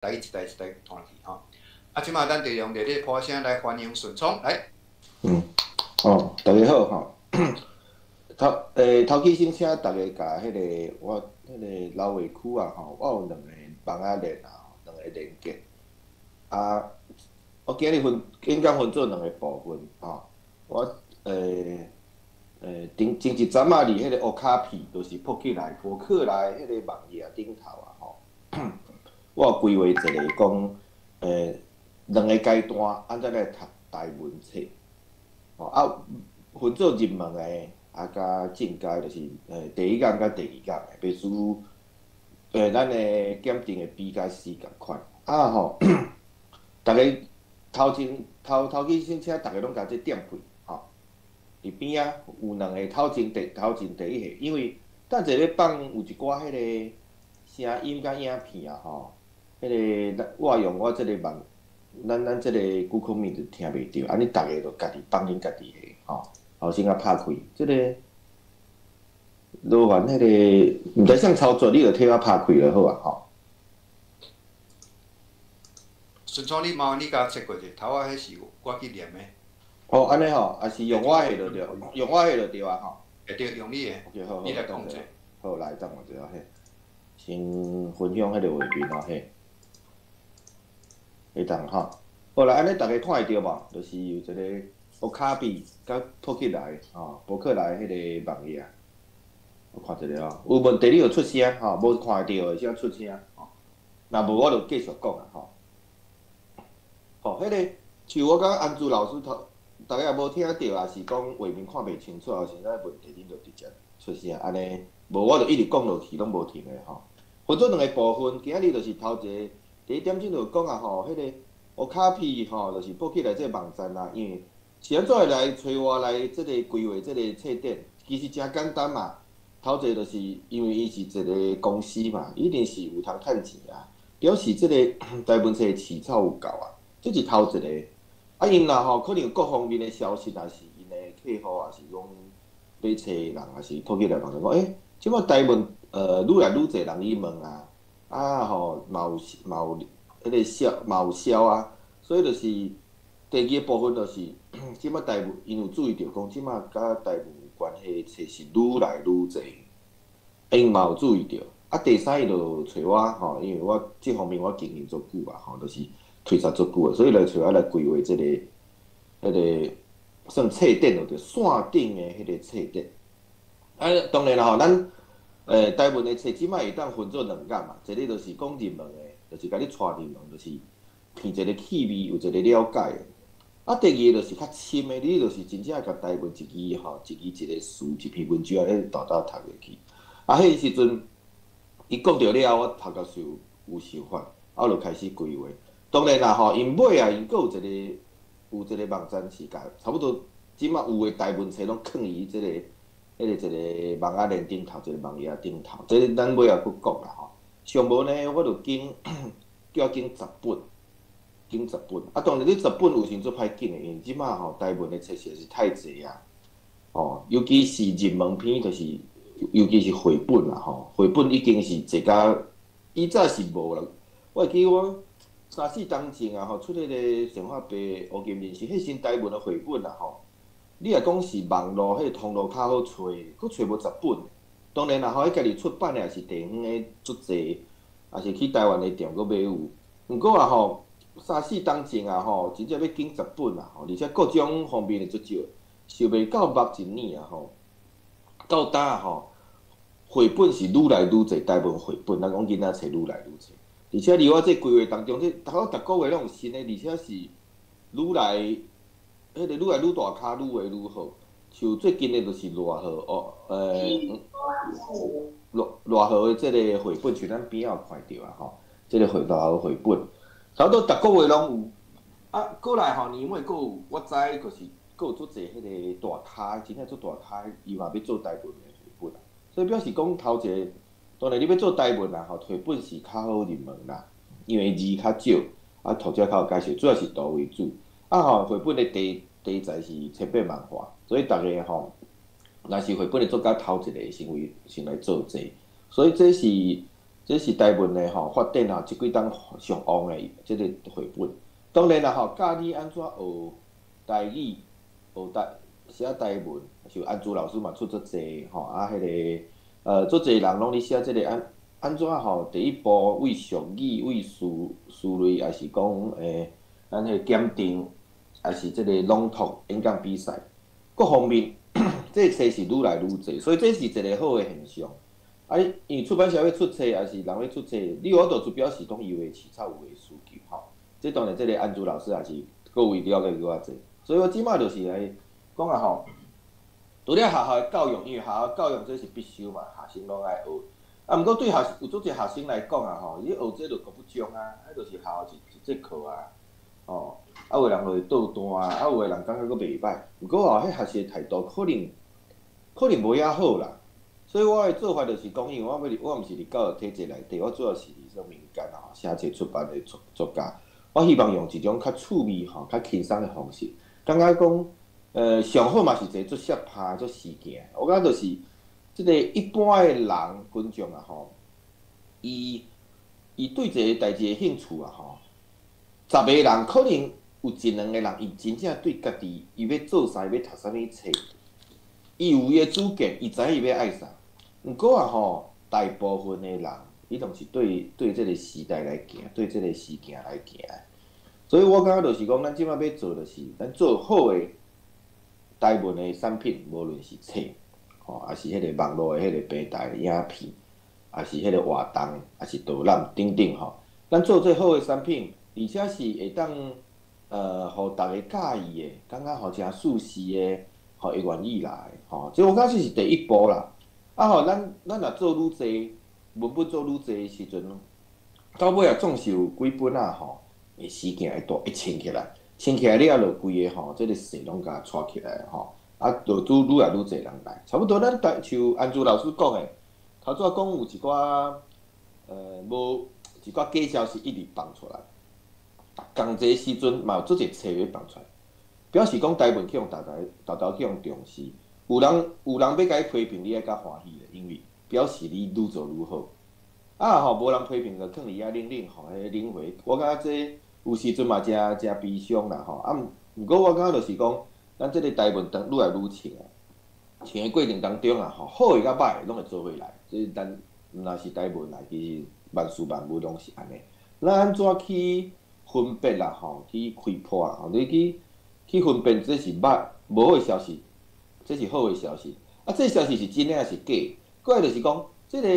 來一台一台換去吼。啊，這馬咱就用熱烈拍聲來歡迎順聰來。哦，大家好吼。頭起先請大家共彼个我彼个老話區啊吼，我有兩个網仔連啊，兩个連結。啊，我今日分演講分做兩個部分吼。我前前一陣仔佇彼個烏卡皮，就是博起來博客來彼个網頁頂頭啊吼。我有規劃一个講，兩个階段按怎來讀台文冊。吼啊，分做入門的，啊，佮進階，就是第一講佮第二講的，袂輸咱的檢定的 B 佮 C 仝款。啊吼，逐家頭前頭頭起先請逐家攏共這點開吼。佇邊仔有兩个頭前第頭前第一個，因為等者咧放有一寡彼个聲音佮影片啊吼，彼个咱我用我這个網，咱這個 Google Meet 就聽袂著，按呢逐家就家己放恁家己的吼。後先共拍開，這个勞煩彼个毋知啥操作，你就替我拍開就好啊吼。順聰，你麻煩你共切過者，頭仔彼是我去念的。哦，按呢吼，抑是用我的就對，用我的就對啊吼。會對，用你的。 OK，好好，你來控制。好，來等我一下嘿，先分享彼个畫面啊嘿。會當吼，好啦，按呢逐家看會著無？就是有一个烏卡比佮博起來吼，博客來彼个網頁，我看一下哦，有問題你就出聲吼，無看會著的先出聲吼。若無我就繼續講啊吼。吼，彼个像我佮安珠老師頭，逐家也無聽著，抑是講畫面看袂清楚，抑是啥問題，恁就直接出聲，按呢無我就一直講落去，攏無停的吼。分做兩个部分，今仔日就是頭一个，第一點鐘就講啊吼，彼个烏卡比吼，就是博起來這个網站啊，因為是按怎會來揣我來這个規劃這个冊展，其實誠簡單嘛。頭一个就是因為伊是一个公司嘛，一定是有通趁錢啊，表示這个台文冊的市場有夠啊，這是頭一个。啊，𪜶若吼可能有各方面的消息，若是𪜶的客戶，抑是講買冊的人，抑是博起來網站講，欸，這擺台文愈來愈濟人去問啊，啊吼，嘛有嘛有彼个銷嘛有銷啊，所以就是第二個部分就是，這擺台文𪜶有注意著講，這擺佮台文有關係的冊是愈來愈濟，𪜶嘛有注意著。啊，第三伊就揣我吼，因為我這方面我經驗足久啊，吼，就是推查足久啊，所以來揣我來規劃這个、彼个算冊展就對，線頂的彼個冊展。啊，當然啦吼，咱台文的冊這擺會當分做兩講嘛，一个就是講入門的，就是共你帶入門，就是憑一個氣味有一個了解的。啊，第二个就是較深的，你就是真正共台文一字吼，一字一个詞，一篇文章按呢沓沓讀落去。啊，彼个時陣，伊講著了後，我頭殼就有想法，啊，我就開始規劃。當然啦吼，𪜶尾啊，𪜶閣有一个有一個網站是共差不多，這擺有的台文冊攏囥佇這個、彼個一个網仔連頂頭，一个網頁頂頭。這個咱尾仔閣講啦吼。上無呢，我就揀叫我揀十本，揀十本。啊，當然你十本有時足歹揀的，因為這擺吼台文的冊實在是太濟啊。吼，尤其是入門篇，就是尤其是繪本啦吼，繪本已經是濟甲以早是無啦。我會記我三四冬前啊吼，出彼个神話白烏金人士，彼時台文的繪本啊吼，你若講是網路彼个通路較好揣，閣揣無十本。當然啦吼，彼家己出版的也是地方的足濟，也是去台灣的店閣買有。毋過啊吼，三四冬前啊吼，真正欲揀十本啊吼，而且各種方面的足少，想袂到目一年啊吼，到今啊吼，繪本是愈來愈濟，台文繪本，咱講囡仔冊愈來愈濟。而且佇我這規劃當中，這頭逐個月攏有新的，而且是愈來彼个愈來愈大跤，愈畫愈好。像最近的就是賴和哦，賴賴和的這個繪本，像咱邊仔有看著啊吼，這個繪賴和繪本，差不多逐個月攏有。啊，過來吼年尾閣有，我知就是閣有足濟彼个大咖，真正足大咖，伊嘛欲做台文的繪本啊。所以表示講頭一个，當然你欲做台文啊吼，繪本是較好入門啦，因為字較少，啊，讀者較有解釋，主要是圖為主。啊吼，繪本的題材是千變萬化，所以逐家吼，若是繪本的作家頭一个先為先來做這個，所以這是這是台文的吼發展吼，這幾冬上旺的這个繪本。當然啦吼，教你按怎學台語、學台寫台文，像安珠老師嘛出足濟吼，啊，彼个足濟人攏咧寫這个按怎吼，第一步為俗語、為詞類，抑是講咱彼個檢定，抑是這個朗讀演講比賽，各方面，這個冊是愈來愈濟，所以這是一個好的現象。啊，因為出版社欲出冊，抑是人欲出冊，你有法度就表示講伊有的市場有的需求吼。這當然，這個安珠老師也是各位了解閣較濟，所以我這擺就是來講啊吼，除了學校的教育，因為學校教育這是必修嘛，學生攏愛學。啊，毋過對學有足濟學生來講啊吼，你學這就閣不足啊，啊，就是學校一節課啊，哦，啊有的人就會倒彈啊，啊有的人感覺閣袂䆀。毋過吼，彼學習態度可能無遐好啦。所以我的做法就是講，因為我毋是佇教育體制內底，我主要是佇說民間啊，寫冊出版的作家。我希望用一種較趣味吼、較輕鬆的方式，感覺講，上好嘛是一個足攝拍、足時行。我感覺就是這个一般的人群眾啊吼，伊對這个代誌的興趣啊吼，10個人可能有一兩個人，伊真正對家己伊欲做啥，欲讀啥物冊，伊有伊的主見，伊知影伊欲愛啥。毋過啊吼，大部分的人，伊攏是對這个時代來行，對這个時行來行。所以我感覺就是講，咱這擺欲做就是，咱做好的台文的產品，無論是冊，吼，抑是彼个網路的彼个平台影片，抑是彼个活動，抑是導覽等等吼。咱做這好的產品，而且是會當予逐家佮意的，感覺吼誠舒適的，予會願意來，吼。這我感覺這是第一步啦。啊吼，咱若做愈濟，文本做愈濟的時陣，到尾啊總是有幾本啊吼，會事件會大會衝起來，衝起來了後，就規个吼，這个勢攏共帶起來吼，啊，就愈來愈濟人來。差不多咱台像安珠老師講的，頭拄仔講有一寡無一寡假消息一直放出來，仝齊時陣嘛有足濟冊欲放出來，表示講台文去予大家沓沓去予重視。有人欲共你批評，你愛較歡喜咧，因為表示你愈做愈好。啊吼，無人批評就囥佇遐冷冷吼，彼個冷回，我感覺這有時陣嘛誠誠悲傷啦吼。啊，毋過我感覺就是講，咱這个台文當愈來愈衝啊，衝的過程當中啊吼，好的佮歹的攏會做伙來。這咱毋但是台文啦，其實萬事萬物攏是按呢。咱按怎去分別啦吼？去開破啊？吼，你去分辨這是歹無好的消息，這是好的消息。啊，這個消息是真的抑是假？過來就是講，這个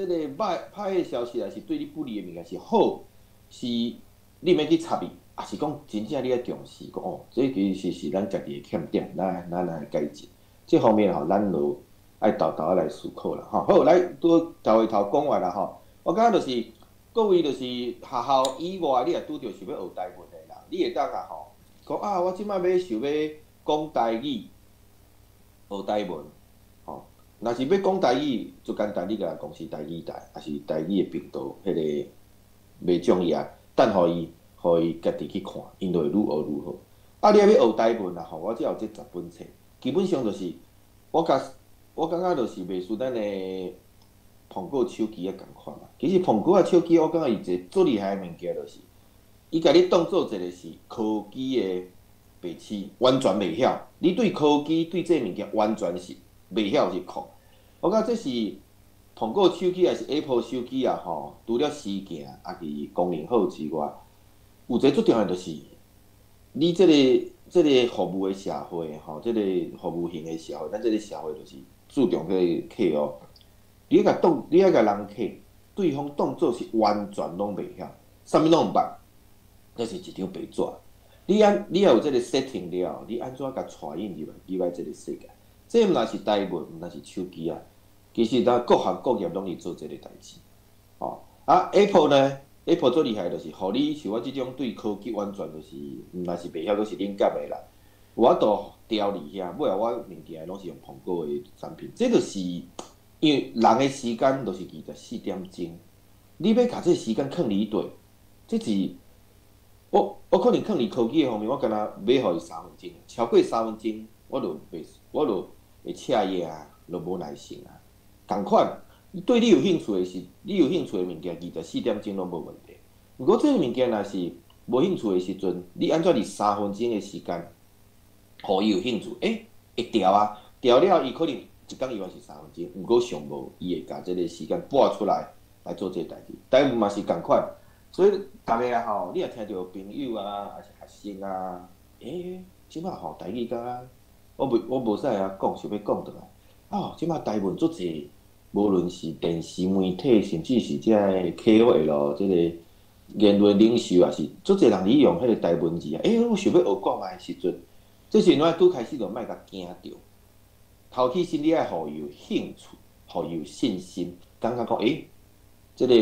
歹的消息，抑是對你不利的物件是好，是你免去插伊，抑是講真正你愛重視，講哦，這其實是咱家己的欠點，咱來改進。這方面吼，咱就愛沓沓來思考啦。吼，好，來拄頭回頭講完啦吼。我感覺就是各位就是學校以外，你若拄著想欲學台文的人，你會當啊吼，講啊，我這擺欲想欲講台語，學台文，吼，若是欲講台語，足簡單，你共公視台語台，抑是台語的頻道，彼个袂重要，等予伊，予伊家己去看，𪜶就會愈學愈好。啊，你欲學台文啊吼，我遮有這10本冊，基本上就是我感覺就是袂輸咱的蘋果手機仔仝款嘛。其實蘋果仔手機，我感覺伊一個足厲害的物件就是，伊共你當做一個是科技的白痴，完全袂曉。你對科技對這个物件完全是袂曉去控。我感覺這是蘋果手機抑是 Apple 手機啊吼，除了時行抑是功能好之外，有一個足重要就是，你這个服務的社會吼，這个服務型的社會，咱這个社會就是注重這个客戶。你愛共人客，對方當做是完全攏袂曉，啥物攏毋捌，這是一張白紙。你也有這个 setting 了，你按怎共帶𪜶入來這个世界？這毋但是台文，毋但是手機啊，其實咱各行各業攏佇做這个代誌。哦，啊，Apple 呢？Apple 最厲害就是，予你像我這種對科技完全就是，毋但是袂曉，閣是冷感的啦。有法度調佇遐，尾後我物件攏是用蘋果的產品。這就是因為人的時間就是24點鐘，你欲共這個時間囥佇佗，這是我可能囥佇科技的方面，我敢若欲予伊三分鐘，超過三分鐘，我就袂，我就會赤翼啊，就無耐性啊。仝款，對你有興趣的是，你有興趣的物件，24點鐘攏無問題。毋過這个物件若是無興趣的時陣，你按怎佇三分鐘的時間，予伊有興趣？會調啊，調了伊可能一工伊嘛是三分鐘，毋過上無伊會共這个時間撥出來來做這个代誌。台文嘛是仝款，所以逐个啊吼，你若聽著朋友啊，抑是學生啊，這擺吼台語敢我袂我無使啊講，想欲講轉來。哦，這擺台文足濟，無論是電視媒體，甚至是這个 KOL 這个言論領袖，也是足濟人佇用彼个台文字啊。我想欲學看覓的時陣，這時陣我拄開始就莫共驚著，頭起先你愛予伊有興趣，予伊有信心，感覺講，這个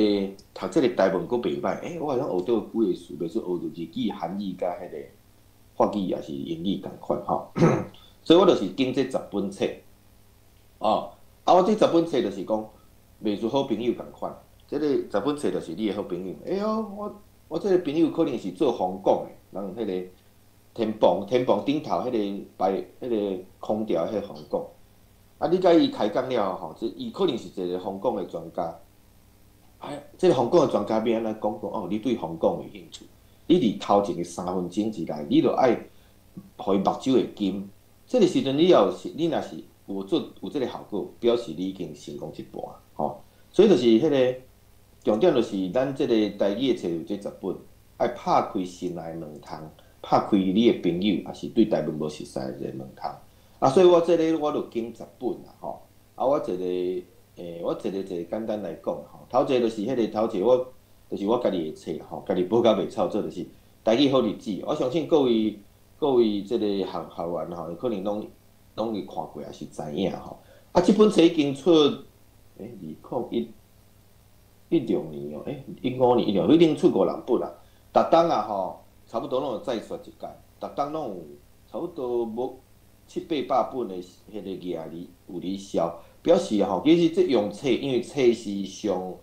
讀這个台文閣袂䆀，我會當學著幾个詞，袂說學著日語、韓語佮彼个法語，抑是英語仝款吼。所以我就是揀這十本冊，哦，啊，我這十本冊就是講，袂輸好朋友仝款，這个十本冊就是你的好朋友。哎喲，我這个朋友可能是做風管的，人彼个天棚頂頭彼个擺彼个空調彼个風管。啊，你共伊開講了後吼，這伊可能是一個風管的專家。哎，這个風管的專家欲按怎講講？哦，你對風管有興趣，你佇頭前的三分鐘之內，你著愛予伊目睭會金。這个時陣你要是你若是有做有這个效果，表示你已經成功一半，吼。所以就是彼个重點，就是咱這個台語的冊有這十本，愛拍開心內門窗，拍開你的朋友，抑是對台文無熟似的這个門窗。啊，所以我這个我就揀十本啦，吼。啊，我一个一个簡單來講吼。頭一个就是彼個頭一个，我就是我家己的冊吼，家己補甲袂臭做，就是台語好日子。我相信各位這个學員吼，可能攏會看過，抑是知影吼。啊，這本冊已經出，2016年哦，15年16，已經出五六本啦。逐冬啊吼，差不多攏有再刷一屆，逐冬攏有差不多無七八百本的彼个額佇有佇銷，表示吼，其實這用冊，因為冊是上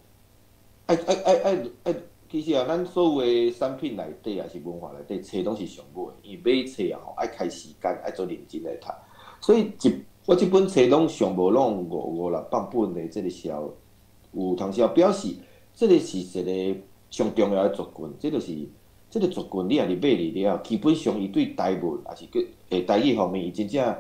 愛愛愛愛愛，其實啊，咱所有的產品內底，抑是文化內底，冊攏是上尾，因為買冊啊吼，愛開時間，愛做認真來讀，所以我這本冊攏上無攏五五六百本的這个銷有通銷，表示這个是一个上重要的族群，這就是這个族群，你若是買入了，基本上伊對台文抑是閣台語方面，伊真正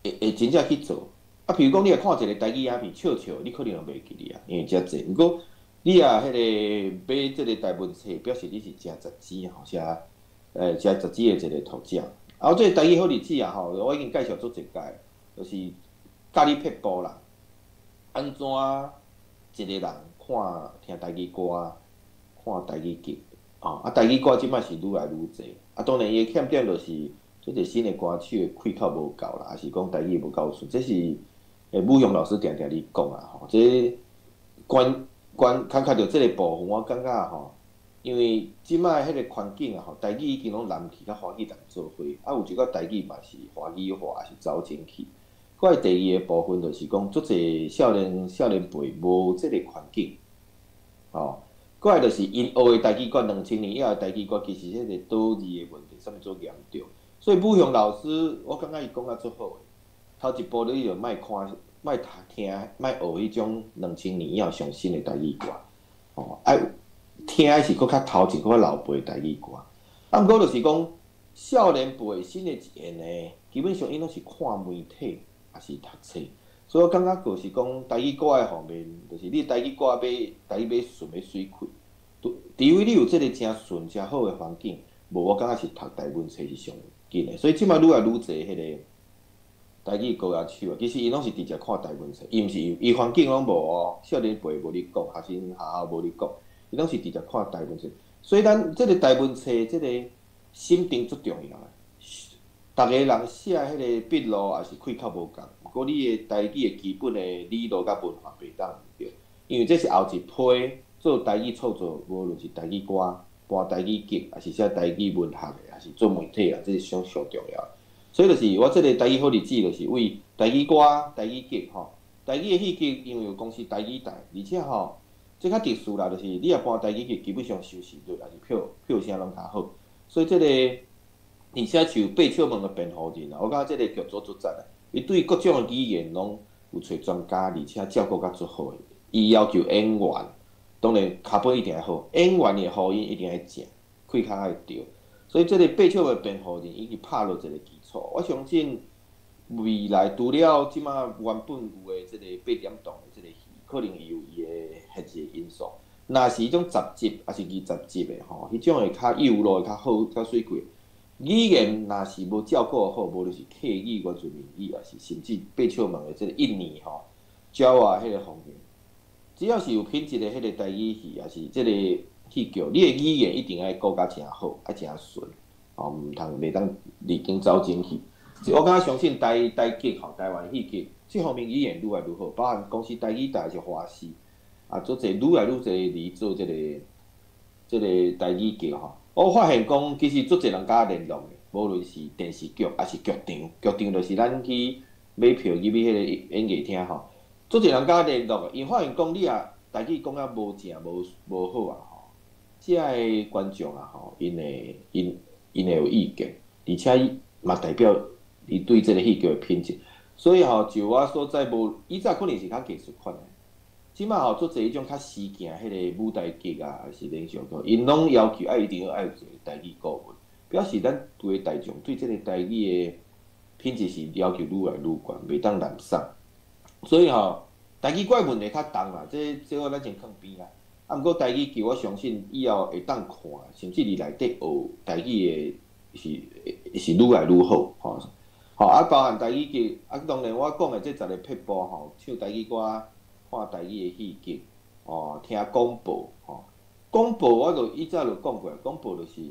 會真正去做。啊，比如講，你若看一个台語影片笑笑，你可能就袂記得啊，因為遮濟。毋過你若彼个買這个台文冊，表示你是誠實錢吼，誠實錢的一个讀者。啊，我這个台語好日子啊吼，我已經介紹足濟擺，就是教你撇步啦，按怎一个人看聽台語歌，看台語劇，哦，啊台語歌這擺是愈來愈濟，啊當然伊的欠點就是這個新的歌手的開口無夠啦，抑是講台語無夠順，這是武雄老師定定咧講啊吼，這關關牽涉著這个部分，我感覺吼，因為這擺彼個環境啊吼，台語已經攏南去佮華語人做伙，啊有一寡台語嘛是華語化，抑是走進去。過來第二个部分就是講，足濟少年輩無這个環境，吼。過來就是𪜶學的台語歌，2000年以後的台語歌，其實彼個倒字的問題，啥物足嚴重。所以武雄老師，我感覺伊講甲足好的。頭一步你就莫看、莫讀聽、莫學彼種兩千年以後上新的台語歌，吼，愛聽的是閣較頭前、閣較老輩的台語歌。啊，毋過就是講，少年輩新的一代呢，基本上𪜶攏是看媒體，抑是讀冊。所以我感覺就是講台語歌的方面，就是你台語歌欲台語欲順欲媠氣，除非你有這个誠順、誠好的環境，無我感覺是讀台文冊是上緊的。所以這擺愈來愈濟彼个台語歌仔手啊，其實𪜶攏是直接看台文冊，伊毋是伊環境攏無哦，少年輩無咧講，學生學校無咧講，伊攏是直接看台文冊。所以咱這个台文冊，這个審定足重要的。逐个人寫彼个筆錄抑是開口無仝，毋過你的台語的基本的理路佮文化袂當毋對，因為這是後一批做台語創作，無論是台語歌、搬台語劇，抑是寫台語文學的，抑是做媒體啊，這是上上重要的。所以就是我這个台語好日子，就是為台語歌、台語劇吼，台語的戲劇因為有公視台語台，而且吼，這較特殊啦，就是你若搬台語劇，基本上收視率抑是票聲攏較好，所以這個。而且像白笑門的辯護人啊，我感覺這個劇組足讚啊！伊對各種的語言攏有揣專家，而且照顧甲足好的。伊要求演員，當然跤本一定愛好，演員的喉音一定愛正，氣較愛對。所以這个八笑的辯護人已經拍落一個基礎。我相信未來除了這馬原本有的這个八點檔的這个戲，可能伊有伊的限制因素。若是彼種十集抑是20集的吼，彼種會較幼路，較好，較媠氣。語言若是無照顧好，無論是客語、原住民語，抑是甚至八笑門的這个印尼吼、爪哇彼個方言，只要是有品質的彼个台語戲，抑是這个戲劇，你的語言一定愛顧甲誠好，愛誠順，吼，毋通袂當離經走精去。我感覺相信台台劇吼，台灣戲劇這方面語言愈來愈好，包含公視台語台是華視，啊，足濟愈來愈濟佇做這個台語劇吼。我發現講，其實足濟人佮我聯絡的，無論是電視劇抑是劇場，劇場就是咱去買票入去彼個演藝廳吼，足濟人佮我聯絡的，𪜶發現講你若台語講甲無正無無好啊吼，遮个觀眾啊吼，𪜶會𪜶𪜶會有意見，而且嘛代表伊對這个戲劇的品質。所以吼，就我所知，無以早可能是較藝術款的，這馬吼足濟彼種較時行彼个舞台劇啊，抑是連續劇，𪜶攏要求愛一定愛有一个台語顧問，表示咱規个大眾對這个台語的品質是要求愈來愈懸，袂當濫送。所以吼，台語歌問題較重啦，這這我咱先囥邊啦。啊，毋過台語劇我相信以後會當看，甚至佇內底學台語的是是愈來愈好吼。吼啊，包含台語劇，啊，當然我講的這十个撇步吼，唱台語歌、看台語的戲劇，哦，聽廣播吼。廣播我就以早就講過，廣播就是，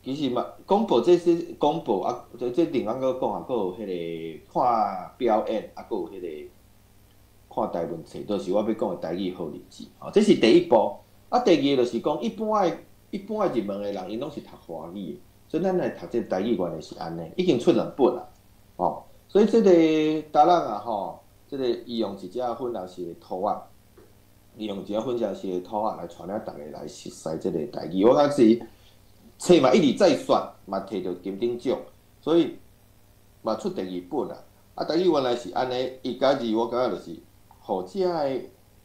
其實嘛，廣播這是廣播啊，這這另外閣講啊，閣有彼个看表演，啊，閣有彼个看台文冊，就是我欲講的台語好日子，吼，這是第一步。啊，第二个就是講，一般的入門的人，𪜶攏是讀華語的，所以咱來讀這個台語原來是按呢，已經出兩本啦，吼，所以這个達人啊，吼，這个伊用一隻粉紅色的兔仔，伊用一隻粉紅色的兔仔來帶領逐家來熟悉這个台語。我感覺是冊嘛一直再選，嘛摕著金鼎獎，所以嘛出第二本啦。啊，台語原來是按呢，一佮二我感覺就是，予遮个，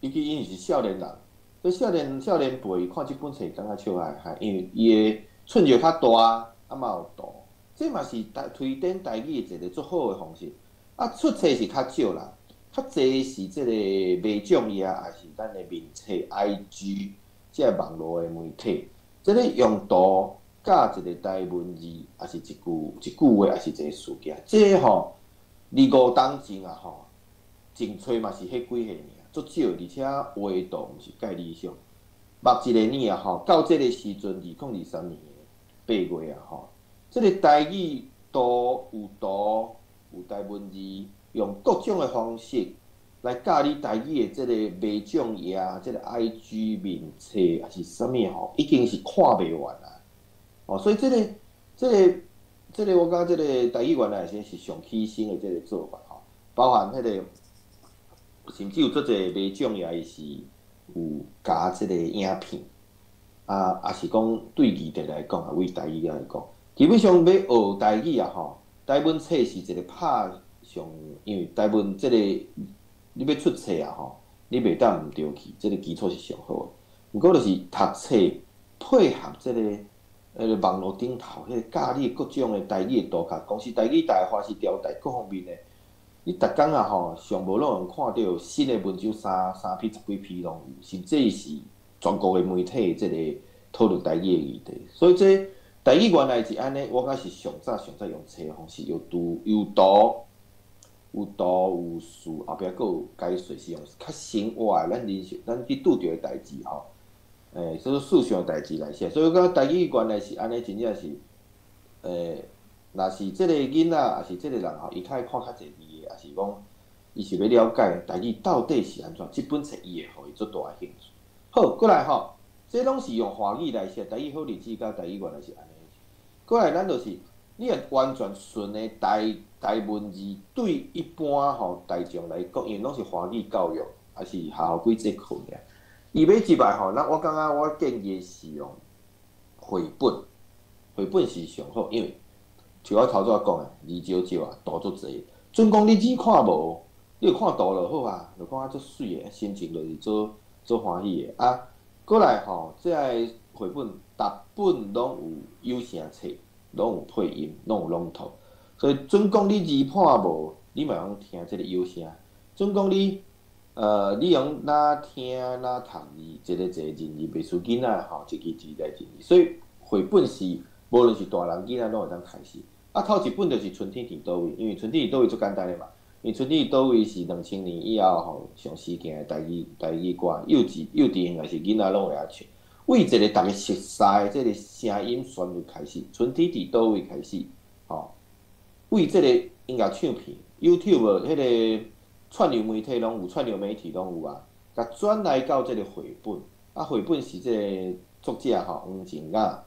尤其𪜶是少年人，這少年輩看這本冊感覺笑嗨嗨，因為伊的寸字較大，啊嘛有圖，這嘛是台推展台語的一个足好的方式。啊，出冊是較少啦，較濟是這个麥獎頁，抑是咱的面冊、IG，這个網路的媒體，這个用圖佮一个台文字，抑是一句一句話，抑是一个事件，這吼二五冬前啊吼，淨揣嘛是彼幾個爾，足少，而且畫圖毋是蓋理想。目一个年啊吼，到這个時陣，2023年8月啊吼，這个台語圖有圖有台文字，用各種的方式來教你台語的這個麥獎頁，這个 IG 面冊，抑是啥物吼，已經是看袂完啊！哦，所以這个、這个、這个，我感覺這个台語原來是是上起先的這个做法吼，包含彼个，甚至有足濟麥獎頁，伊是有加這个影片，啊，抑是講對議題來講啊，為台語來講，基本上欲學台語啊吼，台文冊是一個拍上，因為台文這个你欲出冊啊吼，你袂當毋著去，這个基礎是上好的。毋過就是讀冊配合這个彼个網路頂頭，彼个教你各種的台語的圖卡，公視台語台、華視調台各方面的，你逐工啊吼，上無攏會看著新的文章三三篇十幾篇攏有，甚至是全國的媒體這个討論台語的議題。所以這台語原來是按呢，我感覺是上早上早用冊的方式，有圖有圖有圖有數，後壁閣有解說，是用較生活的咱人生咱去拄著的代誌吼。所以事上的代誌來寫，所以我感覺台語原來是按呢，真正是，若是這個囡仔，抑是這個人吼，伊較愛看較濟字的，抑是講，伊是欲了解台語到底是按怎，這本冊伊會予伊足大的興趣。好，過來吼，這攏是用華語來寫，台語好日子佮台語原來是按呢。過來，咱就是，你若完全純的台台文字，對一般吼大眾來講，因為攏是華語教育，抑是學校幾節課爾。伊欲入來吼，那我感覺我建議是用繪本，繪本是上好，因為像我頭拄仔講的，字少少啊，圖足濟。準講你字看無，你有看圖就好啊，就感覺足媠的，心情就是足足歡喜的。啊，閣來吼，這个繪本逐本攏有有聲冊，攏有配音，攏有朗讀。所以準講你字看無，你嘛會用聽這个有聲。準講你，你用哪聽哪讀字，一个一个認字，袂輸囡仔吼，一支字來認字。所以繪本是無論是大人囡仔攏會當開始。啊，頭一本就是春天佇佗位，因為春天佇佗位足簡單的嘛。因為春天佇佗位是2000年以後吼上時行的台語歌，幼稚園抑是囡仔攏會曉唱。為一个逐家熟悉的這个聲音旋律開始，春天佇佗位開始，吼。為這个音樂唱片，YouTube 彼个串流媒體攏有，串流媒體攏有啊。共轉來到這个繪本，啊，繪本是這个作者吼黃靜雅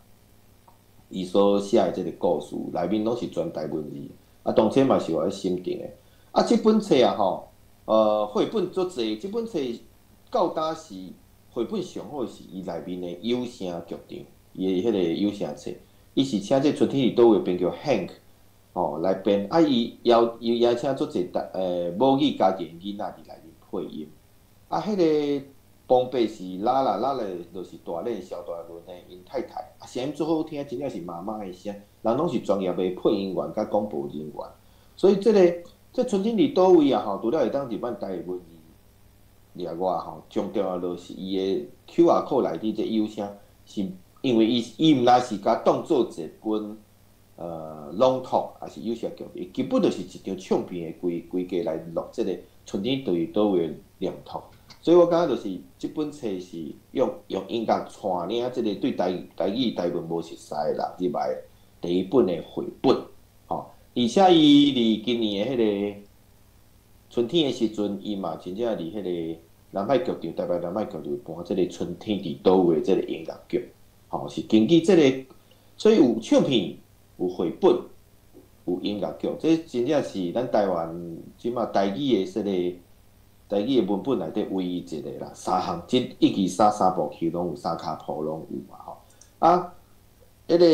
伊所寫的這个故事，內面攏是全台文字，啊，當初嘛是有愛審定的。啊，這本冊啊吼，繪本足濟，這本冊到今是繪本上好是伊內面的有聲劇場，伊的彼個有聲冊，伊是請這春天佇佗位編劇 Hank 吼來編，啊，伊邀請足濟母語家庭囡仔佇內面配音，啊，彼个旁白是拉拉拉拉，就是大練蕭大倫的𪜶太太，啊，聲音足好聽，真正是媽媽的聲，人攏是專業的配音員佮廣播人員，所以這个這春天佇佗位啊吼，除了會當佇咱台語文字以外吼，上重要就是伊的 QR code 內底這有聲，是因為伊毋但是共當做一本朗讀，抑是有聲劇，伊根本就是一張唱片的規規格來錄這个春天佇佗位的朗讀。所以我感覺就是這本冊是用音樂帶領這個對台語台文無熟悉的人入來第一本的繪本，吼。而且伊佇今年的彼个春天的時陣，伊嘛真正佇彼个南海劇場，台北南海劇場搬這个春天佇佗位這个音樂劇，吼，是根據這个，所以有唱片、有繪本、有音樂劇，這真正是咱台灣這馬台語的這个台語的文本內底唯一一个啦，三項，這一二三三部曲攏有，三跤步攏有嘛吼。啊，彼个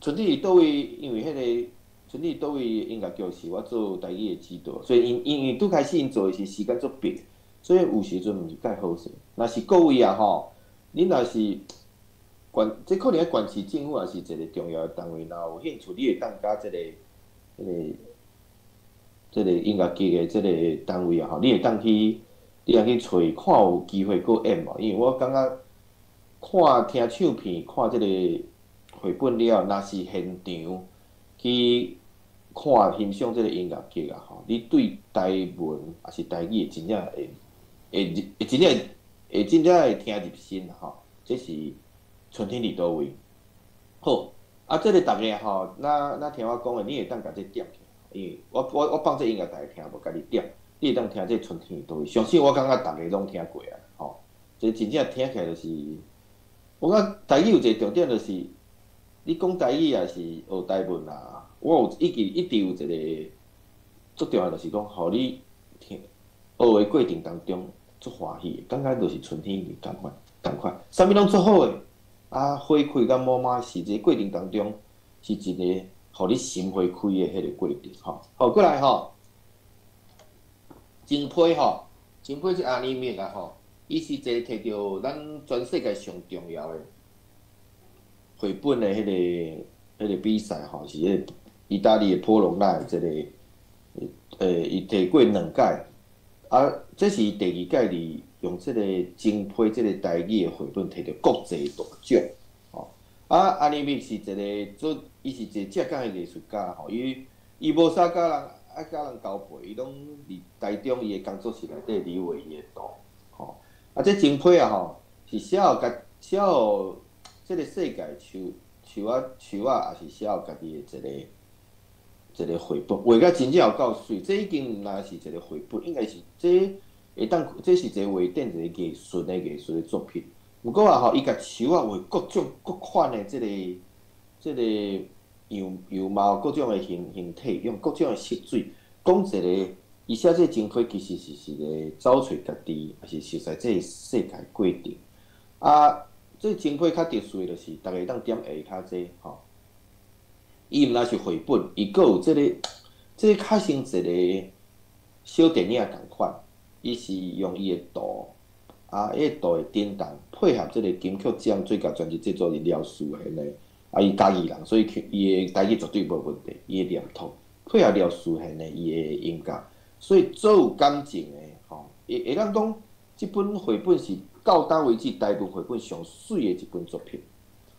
春天佇佗位，因為彼个春天佇佗位音樂劇是我做台語的指導，所以𪜶因為拄開始𪜶做的是時間足迫，所以有時陣毋是蓋好勢。若是各位啊吼，恁若是縣，這可能縣市政府也是一個重要的單位，若有興趣，你會當佮這個音樂劇的這个單位啊吼，你會當去揣看有機會閣演無？因為我感覺看聽唱片、看這个繪本了，若是現場去看欣賞這个音樂劇啊吼，你對台文抑是台語真正會會會真正會真正會聽入心吼。這是春天佇佗位。好，啊，這个逐家吼，若聽我講的，你會當共這點起來，因為我放這音樂逐家聽無，家己點，你會當聽這春天佇佗位。相信我感覺逐家攏聽過啊，吼，這真正聽起來就是，我感覺台語有一個重點就是，你講台語抑是學台文啊，我有一直一直有一個足重要，就是講，予你聽學的過程當中足歡喜的，感覺就是春天佇仝款仝款，啥物攏足好的。啊，花開佮滿滿是這個過程當中是一個予你心花開的彼个過程吼。好，過來吼，情批吼，情批是阿尼密啊吼，伊是一个摕著咱全世界上重要的繪本的彼個比賽吼，是彼个意大利的波隆納的這个，伊摕過兩屆，啊，這是第二屆佇用這个情批這个台語的繪本摕著國際大獎，吼。啊，阿尼密是一个做，伊是一個浙江的藝術家吼，伊無啥佮人愛佮人交配，伊攏佇台中伊的工作室內底佇畫伊的圖，吼。啊，這情批啊吼，是寫予家寫予這个世界樹樹仔樹仔，抑是寫予家己的一个一个繪本，畫甲真正有夠媠，這已經毋但是一个繪本，應該是這會當，這是一個畫展一個藝術的作品。毋過啊吼，伊共樹仔畫各種各款的這個樣貌，各種的形體，用各種的色水，講一個，伊寫這個情批其實是一個找揣家己，抑是熟悉這個世界過程。啊，這情批較特殊的就是，逐家會當點下跤這吼。伊毋但是繪本，伊閣有這個，這個較像一個小電影仝款，伊是用伊的圖，啊，彼個圖的震動配合這個金曲獎最佳專輯製作人廖士賢的，啊，伊嘉義人，所以伊的台語絕對無問題，伊的念頭配合廖士賢的伊的音樂，所以足有感情的吼。會當講，這本繪本是到今為止台文繪本上媠的一本作品。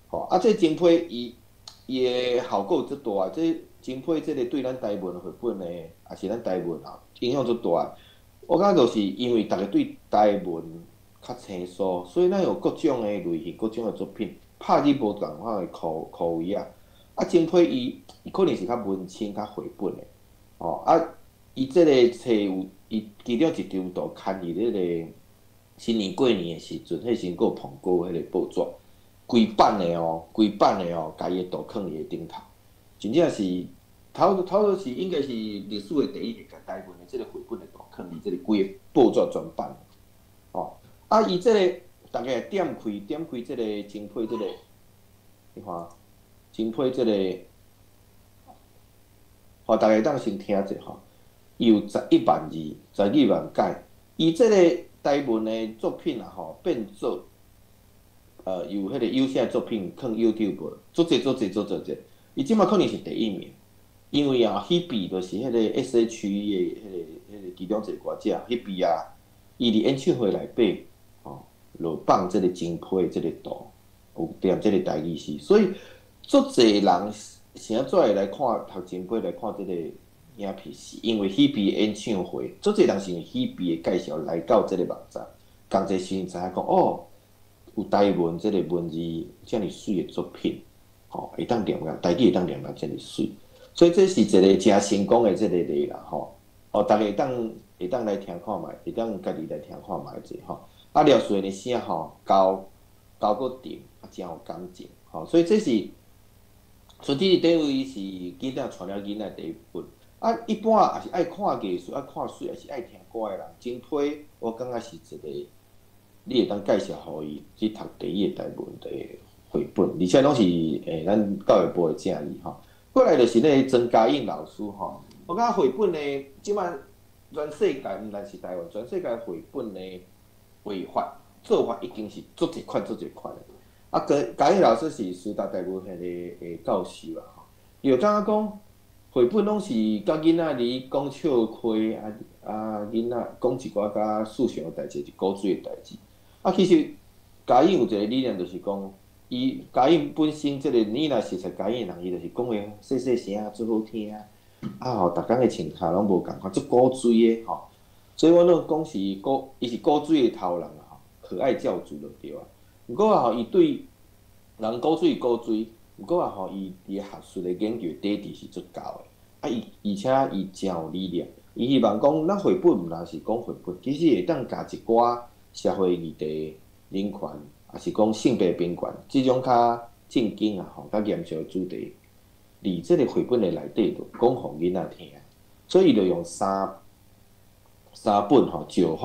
吼，啊，這真批伊的效果足大，這真批這個對咱台文繪本的，也是咱台文啊，影響足大。我感覺就是因為逐家對台文較生疏，所以咱有各種的類型、各種的作品，拍去無仝款的口味啊。啊，真批伊可能是較文青、較繪本的，吼啊，伊這个冊有伊其中一張圖刊佇咧個新年過年的時陣，彼時陣閣有碰過彼个報紙，規版的哦，規版的哦，共伊的圖囥佇个頂頭，真正是頭頭是應該是歷史的第一个，共台文的這个繪本的圖囥佇這个規个報紙全版，吼，啊，伊這个逐家點開這個真批這個，你看，真批這個，予逐家會當先聽者吼，伊有11萬字，12萬解，伊這個台文的作品啊吼，變做有彼個有聲作品囥 YouTube，足濟足濟足濟濟，伊這馬可能是第一名，因為啊，彼邊就是彼個 S.H.E 的彼個其中一個歌者，彼邊啊，伊佇演唱會內底，吼，就放這個真批這個圖，有踮這個台語詩，所以足濟人啥怎會來看讀真批來看這個影片，是因為彼邊演唱會，足濟人是因為彼邊的介紹來到這個網站，仝齊時陣知影講哦，有台文這個文字遮爾媠的作品，吼，會當念甲台語會當念甲遮爾媠，所以這是一個誠成功的這個例啦，吼。哦，逐家會當來聽看覓，會當家己來聽看覓者吼。啊，廖士賢的聲吼，高高閣沉，啊，誠有感情，吼。所以這是春天佇底位是囡仔帶了囡仔第一本。啊，一般也是愛看藝術、愛看媠，也是愛聽歌的人，真批我感覺是一個你會當介紹予伊去讀第一个台文的繪本，而且攏是咱教育部的正字吼。過來就是那個曾嘉穎老師吼，我感覺繪本呢，這擺全世界毋單是台灣，全世界繪本的畫法做法已經是足濟款、足濟款的。啊，嘉穎老師是師大台文系的教授啊，吼，伊就感覺講繪本攏是共囡仔佇講笑話啊啊，囡仔講一寡較世俗的代誌，是古錐的代誌。啊，其實嘉穎有一個理念，就是講，伊嘉穎本身這個你若熟似嘉穎的人，伊就是講話細細聲，足好聽，啊吼，逐工的穿跤攏無仝款，足古錐的吼。所以我攏講是古，伊是古錐的頭人啊，吼，可愛教主就對啊。毋過啊吼，伊對人古錐古錐，毋過啊吼，伊佇學術的研究底底是足夠的。啊，伊而且伊誠有理念，伊希望講咱繪本毋但是講繪本，其實會當共一寡社會議題、人權，抑是講性別平權這種較正經啊吼、較嚴肅的主題，佇這個繪本的內底就講予囡仔聽。所以伊就用三本吼，石虎、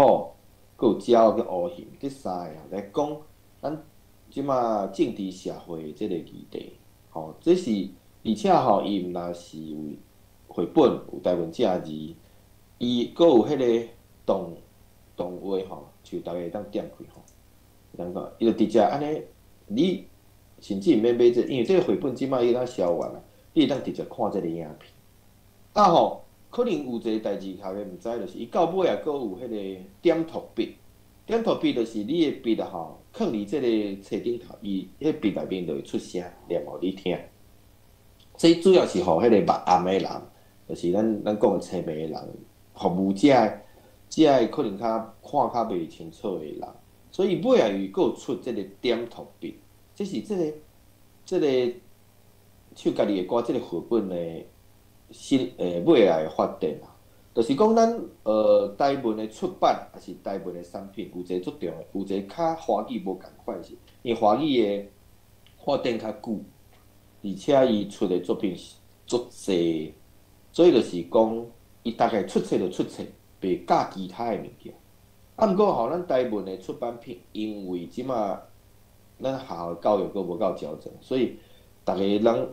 閣有鳥佮烏熊這三个來講咱這馬政治社會的這個議題，吼，這是而且吼，伊毋但是有繪本有台文正字，伊閣有彼個動畫吼，像逐家會當點開吼，會當講，伊就直接按呢，你甚至毋免買這個，因為這個繪本這馬已經銷完啦，你會當直接看這個影片。啊吼，可能有一個代誌大家毋知，就是伊到尾啊，閣有彼個點塗筆，點塗筆就是你的筆啊吼，囥佇這個冊頂頭，伊彼筆內面就會出聲念予你聽。這主要是予彼個目暗的人，就是咱講的青盲的人，服務這个可能較看較袂清楚的人，所以尾仔伊閣有出這個點塗筆，這是這個唱家己的歌，這個繪本的新未來的發展啊，就是講咱台文的出版，抑是台文的產品，有一個足重要，有一個較華語無仝款是，因為華語的發展較久，而且伊出的作品是足濟，所以就是講，伊大概出冊就出冊，袂教其他的物件。啊，毋過吼，咱台文的出版品，因為這馬咱學校教育閣無夠調整，所以逐个人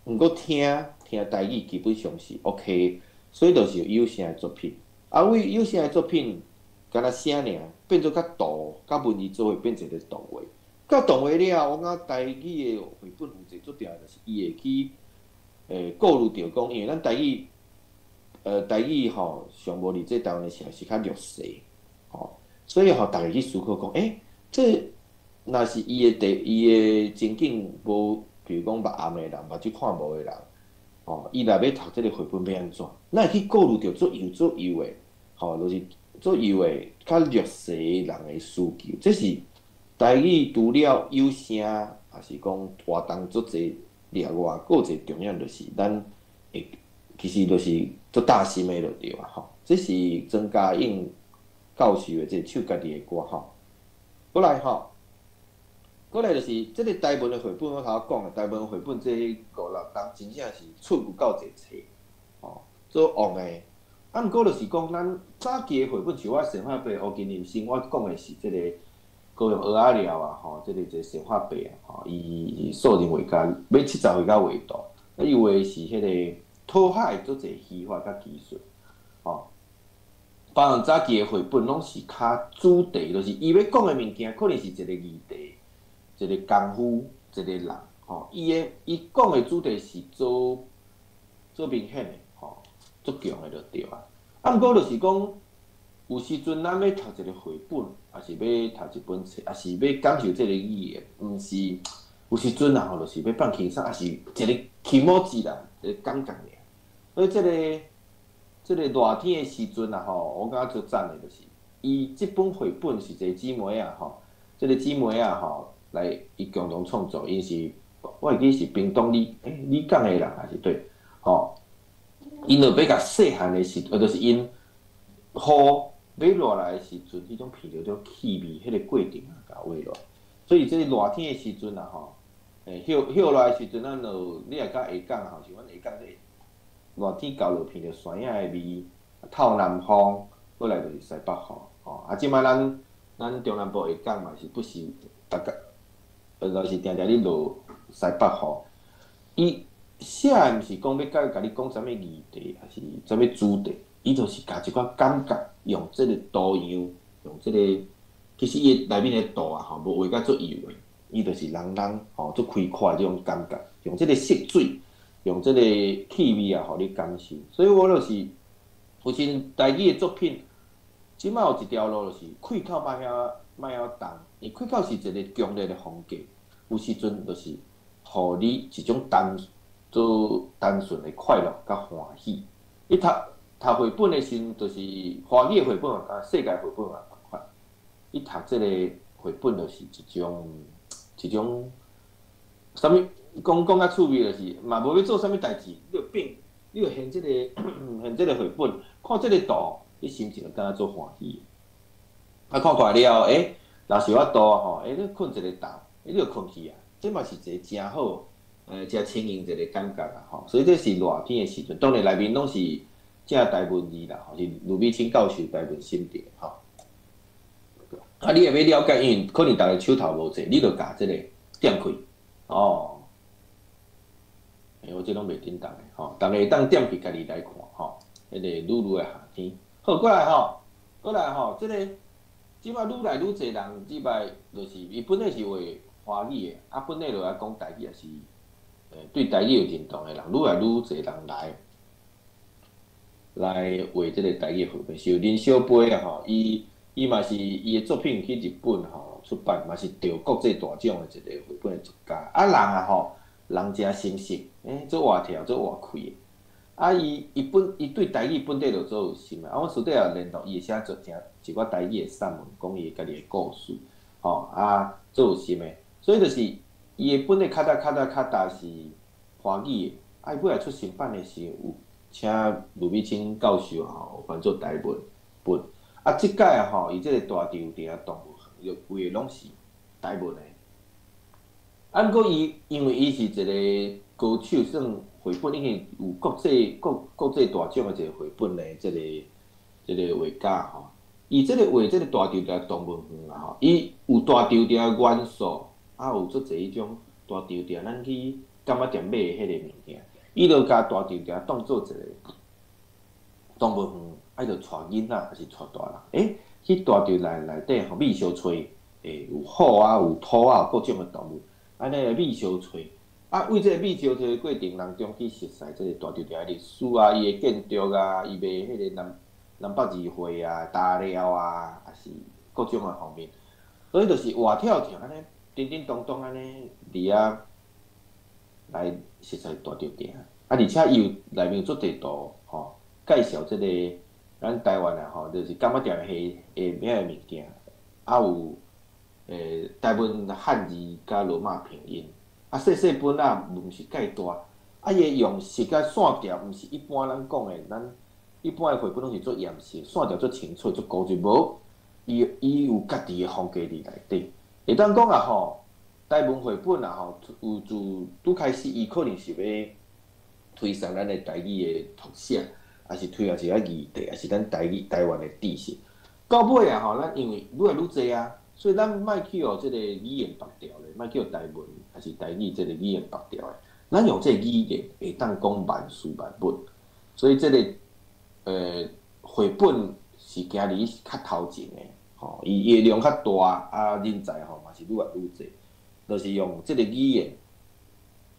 毋過聽聽台語基本上是 OK，所以就是有聲的作品。啊，為有聲的作品，敢若寫爾，變做較圖、佮文字做伙變一個動畫。到動畫了後，我感覺台語的繪本有一個足重要，就是伊會去顧慮著講，因為咱台語吼上無佇這台灣的社會是較弱勢，吼，所以吼逐家去思考講，這若是伊的情景無，比如講目翕的人，目睭看無的人，吼，伊若欲讀這个繪本欲按怎？咱會去顧慮著足幼足幼的，吼，就是足幼的較弱勢人的需求，這是台語除了有聲，抑是講活動足濟另外，閣有一個重要就是咱會其實就是足貼心的就對啊，吼。這是莊嘉穎教授的這個唱家己的歌吼。過來吼，過來就是這個台文的繪本，我頭仔講的台文繪本這五六冬真正是出有夠濟冊，吼，做旺的。啊，毋過就是講咱早期的繪本，像我神話白烏金人生，我講的是這個高雄蚵仔寮啊，吼，這個一個神話白啊，吼，伊是素人畫家，欲70歲才畫圖，啊，伊畫的是彼個討海足濟虛法佮技術，吼。包含早期的繪本攏是較主題，就是伊欲講的物件，可能是一個議題，一個功夫，一個人，吼，伊講的主題是做做明顯的，吼，足強的就對啊。啊，毋過就是講，有時陣咱欲讀一個繪本，抑是欲讀一本冊，抑是欲感受這個語言，毋是有時陣啊吼，就是欲放輕鬆，抑是一個気持ち啦，一個感覺爾。所以這個熱天的時陣啊吼，我感覺足讚的，就是伊這本繪本是一個姊妹啊吼，這個姊妹啊吼來伊共同創作，𪜶是我會記是屏東里港的人，還是對吼，𪜶就欲共細漢的時，就是𪜶雨欲落來的時陣，彼種鼻著種氣味，彼個過程啊，共畫落。所以這個熱天的時陣啊吼，葉葉落來的時陣，咱就你若佮下港吼，像阮下港這熱天到就鼻著山仔的味，透南風，過來就是西北雨，吼。啊，這擺咱中南部下港嘛是不時逐工，就是定定咧落西北雨。伊寫的毋是講欲共你講啥物議題，抑是啥物主題，伊就是共一寡感覺，用這個圖樣，用這個，其實伊內面的圖啊吼，無畫甲足幼的，伊就是人人吼足開闊這種感覺，用這個色水，用這個氣味啊，予你感受。所以我就是有時台語的作品，這擺有一條路就是開口莫曉動，伊開口是一個強烈的風格，有時陣就是予你一種做單純的快樂佮歡喜。你讀繪本的時陣，就是華語的繪本啊，世界繪本嘛仝款。你讀這個繪本就是一種，啥物講講較趣味就是，嘛無欲做啥物代誌，你就變，你就掀這個繪本，看這個圖，你心情就感覺足歡喜。啊，看看了後，若是有法度吼，你睏一個覺，你就睏去啊，這嘛是一個誠好，誠輕盈一個感覺啊，吼。所以這是熱天的時陣，當然內面攏是正台文字啦，吼，是盧美清教授台文審定吼。啊，你若欲了解，因為可能逐家手頭無濟，你就共這個點開，哦。我這攏袂振動的吼，逐家會當點開家己來看吼。彼個愈愈的夏天，好過來吼，過來吼，這個這擺愈來愈濟人，這擺就是伊本來是畫華語的，啊，本來就愛講台語，也是對台語有認同的人，愈來愈濟人來畫這個台語繪本，像林小杯啊吼，伊嘛是伊的作品去日本吼出版，嘛是得國際大獎的一個繪本的作家。啊人啊吼，人誠心實，做活跳，做活開的。啊，伊對台語本底就足有心的。啊，阮師弟也聯絡伊會寫做誠一寡台語的散文，講伊家己的故事，吼啊，足有心的。所以就是伊的本底較早較早較早是華語的，啊，伊尾仔出新版的時，有請盧美清教授吼翻做台文本。啊，這擺啊吼，伊這個大稻埕動物園，伊就規个攏是台文的。啊，毋過伊因為伊是一個高手，算繪本已經有國際大獎的一個繪本的這個畫家吼。伊這個畫這個大稻埕動物園啊吼，伊有大稻埕元素，啊有足濟彼種大稻埕咱去柑仔店買的彼個物件，伊就共大稻埕當做一個動物園。愛著帶囡仔，抑是帶大人，去大稻內底吼，覓相揣，有虎啊，有兔仔，有各種的動物，按呢覓相揣。啊，為這个覓相揣的過程當中，去熟似這个大稻埕的歷史啊，伊的建築啊，伊賣彼个南北二貨啊、大料啊，抑是各種的方面，所以就是活跳跳按呢，叮叮咚咚按呢，佇遐來熟似大稻埕。啊，而且伊有內面有足濟圖吼，介紹這个咱台灣啊吼，就是柑仔店下下面的物件，啊有台文漢字佮羅馬拼音，啊細細本仔毋是蓋大，啊伊的用色佮線條毋是一般咱講的，咱一般的繪本攏是足嚴肅，線條足清楚、足古錐，無，伊有家己的風格佇內底。會當講啊吼，台文繪本啊吼，有自拄開始伊可能是欲推廣咱的台語的讀寫，抑是推廣一個議題，抑是咱台語台灣的知識。到尾啊吼，咱因為愈來愈濟啊，所以咱莫去予這个語言縛掉咧，莫去予台文抑是台語這个語言縛掉咧。咱用這个語言會當講萬事萬物，所以這个繪本是行佇較頭前的，吼，伊的量較大，啊人才吼嘛是愈來愈濟，就是用這个語言，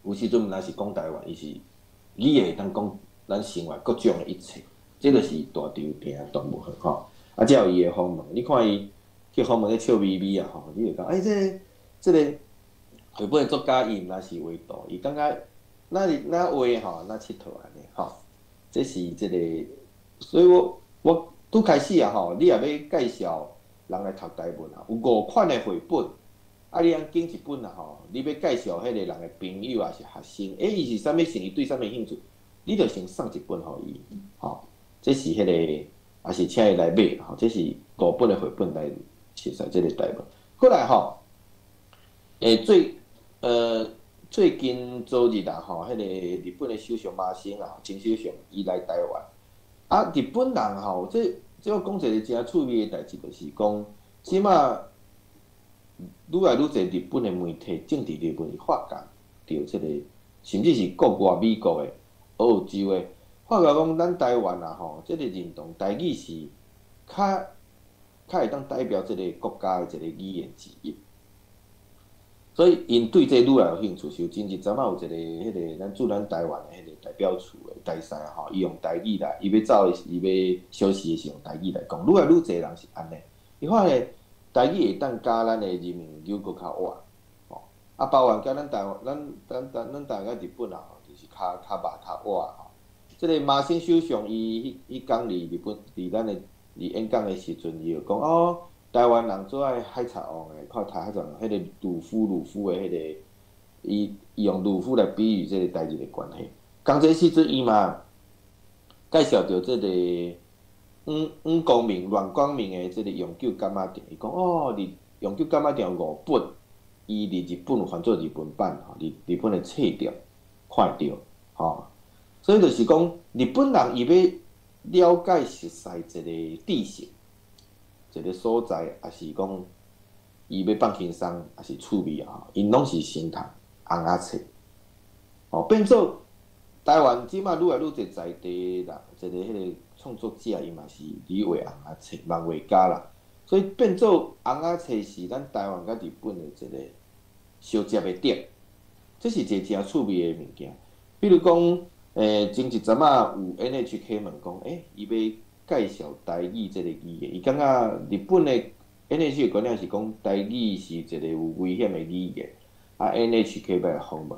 有時陣毋但是講台灣，伊是語言會當講咱生活各種的一切，這就是大稻埕動物園吼。啊，才有伊的訪問，你看伊去訪問咧笑眯眯啊吼，你就講，欸，這個繪本的作家伊毋但是畫圖，伊感覺若是若畫吼，若𨑨迌按呢吼，這是這個，所以我拄開始啊吼，你若欲介紹人來讀台文啊，有五款的繪本，啊，你通揀一本啊吼，你欲介紹彼個人的朋友抑是學生，欸，伊是啥物性，伊對啥物興趣，你就先送一本予伊，吼，這是彼個。抑是請伊來買，吼，這是五本的繪本來熟似這个台文。過來吼，最近昨日啊吼，彼个日本的首相麻生啊，前首相伊來台灣。啊，日本人吼，這我講一個誠趣味的代誌，就是講，這馬愈來愈濟日本的媒體、政治人物發覺著這个，甚至是國外美國的、澳洲的。發覺講，咱台灣啊吼，這个認同台語是較會當代表這个國家的一個語言之一，所以𪜶對這愈來愈有興趣。像前一陣仔有一個彼个咱駐咱台灣的彼個代表處的大使吼，伊用台語來，伊欲走的時，伊欲消失的時用台語來講，愈來愈濟人是按呢。伊發現台語會當佮咱的人民扭閣較倚，吼，啊，包含佮咱台灣、咱台灣佮日本啊，就是較肉較倚吼。這个麻生首相伊彼工佇日本佇咱的佇演講的時陣，伊就講哦，台灣人做愛海賊王的，看台海賊王彼个魯夫的彼个，伊用魯夫來比喻這個台日的關係。仝這時陣，伊嘛介紹著這個黃光明、阮光明的這个永久柑仔店，伊講哦，佇永久柑仔店有五本，伊佇日本有翻做日文版吼，佇日本的冊店看會著吼。所以就是講，日本人伊欲了解熟似一個知識，一個所在，抑是講伊欲放輕鬆，抑是趣味啊，𪜶攏是先讀尪仔冊，吼，變做台灣這馬愈來愈濟在地人，一個彼個創作者，伊嘛是佇畫尪仔冊，漫畫家啦，所以變做尪仔冊是咱台灣佮日本的一個相接的點，這是一個誠趣味的物件。比如講，前一陣仔有 NHK 問講，伊欲介紹台語這個語言，伊感覺日本的 NHK 的觀念是講台語是一個有危險的語言，啊 NHK 欲來訪問，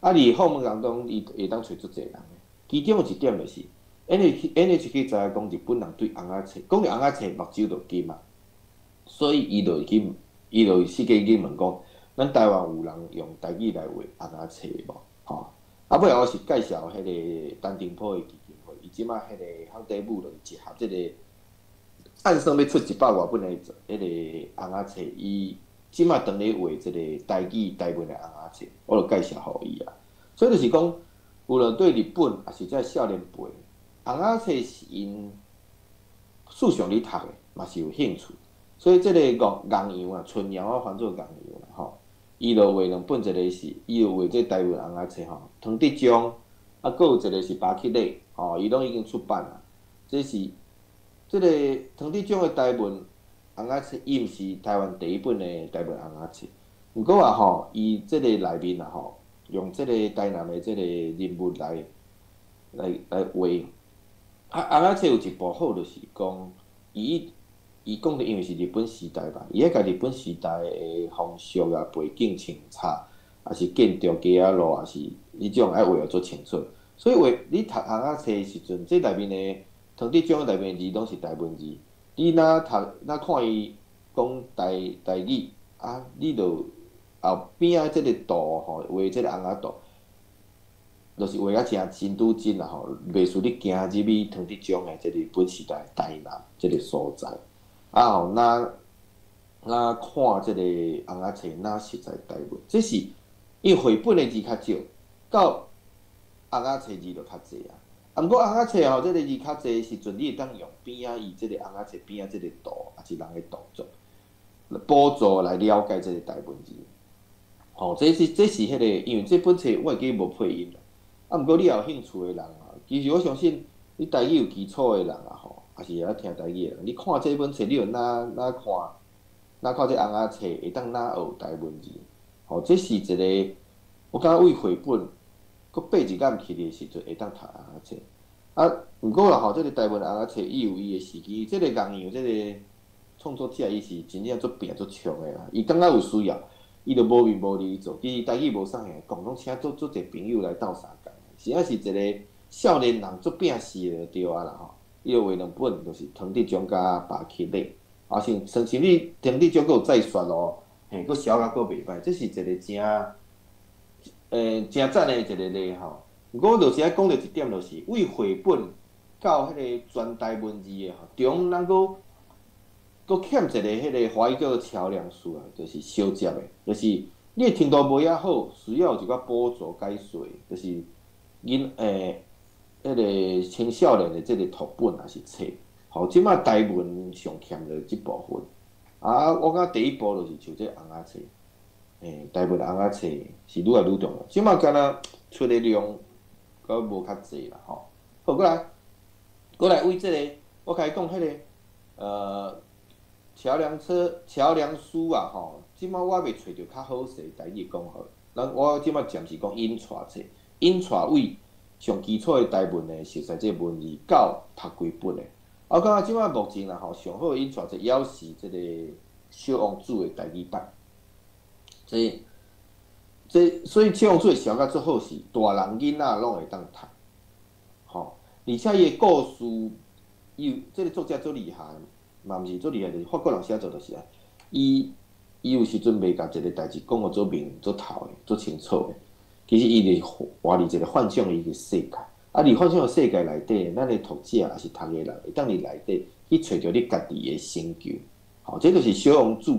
啊佇訪問當中，伊會當揣足濟人的，其中有一點就是 NHK 知影講日本人對尪仔冊，講著尪仔冊目睭就金啊，所以伊就四界去問講，咱台灣有人用台語來畫尪仔冊無？吼。啊，尾後我是介紹彼个陳澄波的基金會，伊這馬彼个烘底舞就是結合這个，按算欲出一百外本的彼个尪仔冊，伊這馬當咧畫這個台語台文的尪仔冊，我就介紹予伊啊。所以就是講，無論對日本抑是這少年輩，尪仔冊是𪜶時常咧讀的，嘛是有興趣。所以這個戇楊啊，春陽我翻做戇楊啦吼。伊就畫兩本，一個是伊有畫這台文尪仔冊吼，唐德宗，啊，閣有一個是巴克禮，吼，伊攏已經出版啊。這是這個湯智章的台文尪仔冊，伊毋是台灣第一本的台文尪仔冊，毋過啊吼，伊這個內面啊吼，用這個台南的這個人物來畫。啊，尪仔冊有一部好，就是講伊講的因為是日本時代吧，伊愛共日本時代的風俗啊、背景穿插，抑是建築街仔路，抑是彼種愛畫予足清楚。所以畫你讀尪仔冊的時陣，這內面的湯智章內面的字攏是台文字。你若讀若看伊講台語啊，你就後邊仔這個圖吼，畫這個尪仔圖，就是畫甲誠真拄真啦吼，袂輸你行入去湯智章的這個日本時代台南這個所在。啊吼，若看這個尪仔冊，若實在台文，這是因為繪本的字較少，到尪仔冊字就較濟啊。啊，毋過尪仔冊吼，這個字較濟的時陣，你會當用邊仔伊這個尪仔冊邊仔這個圖，抑是人的動作，輔助來了解這個台文字。吼，這是彼個，因為這本冊我會記無配音啦。啊，毋過你也有興趣的人啊，其實我相信你台語有基礎的人啊吼，抑是會曉聽台語的人，你看這本冊，你就若看這尪仔冊，會當若學台文字。吼，這是一個我感覺為繪本，閣爬一眼去的時陣，會當讀尪仔冊。啊，毋過啦吼，這個台文尪仔冊伊有伊的時機，這個弘洋這個創作者伊是真正足拼足衝的啦，伊感覺有需要，伊就無面無裡做。其實台語無啥個講，攏請足足濟朋友來鬥相共，實在是一個少年人足拼死的就對啊啦吼。伊就畫兩本，就是湯智章佮巴克禮，啊，甚至湯智章閣有再說哦，嘿，閣寫甲閣袂歹，這是一個誠贊的一個例吼。毋過就是愛講著一點，就是為繪本到彼個全台文字的吼，中咱閣欠一個彼個華語叫做橋梁書啊，就是相接的，就是你的程度無遐好，需要有一寡輔助解說，就是彼個青少年的這個讀本抑是冊，吼，這擺台文上欠著這部分。啊，我感覺第一步就是像這尪仔冊，台文尪仔冊是愈來愈重要。這擺敢若出的量閣無較濟啦，吼。好，過來為這個，我共你講彼個，橋梁車、橋梁書啊，吼，這擺我未揣著較好勢台語講好。咱我這擺暫時講引帶冊，引帶為上基礎的台文的熟悉這個文字到讀規本的。我感覺這擺目前啦吼，上好的引帶冊猶是這個小王子的台語版。這所以小王子的效果足好是，大人囡仔攏會當讀，吼。而且伊的故事，伊有這個作者足厲害，嘛毋是足厲害，就是法國人寫作就是啊。伊有時陣袂共一個代誌講予足明、足透的、足清楚的。其實伊是活佇一個幻想伊的世界，啊，佇幻想的世界內底，咱的讀者抑是讀的人，會當佇內底去揣著你家己的成就。吼，這就是小王子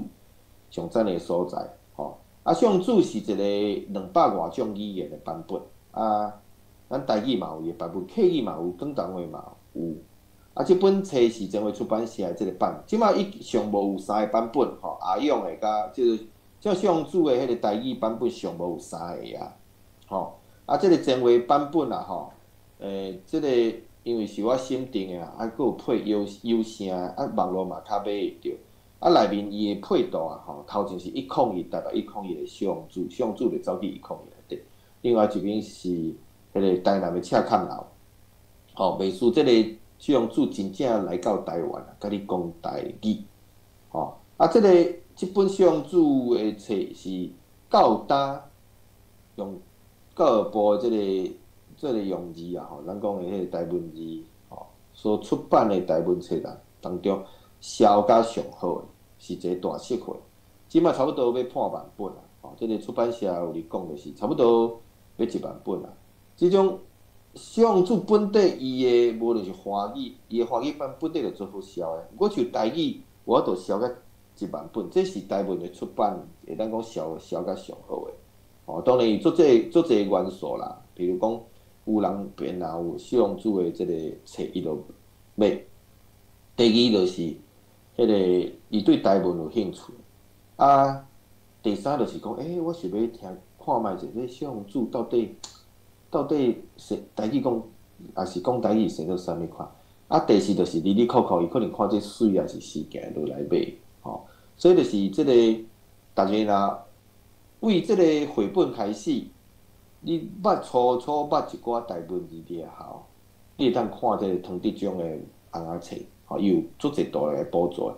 上讚的所在。吼，啊，小王子是一個200外種語言的版本，啊，咱台語嘛有伊的版本，客語嘛有，廣東話嘛有。啊，這本冊是前衛出版社的這個版，這擺伊上無有三個版本，吼，阿勇的佮這個，這小王子的彼個台語版本上無有三個啊，吼，啊，這個前衛版本啊，吼，這個因為是我審定的啊，啊，閣有配有聲，啊，網路嘛較買會著，啊，內面伊的配圖啊，吼，頭前是101台北101的小王子，小王子就走去101內底，另外一邊是彼個台南的赤崁樓，吼，袂輸這個小王子真正來到台灣啊，共你講台語，吼，啊，這個這本小王子的冊是到今用教育部的這個用字啊，吼，咱講的彼個台文字，吼，所出版的台文冊當當中，銷甲上好的，是一個大釋貨。這擺差不多欲破萬本啊，吼，這個出版社有佇講，就是差不多欲1萬本啊。這種小王子本底伊的無論是華語，伊的華語版本底就足好銷的。我像台語，我都銷甲1萬本，這是台文的出版，會當講銷甲上好的。哦，當然有足濟足濟元素啦，比如講有人編啊，有小王子的這個冊，伊就買。第二就是彼個伊對台文有興趣。啊，第三就是講，我想欲聽看覓者，這小王子到底是台語講，抑是講台語寫做啥物款？啊，第四就是里里扣扣，伊可能看這媠抑是時件落來買，吼，所以就是這個逐家若為這個繪本開始，你捌初初捌一寡台文字了後，你會當看這個湯德章的尪仔冊，吼，伊有足濟圖來補助。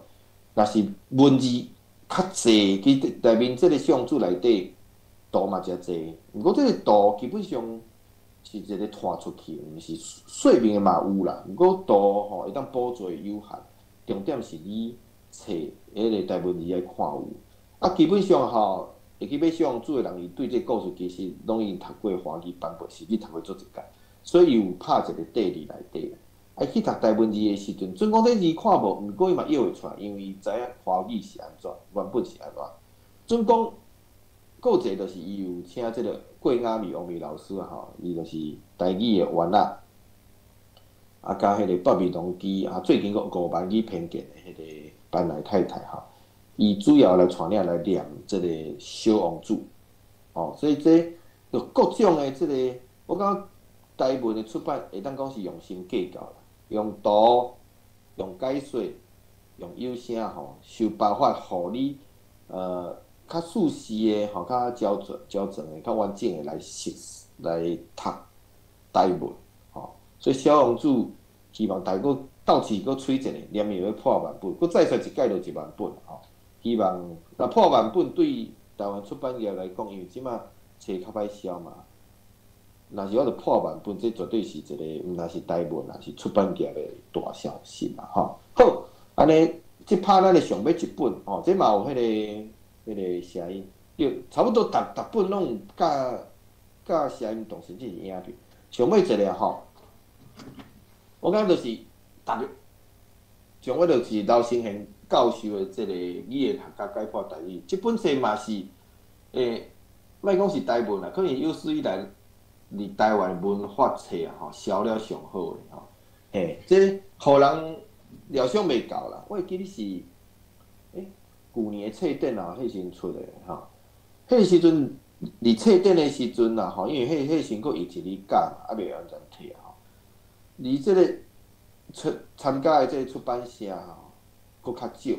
若是文字較濟，其實內面這個小王子內底圖嘛誠濟，毋過這個圖基本上是一個拖出去，毋是細面的嘛有啦。毋過圖吼會當補助有限，重點是你冊彼個台文字愛看有。啊，基本上吼，會去買小王子的人，伊對這個故事其實攏已經讀過華語版本，甚至讀過足濟擺，所以伊有拍一個底佇內底。啊，去讀台文字的時陣，準講這字看無，毋過伊嘛臆會出來，因為伊知影華語是按怎，原本是按怎。準講，閣有一個就是伊有請這個郭雅美王美老師啊吼，伊就是台語的原仔，啊，佮彼個北面農機啊，最近閣5萬語偏見的彼個班內太太吼，伊主要來帶領來念這個小王子，哦，所以這就各種的這個，我感覺台文的出版會當講是用心計較啦，用圖、用解說、用有聲吼，想辦法予你較舒適的吼，較焦全焦全的、較完整的來識來讀台文吼。所以小王子希望大家閣鬥志閣催一下，連伊欲破萬本，閣再出一屆就1萬本吼。希望若破萬本對台灣出版業來講，因為這馬冊較歹銷嘛。若是我著破萬本，這絕對是一個毋但是台文，也是出版業的大消息啦吼。好，按呢，這拍咱的上尾一本吼，這嘛有彼個聲音，對，差不多逐逐本攏有佮佮聲音同甚至是影片。上尾一個吼，我感覺就是逐个上尾就是劉承賢教授的這個語言學家解剖台語，這本冊嘛是，莫講是台文啦，可能有史以來佇台灣文法冊啊吼，銷了上好的吼，嘿，這予人料想袂到啦。我會記得是，舊年的冊展啊，彼時陣出的吼，彼時陣佇冊展的時陣啊吼，因為彼時陣閣疫情咧教嘛，猶未完全退啊吼。離這個出參加的這個出版社吼，閣較少。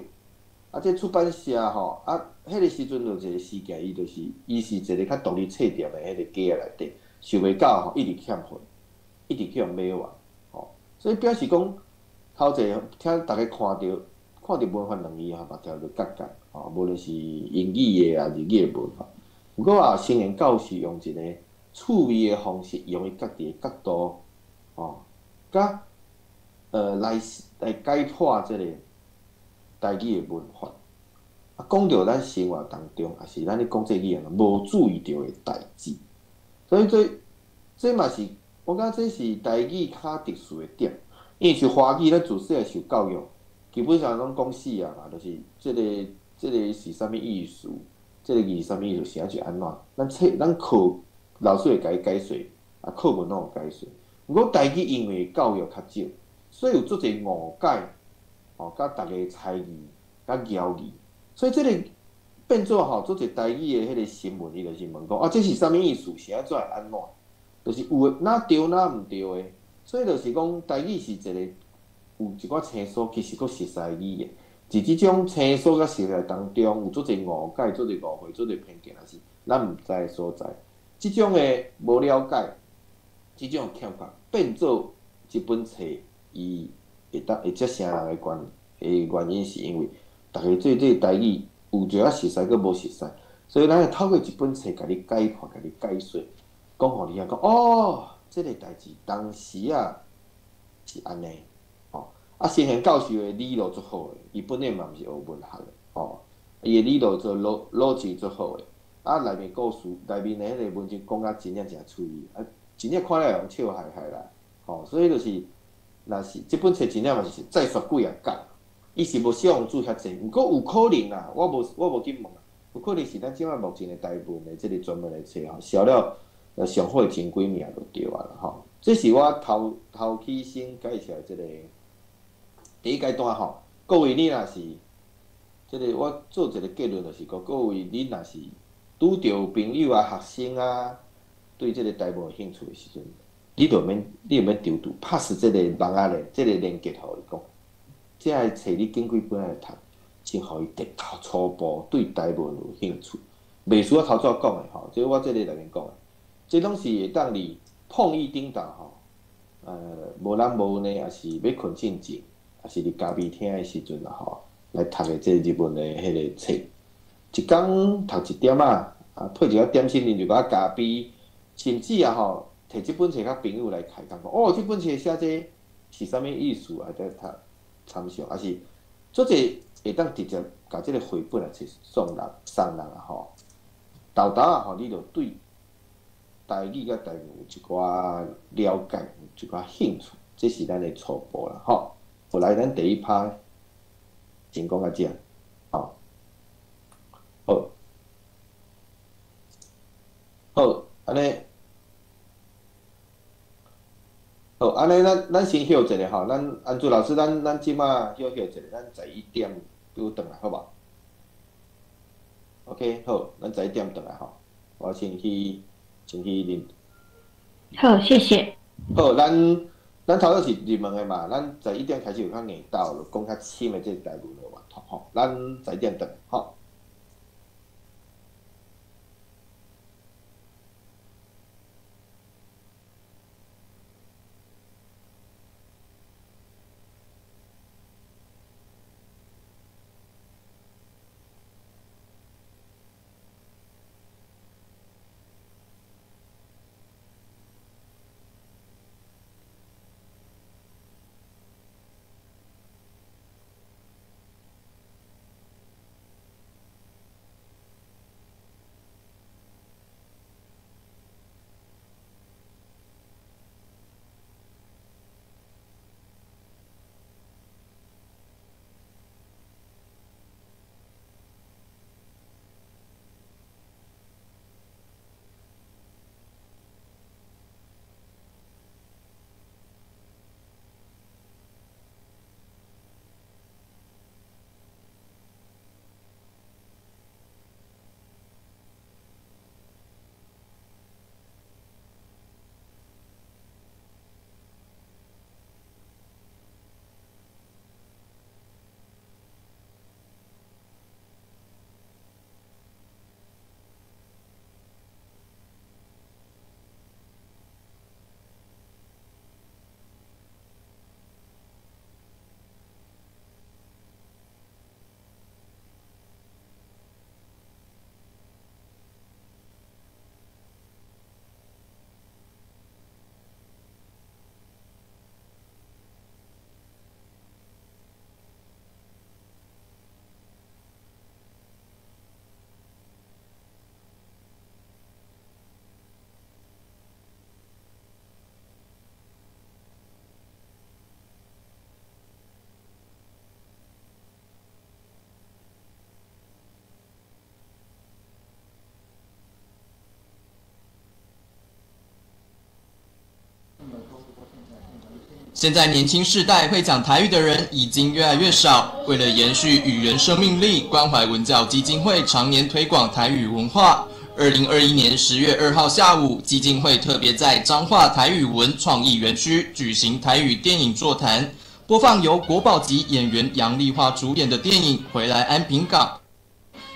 啊，這出版社吼，啊，彼個時陣就一個事件，伊就是伊是一個較獨立冊店的彼個家內底，想袂到吼，一直欠貨，一直去予買完，吼，所以表示講，頭一個聽逐家看著文法兩字吼，目條就結結，吼，無論是英語的抑是日語的文法。毋過啊，承賢教授用一個趣味的方式，用伊家己的角度，吼，佮來解剖這個台語的文法。啊，講著咱生活當中，抑是咱咧講這語言無注意著的代誌。所以這嘛是，我感覺這是台語較特殊的點，因為像華語，咱自細漢受教育，基本上攏講死啊嘛，就是這個是啥物意思，這個字是啥物意思，寫是按怎？咱冊咱課老師會共伊解說，啊，課文攏有解說。毋過台語因為教育較少，所以有足濟誤解，吼，佮逐家猜疑、佮疑慮，所以這個變做吼，足濟台語的彼個新聞，伊就是問講啊，這是啥物意思？是按怎按怎？就是有的哪對哪毋對的，所以就是講台語是一個有一寡生疏，其實閣熟似語言。佇這種生疏佮熟似當中，有足濟誤解、足濟誤會、足濟偏見，抑是咱毋知的所在。這種的無了解，這種欠缺，變做這本冊伊會當會遮成人的原因，是因為逐家對這個台語有一寡熟似，閣無熟似，所以咱會透過這本冊共你解剖、共你解說，講予你聽，講哦，這個代誌當時啊是按呢，吼。啊，承賢教授的理路足好的，伊本來嘛毋是學文學的，吼，伊的理路做邏輯足好的，啊，內面故事內面的彼個文章講甲真正誠趣味，啊，真正看了會用笑嗨嗨啦，吼，所以就是，若是這本冊真正嘛是再刷幾仔擺，伊是無小王子遐濟，毋過有可能啦，我無去問，有可能是咱這擺目前的台文的這個專門的冊吼，銷了上好的前幾名就對啊啦吼。這是我頭頭起先介紹這個第一階段吼。各位你若是這個，我做一個結論就是講，各位你若是拄著朋友啊、學生啊，對這個台文有興趣的時陣，你就免躊躇，pass 這个網仔咧，這个連結予伊講，這个冊你揀幾本來讀，先予伊直頭初步對台文有興趣。袂輸我頭拄仔講的吼，這我這个內面講的，這攏是會當佇碰一叮當吼，無人無呢，抑是欲睏進前，抑是佇咖啡廳的時陣啦吼，來讀的這日文的彼个冊，一工讀一點仔，啊，配一個點心，啉一寡咖啡，甚至啊吼，提這本冊佮朋友來開講，哦，這本冊寫這是啥物意思啊？在讀參詳，抑是做者會當直接共這个繪本來送人送人啊吼，沓沓啊吼，你就對台語佮台文有一寡了解，有一寡興趣，這是咱的初步啦吼。後來咱第一趴先講到這，吼，好，好，按呢，好，按呢，咱先歇一下吼，咱安珠老師，咱這馬歇歇一下，咱11點拄轉來，好無？OK，好，咱十一點轉來吼，我先去啉。好，謝謝。好，咱頭拄是入門的嘛，咱十一點開始有較硬鬥，就講較深的這個台文的源頭吼，咱十一點轉吼。現在年輕世代會講台語的人已經越來越少。為了延續語言生命力，關懷文教基金會常年推廣台語文化。2021年10月2號下午，基金會特別在彰化台語文創意園區舉行台語電影座談，播放由國寶級演員楊麗花主演的電影《回來安平港》，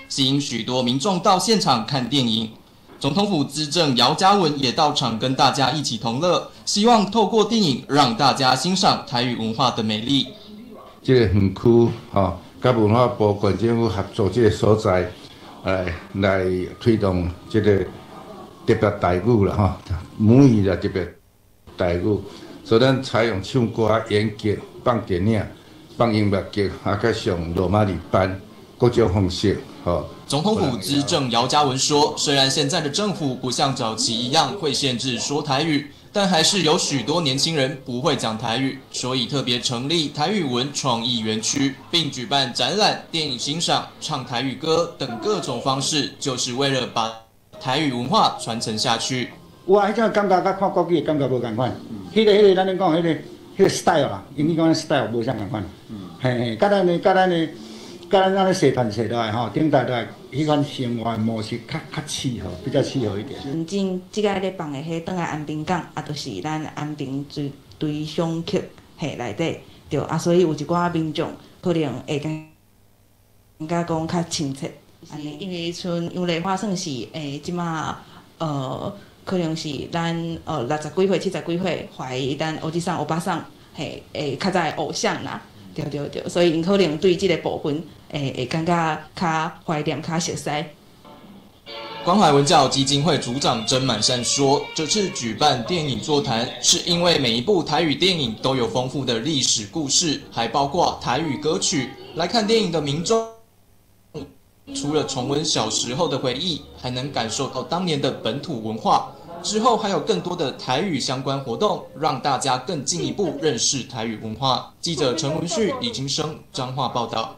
吸引許多民眾到現場看電影。總統府資政姚嘉文也到場跟大家一起同樂，希望透過電影讓大家欣賞台語文化的美麗。這個園區吼，佮文化部縣政府合作這個所在，來推動這個特別台語啦吼，母語啦特別台語，所以咱採用唱歌、演劇、放電影、放音樂劇，啊，佮上羅馬字班，各種方式。總統府資政姚嘉文說：雖然現在的政府不像早期一樣會限制說台語，但還是有許多年輕人不會講台語，所以特別成立台語文創意園區，並舉辦展覽、電影欣賞、唱台語歌等各種方式，就是為了把台語文化傳承下去。有啊，彼種感覺佮看國語的感覺無仝款。彼個咱咧講彼個 style 啦，英語講 style 無啥仝款。嘿嘿，佮咱的。佮咱按呢踅团踅落来吼，顶代落来，彼款生活模式较较契合，比较契合一点。前这个咧放的彼转来安平港，啊，就是咱安平追追想曲嘿内底，对啊，所以有一寡民众可能会感觉讲较亲切，按呢，因为像杨丽花算是这马可能是咱60几岁、70几岁怀疑咱欧吉桑、欧巴桑嘿，会较早的偶像啦，对对对，所以𪜶可能对这个部分会感觉较怀念、较熟悉。关怀文教基金会组长曾满善说：“这次举办电影座谈，是因为每一部台语电影都有丰富的历史故事，还包括台语歌曲。来看电影的民众，除了重温小时候的回忆，还能感受到当年的本土文化。之后还有更多的台语相关活动，让大家更进一步认识台语文化。”记者陈文旭、李金生彰化报道。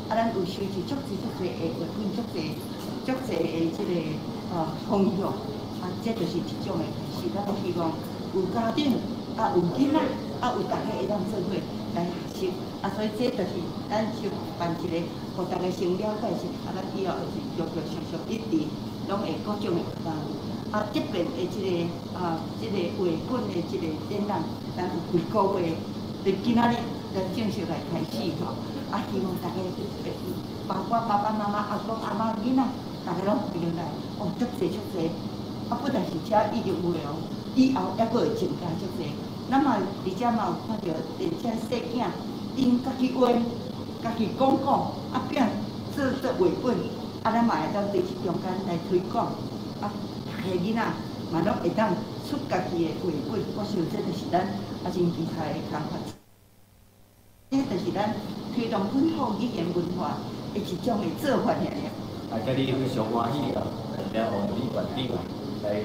啊，咱有收集足濟足濟的繪本，足濟足濟的這个方向，啊，這就是一種的開始。咱希望有家長，啊，有囡仔，啊，有大家會當做伙來學習，啊，所以這就是咱就辦一個，予大家先了解是，啊，咱以後就是陸陸續續一直攏會各種的活動。啊，這邊的這个啊，這个繪本的這個展覽，咱有幾個月，佇今仔日咱正式來開始吼。啊，希望大家，包括爸爸媽媽、阿公阿嬤、囡仔，大家攏歡迎來。哦，足濟足濟，啊，不但是遮已經有了，以後猶閣會增加足濟。咱嘛佇遮嘛有看著，佇遮細囝，𪜶家己畫，家己講講，啊變做做繪本，啊，咱嘛會當佇這中間來推廣，啊，逐個囡仔嘛攏會當出家己的繪本。我想這就是咱啊真期待的工作。這就是咱推動本土語言文化的一種的做法爾爾。啊，今日非常歡喜哦，代表王李館長來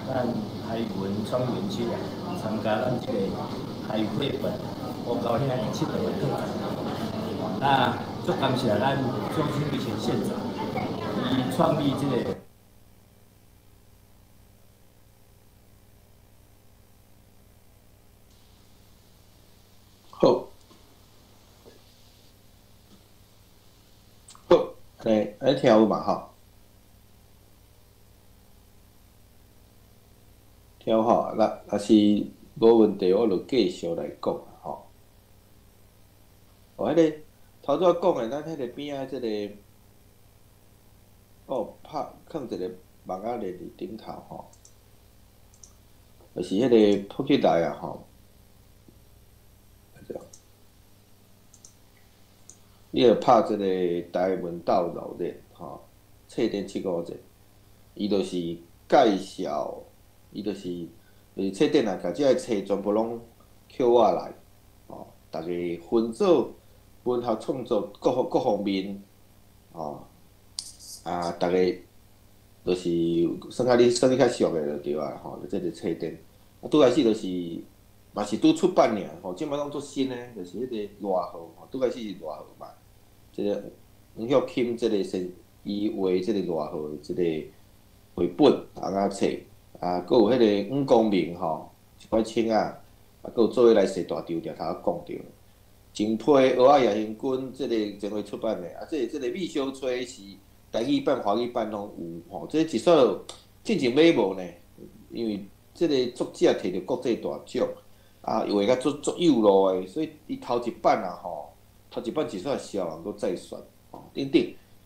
咱台文創園區啊，參加咱這個台語繪本，我高興第七回的特展。那足感謝咱鍾清以前縣長，伊創立這個。好，好，來，來聽有嘛吼？聽有吼，若若是無問題，我就繼續來講吼。哦，彼个頭拄仔講的，咱彼个邊仔這个，哦，拍囥一個網仔咧佇頂頭吼，就是彼个撲起來啊吼。你著拍這个台文鬥鬧熱吼，冊典750，伊就是介紹，伊就是就是冊典啊，共這个冊全部攏抾我來，吼，逐家分做文學創作各各方面，吼，啊，逐家就是算較你算你較熟的就對啊，吼，就這个冊典，啊，拄開始就是嘛是拄出版爾，吼，這擺攏足新的，就是彼个賴號，吼，拄開始是賴號嘛。這个黃玉钦這个先伊畫這个賴號的這个繪本尪仔冊，啊，閣有彼个黄光明吼，一寡青仔，啊，閣有做伙來踅大場，定頭仔講著，前批蚵仔夜行軍這个前回出版的，啊，這个這个米小吹是台語版、華語版攏有吼，這一說進前買無呢，因為這个作者摕著國際大獎，啊，畫甲足足幼路的，所以伊頭一版啊吼。頭一版一煞銷完，閣再選，吼，等等，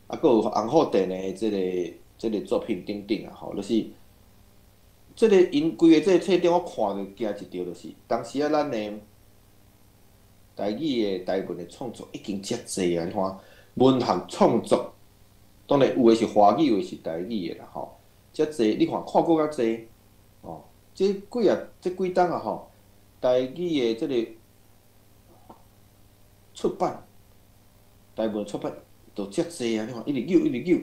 啊，閣有紅虎殿的這个這个作品等等啊，吼，就是這个𪜶規个這个冊頂，我看著驚一跳，就是當時啊，咱的台語的台文的創作已經遮濟啊，你看文學創作，當然有的是華語，有的是台語的啦，吼，遮濟你看看閣較濟，吼，這幾啊，這幾冬啊，吼，台語的這个。出版，台文出版都遮濟啊！你看，一直扭，一直扭，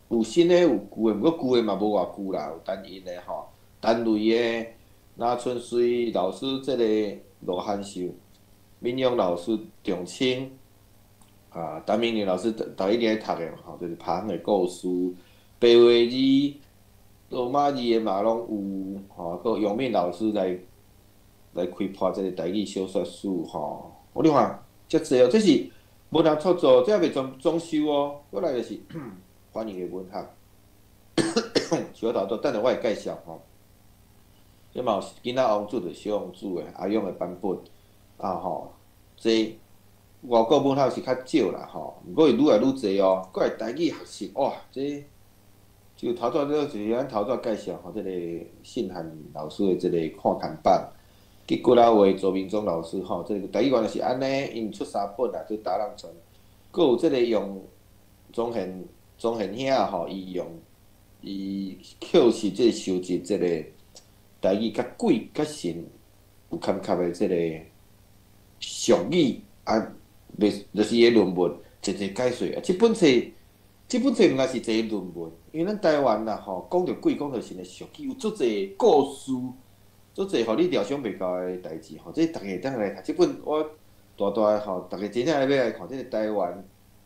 有新的，有舊的，毋過舊的嘛無偌舊啦，有陳寅的吼，陳雷的，林春水老師這個羅漢秀，敏勇老師長青，啊，陳明仁老師逐一定愛讀的吼，就是拍的故事，白話字、羅馬字的嘛攏有吼，閣楊敏老師來來開破這個台語小說史吼，我你看。遮濟哦，這是文學創作，這猶未裝裝修哦。過來就是翻譯的文學，小頭拄等下我會介紹吼。這嘛有囡仔王子，就是小王子的阿勇的版本啊吼。這外國文學是較少啦吼，毋過會愈來愈濟哦。過來台語學習哇，這就頭拄就是咱頭拄介紹吼，這個信漢老師的這個看看版。結果仔話周明忠老師吼，這個台語原來是按呢，𪜶出三本啊，做達人傳，閣有這個用鍾賢鍾賢兄吼，伊用伊扣是這個收集這個台語佮鬼佮神有堪合的這個俗語啊，袂就是伊的論文，一一解說啊。這本冊這本冊毋但是一個論文，因為咱台灣啦吼，講著鬼講著神的俗語有足濟故事。足濟予你料想袂到的代誌吼，這逐家會當來讀。這本我大大吼，逐家真正欲來看。這個台灣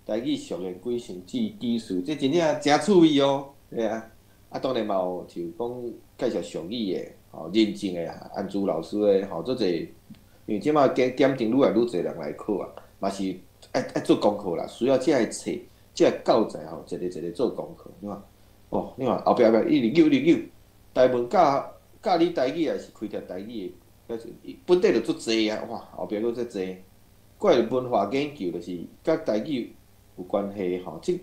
台台語俗諺幾甚至幾事，這真正誠趣味哦，對啊。啊，當然嘛有就講介紹俗語的，吼認證的安珠老師的，吼足濟，因為這馬檢檢定愈來愈濟人來考啊，嘛是愛愛做功課啦，需要這个冊、這个教材吼，一个一個做功課。你看，哦，你看後壁後壁一直扭一直扭，台文教教你台語也是開設台語的，本底就足濟啊，哇，後壁閣遮濟。過來文化研究就是佮台語有關係吼，這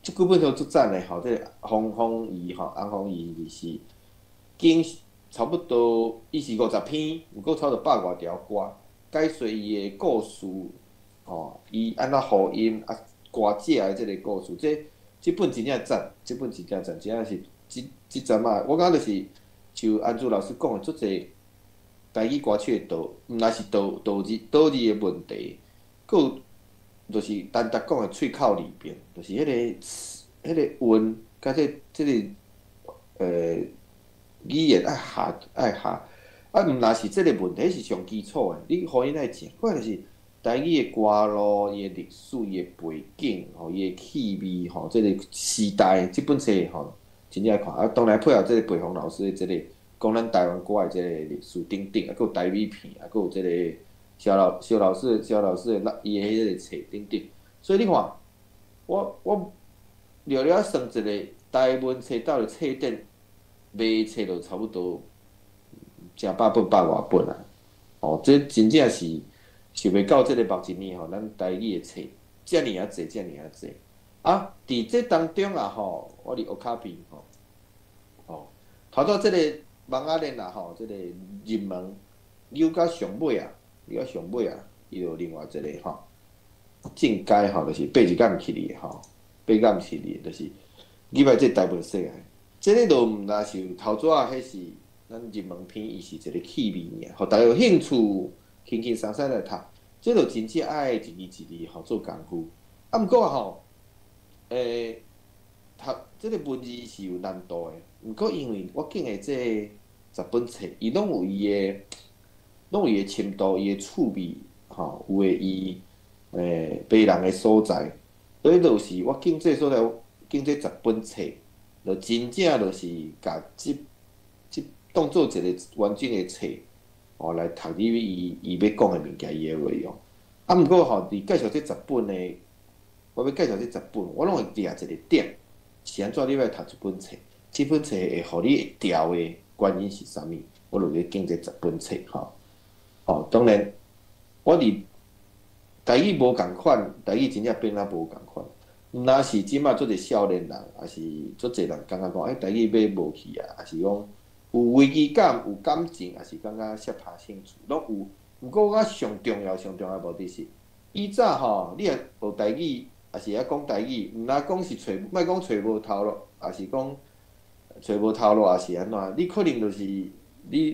這幾本書足讚的吼，這個方方怡吼，洪方怡是經差不多，伊是50篇，毋過差不多百外條歌，解說伊的故事，吼，伊按怎呼音啊，歌者的這個故事，這這本真正讚，這本真正讚，真正是這這陣仔，我感覺就是像安珠老師講的，足濟台語歌曲的導，毋但是導導字導字的問題，閣有就是單獨講的喙口字邊，就是彼個彼個韻，佮這這個語言愛學愛學，啊，毋但是這個問題是上基礎的，你予𪜶愛食，過來就是台語的歌路、伊的歷史、伊的背景、吼伊的氣味、吼這個時代，這本冊吼真正愛看。啊，當然配合這個培峰老師的這個講咱台灣歌的這個歷史等等，啊，閣有台語片，啊，閣有這個蕭老蕭老師蕭老師的伊的彼個冊等等。所以你看，我我了了算一個台文冊到的冊典賣冊就差不多成百本百外本啊！哦，這真正是想袂到這個目一年吼，咱台語的冊遮爾仔濟，遮爾仔濟。啊，佇這當中啊吼，我佇烏卡邊吼，哦，頭拄這個網仔鏈啊吼，這個入門扭到上尾啊，扭到上尾啊，伊就有另外一個吼進階吼，就是80.7字吼，8.7字，就是入來這個台文世界。這個就毋但是頭拄仔，彼是咱入門篇，伊是一個趣味爾，予大家有興趣，輕輕鬆鬆來讀。這就真正愛一字一字吼做功夫。啊，毋過吼，讀這個文字是有難度的。毋過因為我揀的這十本冊，伊攏有伊的，攏有伊的深度，伊的趣味，吼，有的伊迷人的所在。所以就是我揀這所在，揀這十本冊。就真正就是共這這當做一個完整的冊，哦，來讀入去伊伊欲講的物件，伊的內容。啊，毋過吼，佇介紹這十本的，我欲介紹這十本，我攏會掠一個點，是按怎你欲讀這本冊？這本冊會予你會牢的原因是啥物？我就咧揀這十本冊吼。哦，當然，我佇台語無仝款，台語真正變啊無仝款。毋但是這馬足濟少年人，抑是足濟人感覺講，欸，台語欲無去啊，抑是講有危機感、有感情，抑是感覺攝拍興趣，攏有。毋過我感覺上重要、上重要的目的是，以早吼，你若學台語，抑是會曉講台語，毋但講是揣，莫講揣無頭路，抑是講揣無頭路，抑是按怎？你可能就是你，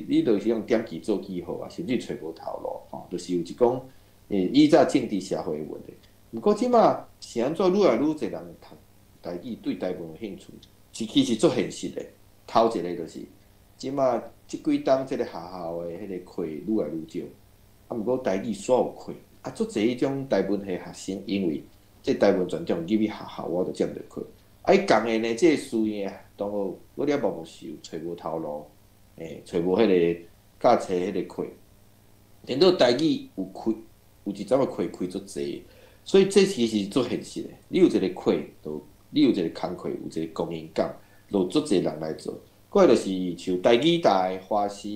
你就是用點記做記號啊，甚至揣無頭路，吼，就是有一講，以早政治社會的問題。毋過這馬是按怎愈來愈濟人讀台語，對台文有興趣，是其實足現實的。頭一個就是，這馬這幾冬這個學校的彼個課愈來愈少，啊，毋過台語煞有課，啊，足濟彼種台文系學生，因為這台文專長入去學校，我就占著課。啊，伊仝的呢，這個書院同學，我了無無是有揣無頭路，揣無彼個教冊彼個課，顛倒台語有開，有一陣仔課開足濟。所以這其實是足現實的。你有一個課，就你有一個工課，有一個光榮感，就足濟人來做。過來就是像台語台、華視、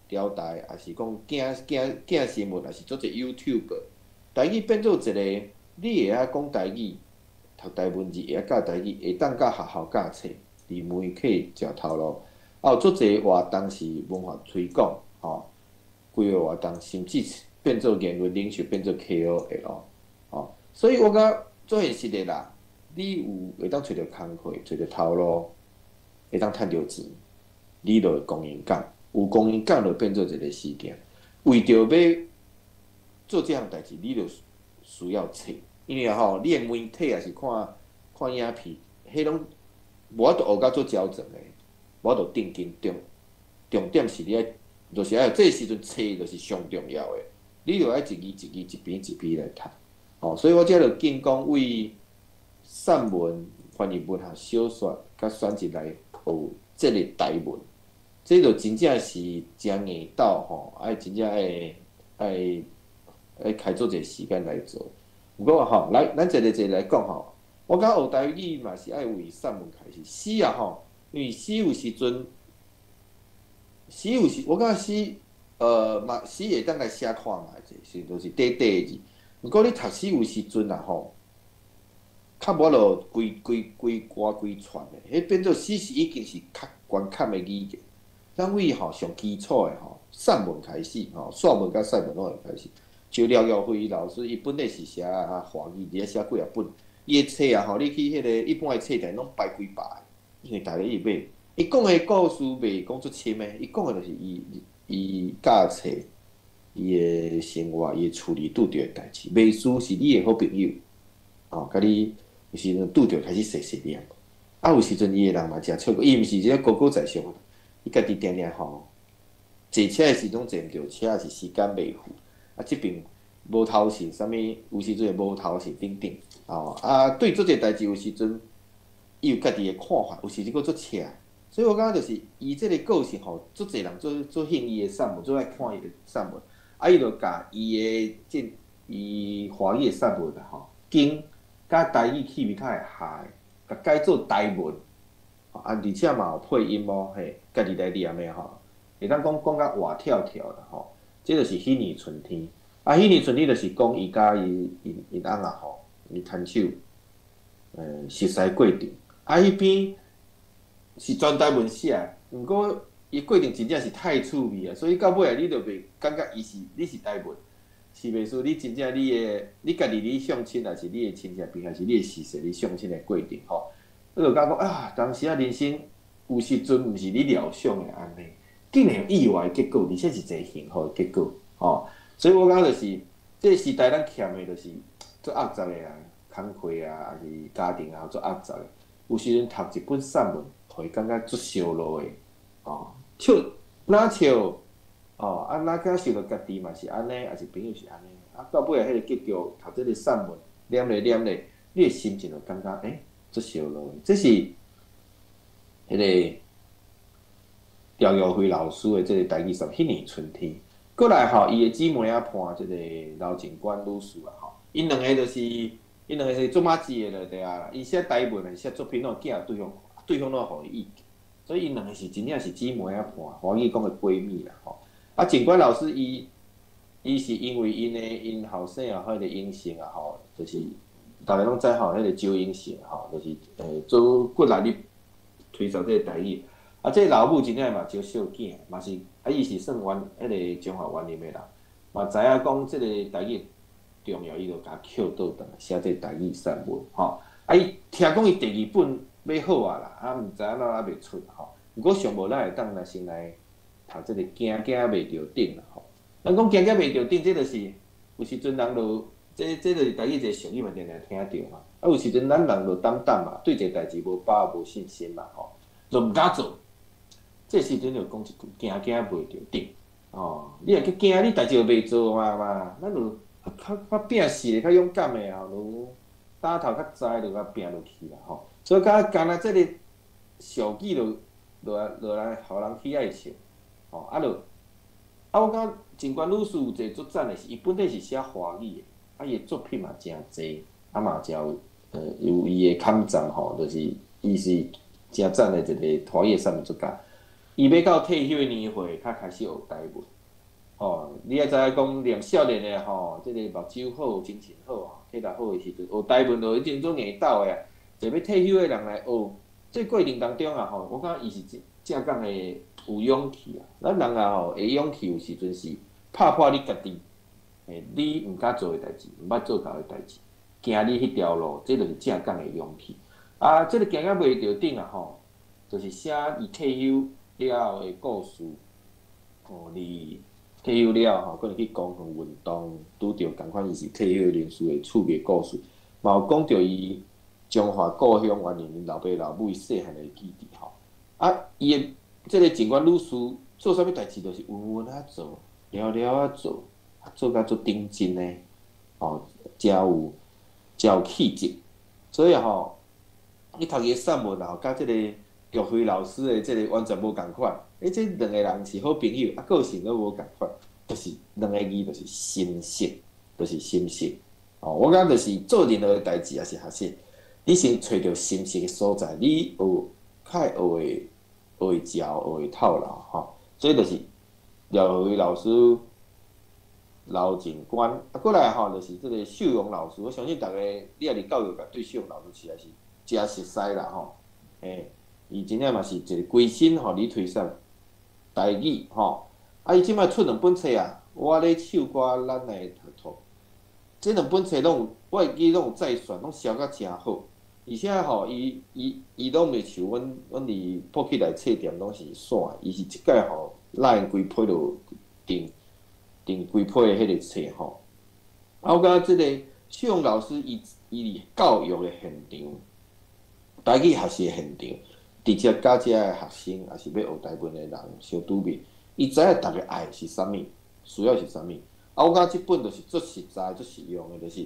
中台，抑是講鏡鏡鏡新聞，抑是足濟 YouTube，台語變做一個，你會曉講台語，讀台文字，會曉教台語，會當佮學校教冊，佇媒體食頭路，啊有足濟活動是文化推廣，吼，規個活動甚至變做言論領袖，變做 KOL。哦，所以我感覺足現實的啦，你有會當揣著工課，揣著頭路，會當趁著錢，你就會光榮感，有光榮感就變做一個事件。為著欲做這項代誌，你就需要冊，因為吼，你的媒體抑是看看影片，彼攏無法度學甲足周全的，無法度定緊重重點是你愛，就是愛這個時陣冊就是上重要的，你就愛一字一字一篇一篇來讀。吼，所以我這就建講為散文翻譯文學小說佮選集來學這个台文，這就真正是誠硬鬥吼，愛真正愛愛愛開足濟時間來做。毋過吼，來咱一个一个來講吼，我感覺學台語嘛是愛為散文開始。詩啊吼，因為詩有時陣，詩有時我感覺詩，嘛詩會當來寫看覓者，是就是短短的字。毋過你讀詩有時陣啊吼，較無落規規規歌規串的，彼變做詩是已經是較懸坎的語言。咱為吼上基礎的吼散文開始吼，散文佮散文攏會開始。像廖耀輝老師，伊本來是寫啊華語，而且寫幾啊本。伊的冊啊吼，你去彼个一般的冊店攏排幾百个，因為逐家去買。伊講的故事袂講足深的，伊講的就是伊伊教冊、伊的生活、伊的厝裡拄著的代誌。袂輸是你的好朋友，吼，共你有時陣拄著開始細細念。啊，有時陣伊的人嘛誠笑，伊毋是這個高高在上，伊家己定定吼，坐車的時陣坐毋著車，是時間袂赴。啊，這邊無頭線，啥物有時陣會無頭線等等，吼啊，對足濟代誌有時陣伊有家己的看法，有時陣閣足赤。所以我感覺就是伊這个個性吼，足濟人做做興伊的散文，做愛看伊的散文。啊，伊就共伊的這伊華語的散文啊吼，經佮台語氣味較會合，共改做台文，啊，而且嘛有配音哦，嘿，家己來念的吼，會當講講甲活跳跳啦吼。這就是彼年春天，啊，彼年春天就是講伊佮伊𪜶𪜶翁仔吼，伊牽手，熟似過程。啊，彼篇是全台文寫，毋過伊過程真正是太趣味啊，所以到尾啊，你就袂感覺伊是你是台文，是袂輸你真正你的你家己你相親，抑是你的親戚朋友，抑是你的熟似你相親的過程吼，你就感覺啊，當時啊人生有時陣毋是你料想的按呢，竟然有意外的結果，而且是一個幸福的結果，吼。所以我感覺就是，這個時代咱欠的就是足壓雜的啊，工課啊，抑是家庭啊，足壓雜的。有時陣讀一本散文，予伊感覺足燒路的，哦，笑，若笑，哦，啊，若感受著家己嘛是按呢，抑是朋友是按呢，啊，到尾啊，彼个結局讀這個散文，念咧念咧，你的心情就感覺，欸，足燒路的。這是彼个廖耀輝老師的這個台語散文《彼年春天》。過來吼，伊的姊妹仔伴這個劉靜官女士啊吼，𪜶兩个就是，𪜶兩个是做馬子的就對啊啦。伊寫台文的寫作品攏有寄對方，對方攏會予伊意見，所以𪜶兩个是真正是姊妹仔伴，華語講的閨蜜啦吼。啊，靜官老師伊，伊是因為𪜶的𪜶後生啊，彼个英成啊吼，就是逐家攏知吼，彼个周英成吼，就是做骨力咧推廣這个台語。啊，這个老母真正嘛招惜囝，嘛是啊，伊是算原彼个彰化員林的人，嘛知影講這個台語重要，伊就共抾倒轉來寫這個台語散文吼。啊，伊聽講伊第二本欲好啊啦，啊，毋知影怎猶未出吼。毋過上無咱會當來先來讀這个驚驚袂著頂啦吼。咱講驚驚袂著頂，這就是有時陣人就這這就是台語一个俗語嘛，定定聽著嘛。啊，有時陣咱人就膽膽嘛，對一个代誌無把握、無信心嘛吼，就毋敢做。這時陣就講一句驚驚袂著頂，哦，你若去驚，你代誌就袂做啊嘛。咱就較較拼死的、較勇敢的啊，就打頭較知就共拼落去啦吼。所以敢敢若這个俗語就落來落來，予人喜愛笑，吼啊就啊，我感覺靜官女士有一个足讚的是，伊本底是寫華語的，啊，伊的作品嘛誠濟，啊嘛誠有有伊的抗戰吼，就是伊是誠讚的一个華語的散文作家。伊欲到退休的年歲，才開始學台文。吼，你愛知影講，念少年的吼，這个目睭好、精神好、體力好的時陣，學台文就已經做硬鬥的啊。一个欲退休的人來學，這過程當中啊吼，我感覺伊是正正港的有勇氣啊。咱人啊吼，會勇氣有時陣是拍破你家己，你毋敢做的代誌，毋捌做到的代誌，行你彼條路，這就是正港的勇氣。啊，這个驚甲袂著頂啊吼，就是寫伊退休了後的故事，吼，你退休了吼，可能去公園運動，拄著仝款伊是退休人士的趣味故事，嘛有講著伊彰化故鄉員林𪜶老爸老母伊細漢的記憶吼。啊，伊的這个靜官女士做啥物代誌，就是穩穩仔做，了了仔做，啊做甲足認真的，吼，誠有氣質，所以吼，你讀伊的散文啊，佮這个玉輝老師的這个完全無仝款。這兩个人是好朋友，啊，個性閣無仝款，就是兩个字，就是心識，就是心識。哦，我感覺就是做任何的代誌，抑是學習，你先揣著心適的所在，你學較會學會學會嚼，學會透腦吼。所以就是廖輝老師、劉警官，啊，過來吼，就是這個秀榮老師。我相信逐家，你若佇教育界對秀榮老師實在是誠熟似啦吼。欸，伊真正嘛是一个規心予你推廣台語吼。啊，伊這擺出兩本冊啊，我咧唱歌，咱來讀讀。這兩本冊攏有，我會記攏有再選，攏銷甲誠好。而且吼，伊攏袂像阮佇普起來冊店攏是散，伊是一擺吼，拉𪜶規批就訂訂規批的彼个冊吼。啊，我感覺這个秀榮老師伊佇教育的現場，台語學習的現場，直接佮遮的學生，抑是欲學台文的人相拄面，伊知影逐家愛是啥物，需要是啥物。啊，我感覺這本就是足實在、足實用的，就是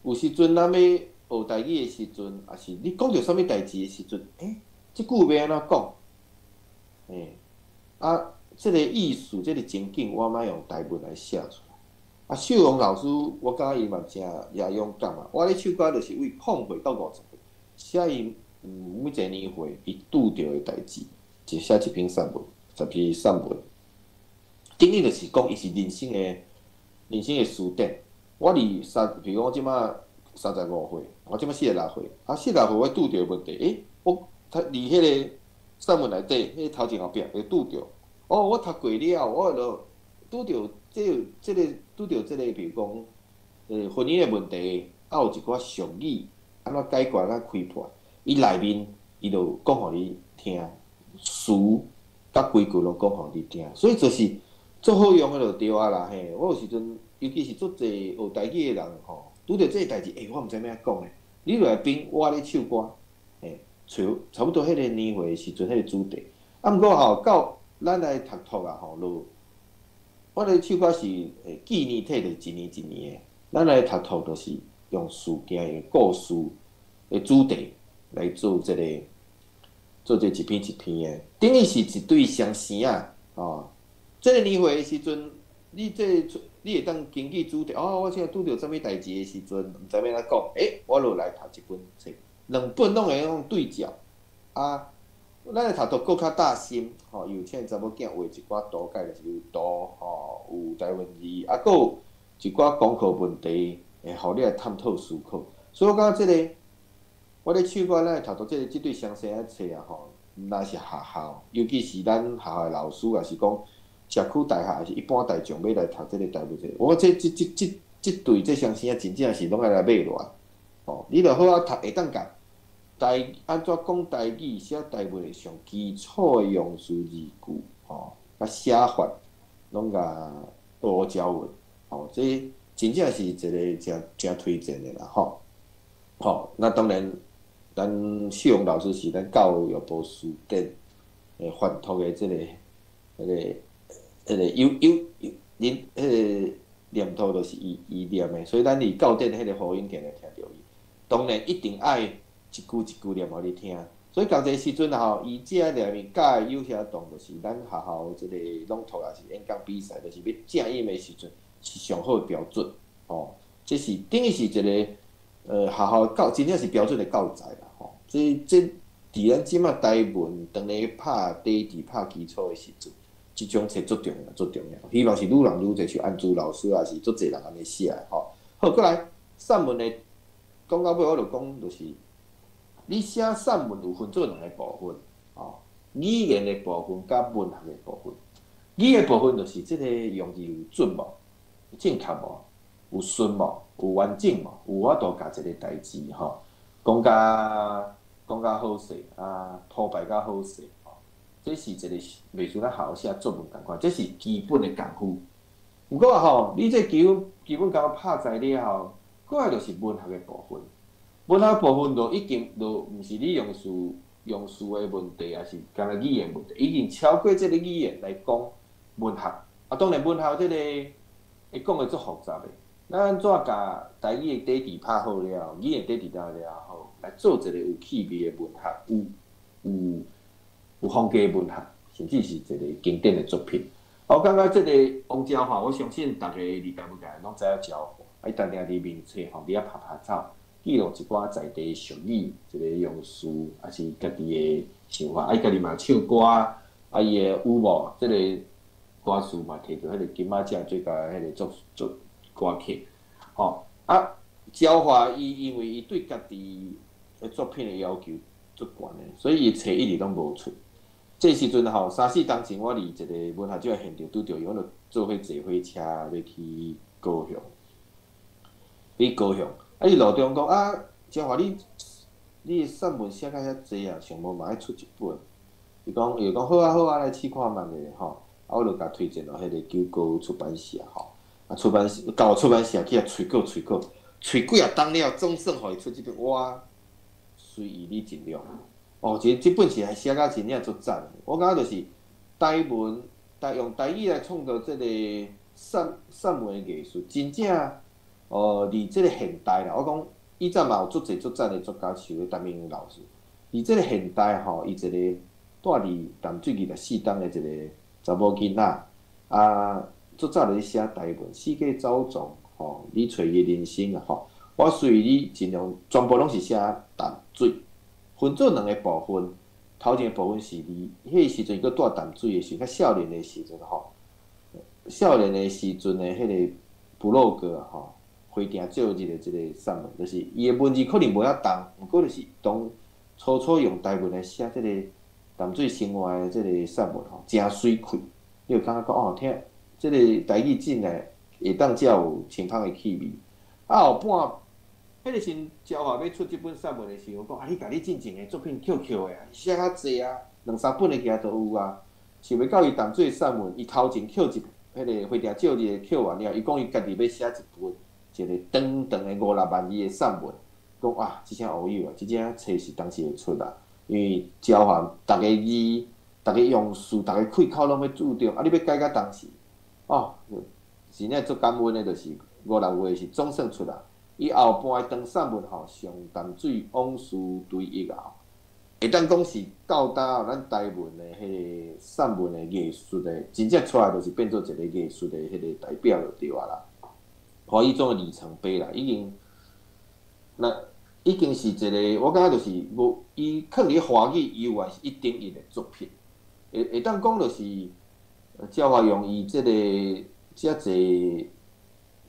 有時陣咱欲學台語的時陣，抑是你講著啥物代誌的時陣，欸，這句欲按怎講？欸，啊，這个意思、這个情景，我欲用台文來寫出來。啊，秀榮老師，我感覺伊嘛誠也勇敢啊。我咧唱歌就是為0歲到50歲，寫伊每一个年歲伊拄著的代誌，就寫一篇散文，10篇散文。等於就是講，伊是人生的詞典。我佇三，比如講我這擺35歲，我這擺46歲，啊，46歲我拄著的問題，欸，我讀佇彼个散文內底，彼個頭前後壁會拄著。哦，我讀過了，我就拄著這個拄著這個，比如講，婚姻的問題，啊，有一寡俗語，按怎解決，按怎開破，伊內面伊就講予你聽，詞佮規句攏講予你聽，所以就是足好用的就對啊啦嘿。我有時陣，尤其是足濟學台語的人吼，拄著這个代誌，欸，我毋知欲按怎講咧，你就來編我咧唱歌，嘿，揣差不多彼個年歲的時陣，彼個主題。啊，毋過吼，到咱來讀讀啊吼，就我咧唱歌是紀年體，就是一年一年的。咱來讀讀就是用事件、用故事的主題來做這個，做這一篇一篇的，等於是一對雙生仔吼。這個年歲的時陣，你這個你會當根據主題，哦，我現在拄著啥物代誌的時陣，毋知欲按怎講，欸，我就來讀這本冊，兩本攏會用對照啊。咱來讀讀閣較貼心，吼，伊有請查某囝畫一寡圖，解就是有圖，吼，有台文字，啊，閣有一寡功課問題，會予你來探討思考。所以我感覺這个，我咧唱歌，咱來讀讀這个這對雙生仔冊啊，吼，毋但是學校，尤其是咱學校的老師，抑是講社區大學，抑是一般大眾欲來讀這个台文冊，我這這這這這對這雙生仔真正是攏愛來買落來，吼，你著好好讀，會當共台按怎講台語、寫台文的上基礎的用詞字句，吼，佮寫法，攏共學教文，吼，這真正是一个誠誠推薦的啦，吼。吼，那當然，咱秀榮老師是咱教育部辭典的翻讀的這个、彼个、彼个有有有，恁彼个念頭就是伊念的，所以咱佇教典彼個呼應定定聽著伊。當然一定愛一句一句念予你聽，所以仝一个時陣吼，伊這內面教的有遐動，就是咱學校這个朗讀抑是演講比賽，就是欲正音的時陣是上好的標準，吼。這是等於是一个學校教，真正是標準的教材啦，吼。這佇咱這擺台文當咧拍底底拍基礎的時陣，這種冊足重要，足重要。希望是愈人愈濟，像安珠老師抑是足濟人按呢寫的吼。好，過來散文的講到尾，我就講就是，你寫散文有分做兩个部分，吼，語言的部分佮文學的部分。語言部分就是這个用字有準無、正確無、有順無、有完整無、有法度共一个代誌吼，講甲講甲好勢啊，鋪排甲好勢吼，這是一个袂輸咱學校寫作文仝款，這是基本的功夫。毋過吼，你這基本功夫拍在了後，過來就是文學的部分。文學部分就已經就毋是你用詞的問題，抑是干焦語言問題，已經超過這个語言來講文學。啊，當然文學這个會講的足複雜的，咱按怎共台語的底底拍好了，語言底底了了好，來做一個有趣味的文學，有風格的文學，甚至是一個經典的作品。我感覺這個王昭華，我相信逐家佇台文界攏知影昭華，伊定定佇面冊吼，佇遐拍拍走，記錄一寡在地俗語，一個用詞，抑是家己的想法。伊家己嘛唱歌，伊的舞步，這個歌詞嘛摕著彼個金馬獎最佳彼個作作歌曲，吼啊！昭華伊因為伊對家己的作品的要求足懸的，所以伊冊一直攏無出。這時陣吼，三四冬前我佇一個文學獎現場拄著伊，阮就做伙坐火車欲去高雄，去高雄。伊路中講啊，昭華你你的散文寫甲遐濟啊，想無嘛愛出一本。伊講伊就講好啊好啊，來試看覓咧吼。我就共推薦予彼個九歌出版社吼。出版社舊出版社去共催稿催稿，催幾若冬了，總算予伊出這本，我隨意你盡量。哦，這這本是還寫甲真正足讚的。我感覺就是台文，台用台語來創造這個散文的藝術，真正哦，佇這個現代啦，我講以前嘛有足濟足讚的作家，像彼陳明老師。佇這個現代吼，伊一個住佇淡水24冬的一個查某囡仔，足早就咧寫台文，四界走傱吼，你揣伊人生啊吼，我隨你盡量，全部攏是寫淡水，分做兩個部分，頭前個部分是佇彼個時陣，閣住淡水的時陣，較少年的時陣吼，少年的時陣的彼個部落格吼，花埕照日的這個散文，就是伊的文字可能無遐重，毋過就是當初初用台文來寫這個淡水生活的這個散文吼，誠媠氣，你會感覺講哦，聽這個台語進來會當遮有清芳的氣味。後半，彼個時昭華欲出這本散文的時候，我講啊，你共你進前的作品抾抾的啊，寫較濟啊，兩三本的其實都有啊。想袂到伊淡水散文，伊頭前抾一彼個花埕照日的抾完了，伊講伊家己欲寫一本，一個長長的五六萬字的散文，講啊，這聲烏有啊，這隻冊是當時會出啊，因為昭華逐个字、逐个用詞、逐个開口攏欲注重，你欲改到當時，哦，真正足感恩的，就是五六月是總算出來。伊後半的長散文吼，上淡水往事追憶啊，會當講是到今咱台文的彼個散文的藝術的，真正出來就是變做一個藝術的彼個代表就對啊啦。華語中的里程碑啦，已經，那已經是一個，我感覺就是無伊囥佇華語以外是一等一的作品。會當講就是趙華用伊這個遮濟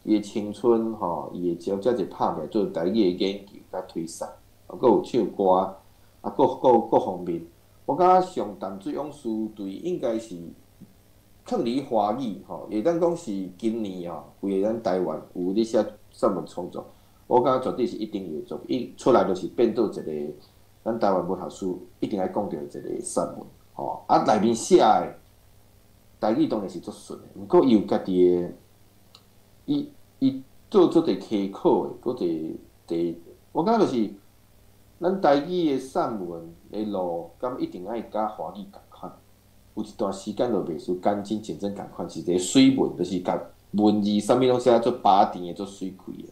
伊的青春吼，伊的遮濟拍拼做台語的研究佮推廣，閣有唱歌，各方面，我感覺上淡水往事對應該是囥佇華語吼，會當講是今年吼，規个咱台灣有咧寫散文創作，我感覺絕對是一定有作，伊出來就是變做一個咱台灣文學史一定愛講著一個散文吼。內面寫的台語當然是足順的，毋過伊有家己的，伊做足濟溪考的，閣濟濟，我感覺就是咱台語的散文的路，敢一定愛佮華語仝款？有一段時間就袂輸簡真認真仝款，是一個水文，就是共文字啥物攏寫足飽甜的，足媠氣的。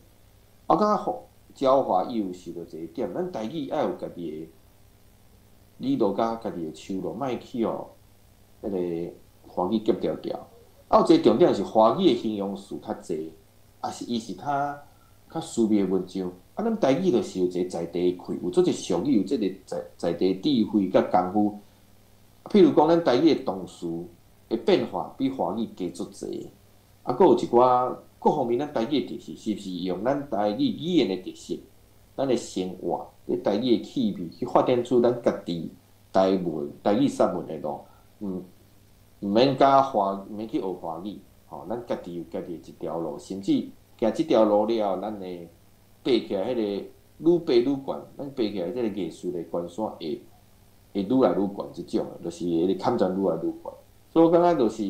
我感覺趙華伊有受著一個點，咱台語愛有家己的理路佮家己的手路，莫去予彼個華語夾牢牢。有一個重點是華語的形容詞較濟，是伊是較較書面的文章。咱台語就是有一個在地的氣，有足濟俗語，有這個在地智慧佮功夫。譬如講，咱台語的動詞的變化比華語加足濟，閣有一寡各方面，咱台語的特色是毋是用咱台語語言的特色，咱的生活，佇台語的氣味去發展出咱家己台文、台語散文的路，毋免佮華，毋免去學華語，吼，咱家己有家己的一條路，甚至行這條路了後，咱會爬起來，彼個愈爬愈懸，咱爬起來這個藝術的關山會愈來愈懸，這種的，就是彼個坎層愈來愈懸。所以我感覺就是，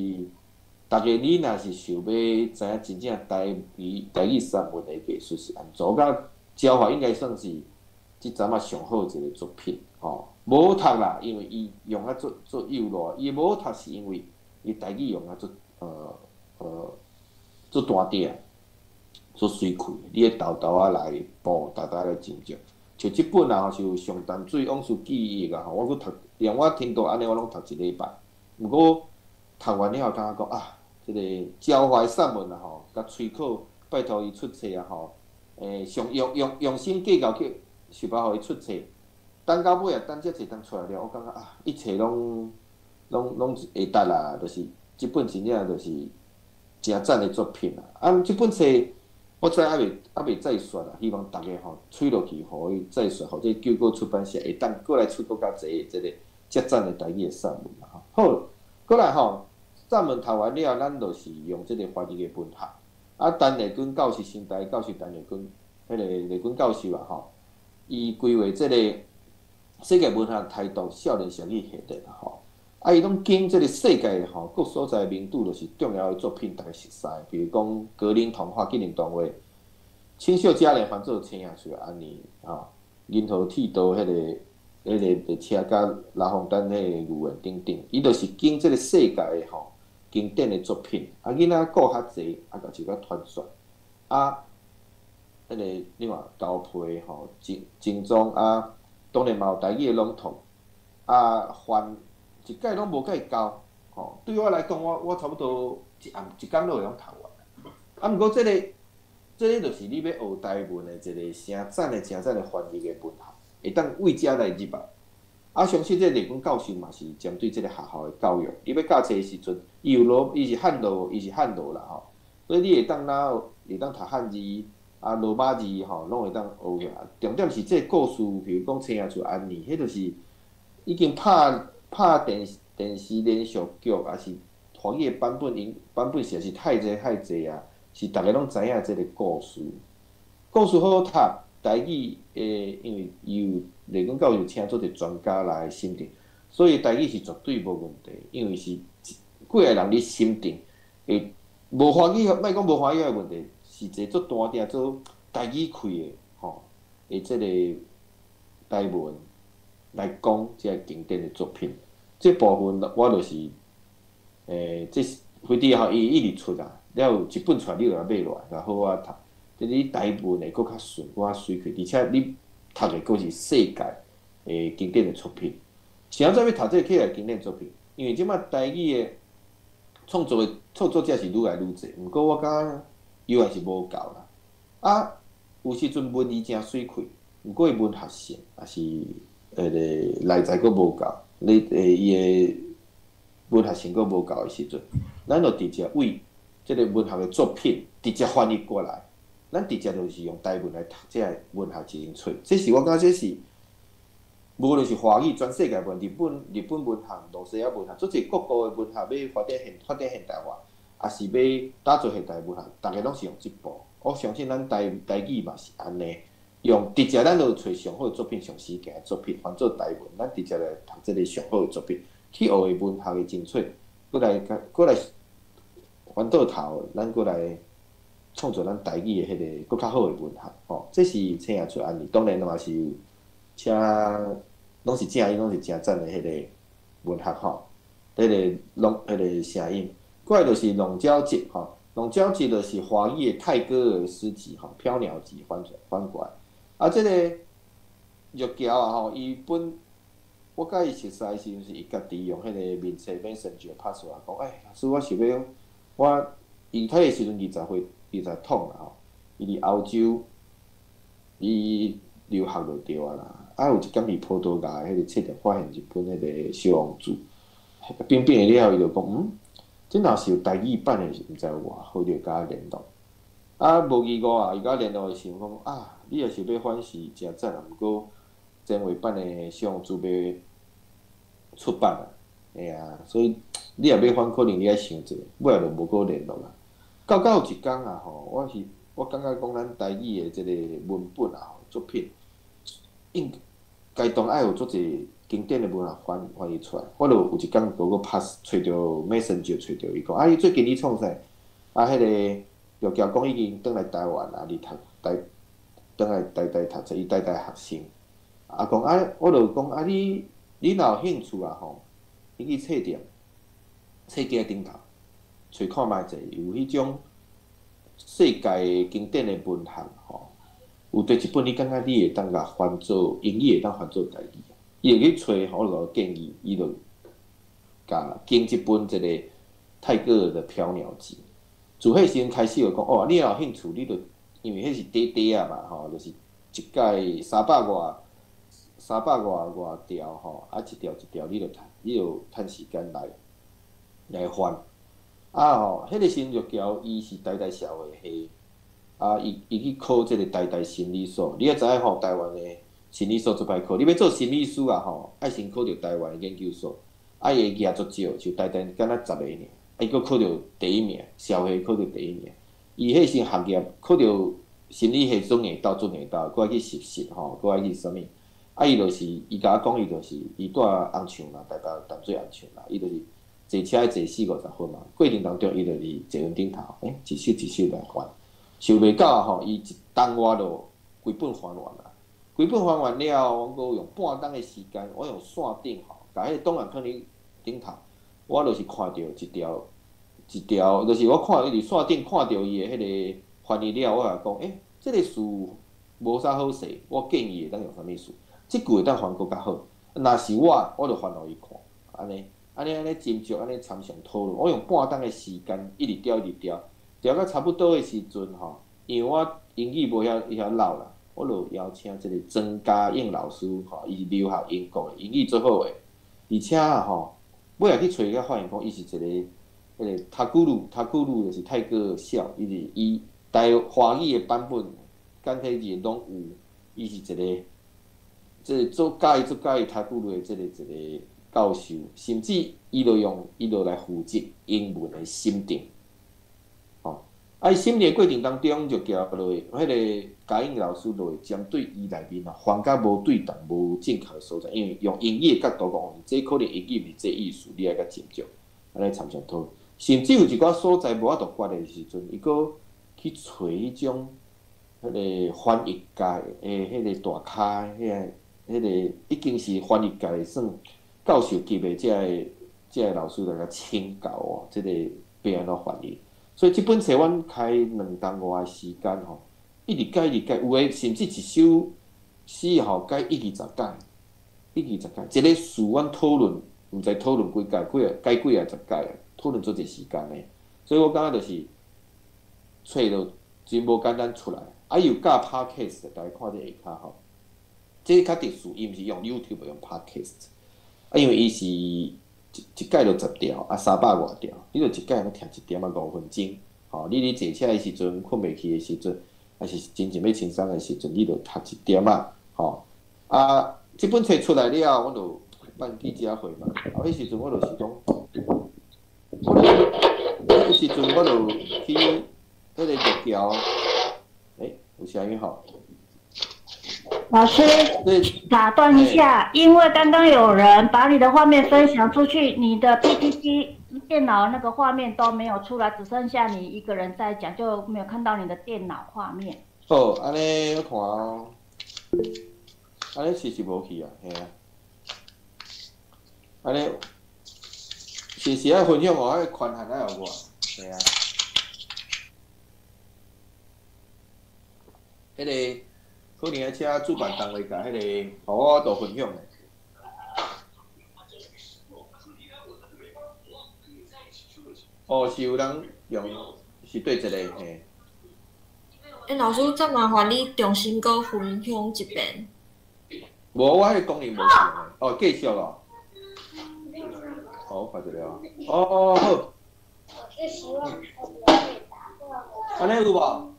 逐家你若是想欲知影真正台語散文的藝術是按怎，我感覺趙華應該算是這陣仔上好一個作品，吼，無好讀啦，因為伊用啊足足幼絡，伊無好讀是因為伊台語用啊足足單調。足媠氣，你愛沓沓仔來補，沓沓來斟酌。像這本啊，是有《上淡水往事記憶》啊，吼，我閣讀，連我聽到按呢，我攏讀一禮拜。毋過讀完了後，感覺講啊，這個焦懷散文啊，吼，共催考，拜託伊出冊啊，吼，上用心計較去，想辦法予伊出冊。等到尾啊，等這冊當出來了，我感覺啊，一切攏會值啦，就是這本真正就是誠讚的作品啊！啊，這本冊我知猶未再刷啦，希望逐家吼催落去，予伊再刷，予這救國出版社會當閣來出閣較濟這个遮讚的台語的散文啦吼。好，閣來吼，散文讀完了，咱就是用這个翻譯的文學。啊，陳麗君教授，成大教授陳麗君，彼个麗君教授啊吼，伊規劃這个世界文學台獨少年雙語系列啦吼。啊，伊攏揀這个世界吼各所在名著，就是重要的作品，逐家熟似，比如講格林童話、格林童話、清秀佳蓮翻做青仔厝按呢吼，銀河鐵道彼个列車佮拉風丹彼个寓言等等，伊就是揀這个世界的吼經典的作品，啊，囡仔顧較濟，啊，共一個傳說，啊，彼个你看交配吼，精裝啊，當然嘛有台語的朗讀，啊，翻一屆攏無介夠，吼，對我來講，我差不多一暗一工都會曉讀完。啊，毋過這个就是你欲學台文的一個誠讚的、誠讚的翻譯的文學，會當為遮來入啊。啊，相信這個麗君教授嘛是針對這個學校的教育，伊欲教冊的時陣，伊有羅，伊是漢羅，伊是漢羅啦吼，所以你會當哪會當讀漢字啊、羅馬字吼，攏會當學起來。重點是這個故事，比如講青仔厝按呢，彼就是已經拍電視連續劇，抑是華語的版本，因版本實在是太濟太濟啊！是逐家攏知影這个故事，故事好好讀，台語的，因為伊有麗君教授請做一個專家來審定，所以台語是絕對無問題，因為是幾個人佇審定，會無歡喜，莫講無歡喜的問題，是一個足淡定、做台語氣的吼，的這个台文來講這个經典的作品，這部分我就是，這是飛碟吼，伊一直出啊。了有一本出來，你就共買落來，共好好讀。這你台文會閣較順，閣較媠氣，而且你讀的閣是世界的經典的作品。是按怎欲讀這個起來經典作品？因為這擺台語的創作的創作者是愈來愈濟，毋過我感覺猶還是無夠啦。啊，有時陣文字誠媠氣，毋過伊文學性抑是彼个內在閣無夠，你伊的文學性閣無夠的時陣，咱就直接為這个文學的作品直接翻譯過來，咱直接就是用台文來讀這个文學精粹。這是我感覺這是無論是華語全世界文、日本文學、羅西亞文學，足濟各國的文學欲發展現代化，抑是欲打造現代文學，逐家攏是用這步。我相信咱台語嘛是按呢，用直接咱就揣上好的作品、上時行的作品翻做台文，咱直接來讀這个上好的作品，去學的文學的精粹，閣來翻倒頭，咱閣來創作咱台語的彼个閣較好的文學，吼，這是青仔厝按呢，當然嘛是有請，攏是正音，攏是誠讚的彼个文學吼，彼个攏彼个聲音。過來就是龍鳥集吼，龍鳥集就是華語的泰戈爾詩集吼，《飄鳥集》翻過來。啊，這个玉橋啊吼，伊本我佮伊熟似的時陣，是伊家己用彼个面冊 Messenger 拍出來講，欸，老師我想欲。我伊睇的時陣20歲，20通啦吼，伊佇歐洲，伊留學就對啊啦。啊，有一工佇葡萄牙的彼个冊店發現一本彼个小王子，變變了後，伊就講，這若是有台語版的，毋知有偌好，就共我聯絡。啊，無意外啊，伊共我聯絡的時陣講，啊，你若是欲翻是誠讚啊，毋過前衛版的小王子欲出版啊，嘿啊，所以你若欲翻，可能你愛想者，尾仔就無閣聯絡啊。到有一工啊吼，我感覺講咱台語的這个文本啊吼，作品應該當愛有足濟經典的文學翻譯出來。我就有一工閣拍揣著 Messenger 揣著伊講，啊，你最近你創啥？啊，彼个玉橋講已經轉來台灣啊，佇讀台，轉來台大讀冊，伊台大學生。啊，講啊，我就講啊，你若有興趣啊吼，你去冊店，冊架頂頭，揣看覓者，有彼種世界的經典的文學吼，有佗一本你感覺你會當共翻做英語，會當翻做台語？伊就去揣，我就共建議，伊就共揀這本這个泰戈爾的《飄鳥集》。自彼時陣開始就講，哦，你若有興趣，你就因為彼是短短仔嘛，吼，就是一擺三百外外條吼，啊一條一條你就趁，你就趁時間來翻。啊吼，彼个時陣就叫伊是台大社會系，啊伊去考這个台大心理所。你也知影吼，台灣的心理所足歹考，你欲做心理師啊吼，愛先考著台灣的研究所，啊伊會額足少，就台大敢若10个爾，啊伊閣考著第一名，社會考著第一名。伊彼時學業考著心理系總會鬥總會鬥，閣愛去實習吼，閣愛去啥物？啊伊就是伊共我講，伊就是伊住紅樹啦，台北淡水紅樹啦，伊就是坐車愛坐四五十分嘛。過程當中，伊就佇捷運頂頭，欸，一首一首來翻，想袂到吼，伊一冬外就規本翻完啦。規本翻完了後，我閣用半冬的時間，我用線頂吼，共彼個檔案囥佇頂頭，我就是看著一條一條，就是我看伊佇線頂看著伊的彼個翻譯了，我共講，欸，這個詞無啥好勢，我建議會當用啥物詞？這句會當翻閣較好。若是我，我就翻予伊看，按呢，按呢按呢斟酌，按呢參詳討論。我用半冬的時間，一直調一直調，調到差不多的時陣吼，因為我英語無遐遐落啦，我就邀請這個曾嘉應老師吼，伊是留學英國的，英語足好的，而且吼，尾仔去揣才發現講，伊是一個彼個塔古魯，塔古魯就是泰戈爾少，伊是伊台華語的版本，簡體字攏有，伊是一個。這個做佮意做佮意泰戈爾的這個一個教授，甚至伊就用伊就來負責英文的審定，吼，啊，伊審定的過程當中就交落彼個嘉應老師就會針對伊內面啊，翻甲無對同、無正確的所在，因為用英語的角度講，這可能英語毋是這意思，你愛較斟酌，按呢參詳討論。甚至有一寡所在無法度決的時陣，伊閣去揣彼種彼個翻譯界的彼個大咖，彼個。彼個已經是翻譯界算教授級的這个這个老師來共請教哦，這個欲按怎翻譯。所以這本冊阮開兩冬外的時間吼，一直改一直改，有的甚至一首詩吼改一二十改，一二十改。一个詞阮討論，毋知討論幾改，幾啊改幾啊十改，討論足濟時間的。所以我感覺就是冊就真無簡單出來，啊又教 Podcast，大家看這下跤吼。這較特殊，伊毋是用 YouTube，用 Podcast。啊，因為伊是一一擺就十條，啊三百外條，你就一擺通聽一點仔五分鐘。吼，你佇坐車的時陣，睏袂去的時陣，還是真正欲輕鬆的時陣，你就讀一點仔。吼，啊，這本冊出來了，阮就辦記者會嘛。啊，彼時陣我就是講，我就彼時陣我就去彼個玉橋，欸，有聲音吼。老師，打斷一下，因為剛剛有人把你的畫面分享出去，你的 PPT 電腦那個畫面都沒有出來，只剩下你一個人在講，就沒有看到你的電腦畫面。好，按呢我看哦，按呢是是無去啊，嘿啊，按呢是是愛分享哦，彼個權限愛予我，嘿啊，彼個。可能愛請主辦單位共彼個，予我都分享的。哦，是有人用，是對這個嘿。欸，老師，再麻煩你重新閣分享一遍。無，我彼個功能無用的。哦，繼續哦。好，我看一下哦。哦，好。按呢有無？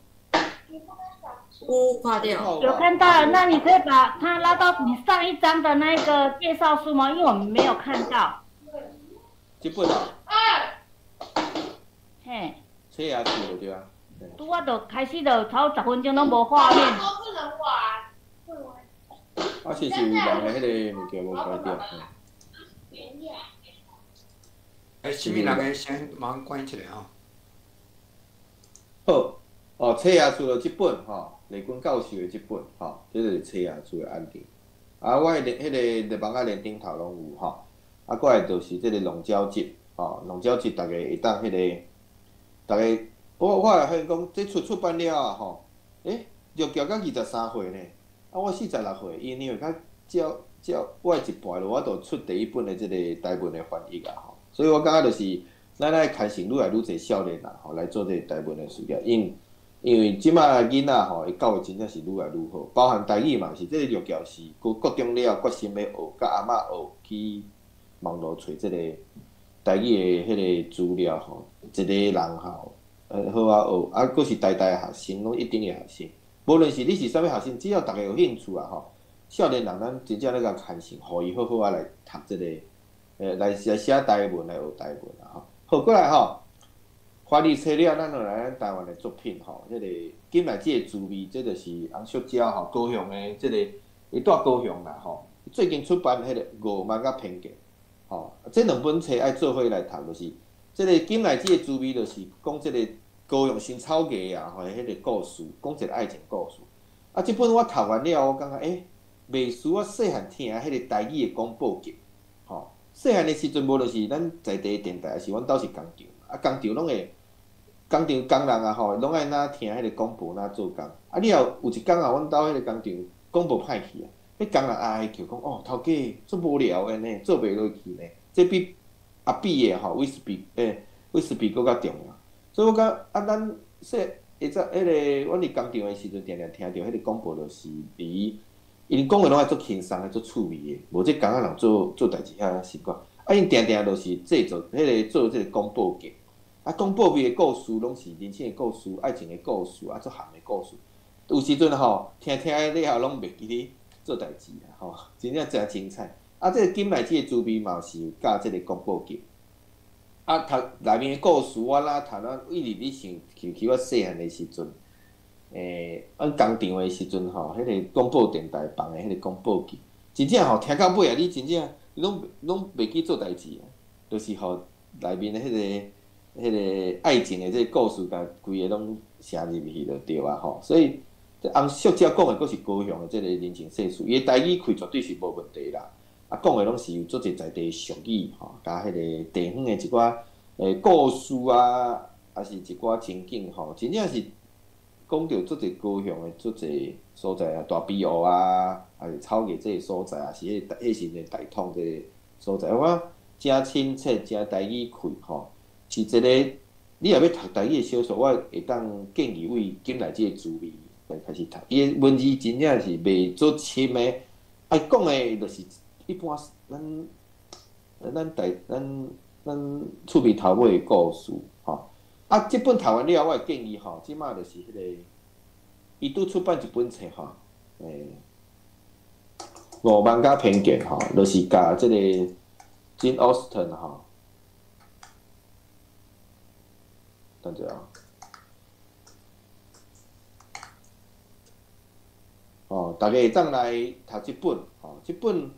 有看到，有看到，那你可以把它拉到你上一張的那個介紹書嗎？因為我們沒有看到。這本啊。嘿。冊也是對啊。拄仔就開始就頭十分鐘攏無畫面。啊，是是有人的彼个物件無關掉。欸，啥物人的聲馬上關起來吼。好，哦，冊也出了這本吼。雷軍教授的這本吼，這就是冊仔厝的案例。啊，我彼个彼个網仔連頂頭攏有吼。啊，過來就是這個龍蛟集，吼，龍蛟集，逐家會當彼個，逐家我會發現講，這出版了啊吼，陸橋才23歲呢，啊我46歲，伊年歲較少少我的一半咯，我就出第一本的這個台文的翻譯啊吼，所以我感覺就是咱愛牽成愈來愈濟少年人吼來做這個台文的事業，因為這馬囡仔吼，伊教育真正是愈來愈好，包含台語嘛是，這個陸橋是國中了決心欲學，佮阿嬤學去網路揣這個台語的彼個資料吼，一個人吼，好啊學，啊，閣是台大學生，攏一定的學生，無論是你是啥物學生，只要逐家有興趣啊吼，少年人咱真正咧共牽成，予伊好好啊來讀這個，來寫台文，來學台文啊吼。好，過來吼，翻譯冊了，咱就來咱台灣的作品吼，這個金來這個滋味，這就是洪淑嬌吼，高雄的這個，伊住高雄啦吼，最近出版彼個傲慢佮偏見，吼，這兩本冊愛做伙來讀，就是這個金來這個滋味，就是講這個高雄新草藝啊，吼，彼個故事，講一個愛情故事。啊，這本我讀完了，我感覺袂輸我細漢聽彼個台語的廣播劇，吼。細漢的時陣，無論是咱在地的電台，抑是阮兜是工廠，啊，工廠攏會，工廠工人啊吼，攏愛若聽彼個廣播，若做工。啊，了後有一工啊，阮兜彼個工廠廣播歹去啊，彼工人哀哀叫講，哦，頭家足無聊的呢，做袂落去呢，這比阿比的吼，威士忌，威士忌閣較重要。所以我感覺啊，咱細會早彼個，阮佇工廠的時陣，定定聽著彼個廣播，就是佇𪜶講的攏愛足輕鬆的，足趣味的，無這工仔人做代誌遐習慣。啊，𪜶定定就是製作彼個做這個廣播劇，啊，廣播劇的故事攏是人生的故事、愛情的故事，啊，足譀的故事。有時陣吼，聽聽了後攏袂記咧做代誌啊，吼，真正誠精彩。啊，這個金來這個滋味嘛是有佮這個廣播劇。啊，讀內面的故事，我哪讀啊，一直咧想，想起我細漢的時陣，阮工廠的時陣吼，彼個廣播電台放的彼個廣播劇，真正吼聽到尾啊，你真正攏袂記做代誌啊，就是予內面的彼個愛情的這個故事，共規個攏寫入去就對啊吼。所以，這洪淑嬌講的閣是高雄的這個人情世事，伊的台語開絕對是無問題啦。啊，講的攏是有足濟在地俗語吼，佮彼個地方的一寡故事啊，抑是一寡情景吼，真正是講著足濟高雄的足濟所在啊，大埤湖啊，抑是草藝這個所在，抑是彼時陣大統這個所在，我感覺誠親切，誠台語氣吼，是一個你若欲讀台語的小說，我會當建議為金來這個滋味來開始讀。伊的文字真正是袂足深的，啊，講的就是一般咱台咱咱厝邊頭尾的故事吼。啊，這本讀完了，我會建議吼，這馬就是彼個，伊拄出版一本冊吼，傲慢佮偏見吼，就是共這個 Jane Austen 吼，等者啊，吼，大家會當來讀這本吼，這本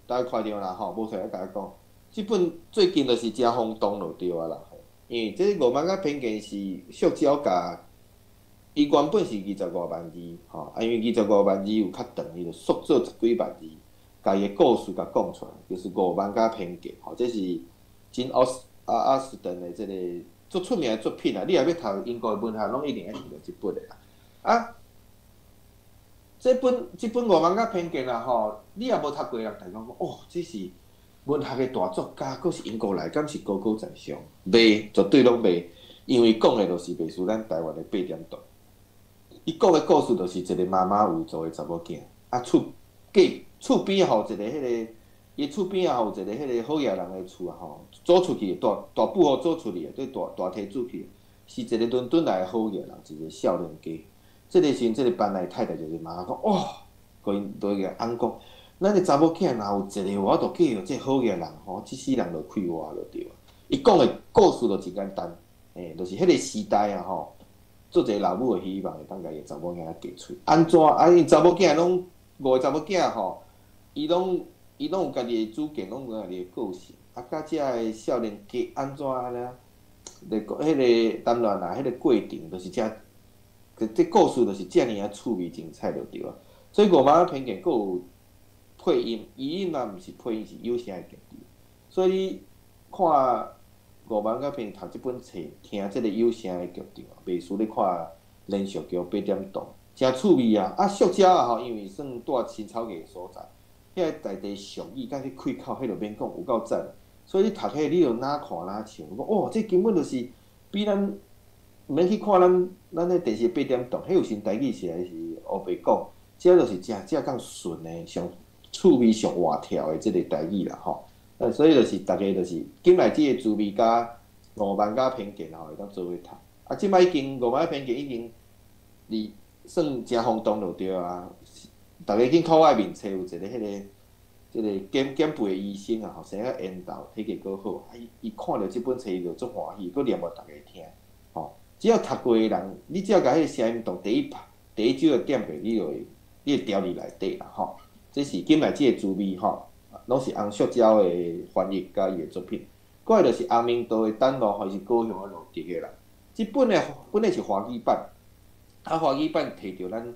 大家看著啦吼，無需要共我講，這本最近就是誠轟動就對啊啦。因為這傲慢佮偏見是塑膠共，伊原本是25萬字，吼，啊，因為25萬字有較長，伊就縮做十幾萬字，共伊的故事共講出來，就是傲慢佮偏見，吼，這是真奧斯阿阿斯頓的這個足出名的作品啊！你若欲讀英國的文學，攏一定愛讀著這本的啦。啊，這本傲慢佮偏見啊，吼，你若無讀過的人，大家講哦，這是文學的大作家，閣是英國來，敢是高高在上？袂，絕對攏袂，因為講的就是袂輸咱台灣的八點檔。伊講的故事就是一個媽媽有做的查某囝，啊，厝隔厝邊吼一個彼個，伊厝邊仔吼有一個彼個好野人的厝啊吼，租出去大大母予租出去的，對大大提出去，是一個倫敦來的好野人，一個少年家。這個時陣，這個班內太太就是媽媽講，哦，共𪜶就共翁講。咱的查某囝若有一個有法度嫁予這好額人吼，這世人就快活就對啊。伊講的故事就真簡單，就是彼個時代啊吼，做一個老母的希望會當共伊的查某囝嫁出。按怎啊？𪜶查某囝攏五個查某囝吼，伊攏有家己的主見，攏有家己的個性。啊，佮遮个少年家按怎按呢？咧講彼個談戀愛，彼個過程就是遮，這故事就是遮爾仔趣味精彩就對啊。所以傲慢偏見閣有配音，語音嘛毋是配音，是有聲的劇。所以你看傲五萬甲偏讀這本冊，聽這個有聲的劇場，袂輸咧看連續劇八點檔，誠趣味啊！啊，塑膠啊吼，因為算蹛新草藝所在，遐在地俗語佮彼開口，彼就免講，有夠讚。所以你讀彼，你就哪看哪笑，講哦，這根本就是比咱毋免去看咱彼電視八點檔，彼有時台語實在是烏白講，這就是誠正講順的，上趣味、上活跳的這个台語啦吼。所以就是逐家就是金來這个滋味佮傲慢佮偏見吼，會當做伙讀。啊，這擺已經傲慢偏見已經離算誠轟動就對啊。逐家緊靠我面冊有一個彼个這个減肥的醫生啊，吼，生甲緣投，體格閣好，啊，伊看著這本冊伊就足歡喜，閣念予逐家聽，吼。只要讀過的人，你只要共彼个聲音當第一拍第一首的點過，你就會你會牢佇內底啦，吼。這是金來這个滋味吼，攏是紅塑膠的翻譯佮伊的作品。過來就是洪明道的等路，吼，伊是高雄的路竹的啦。這本的本來是華語版，啊，華語版摕著咱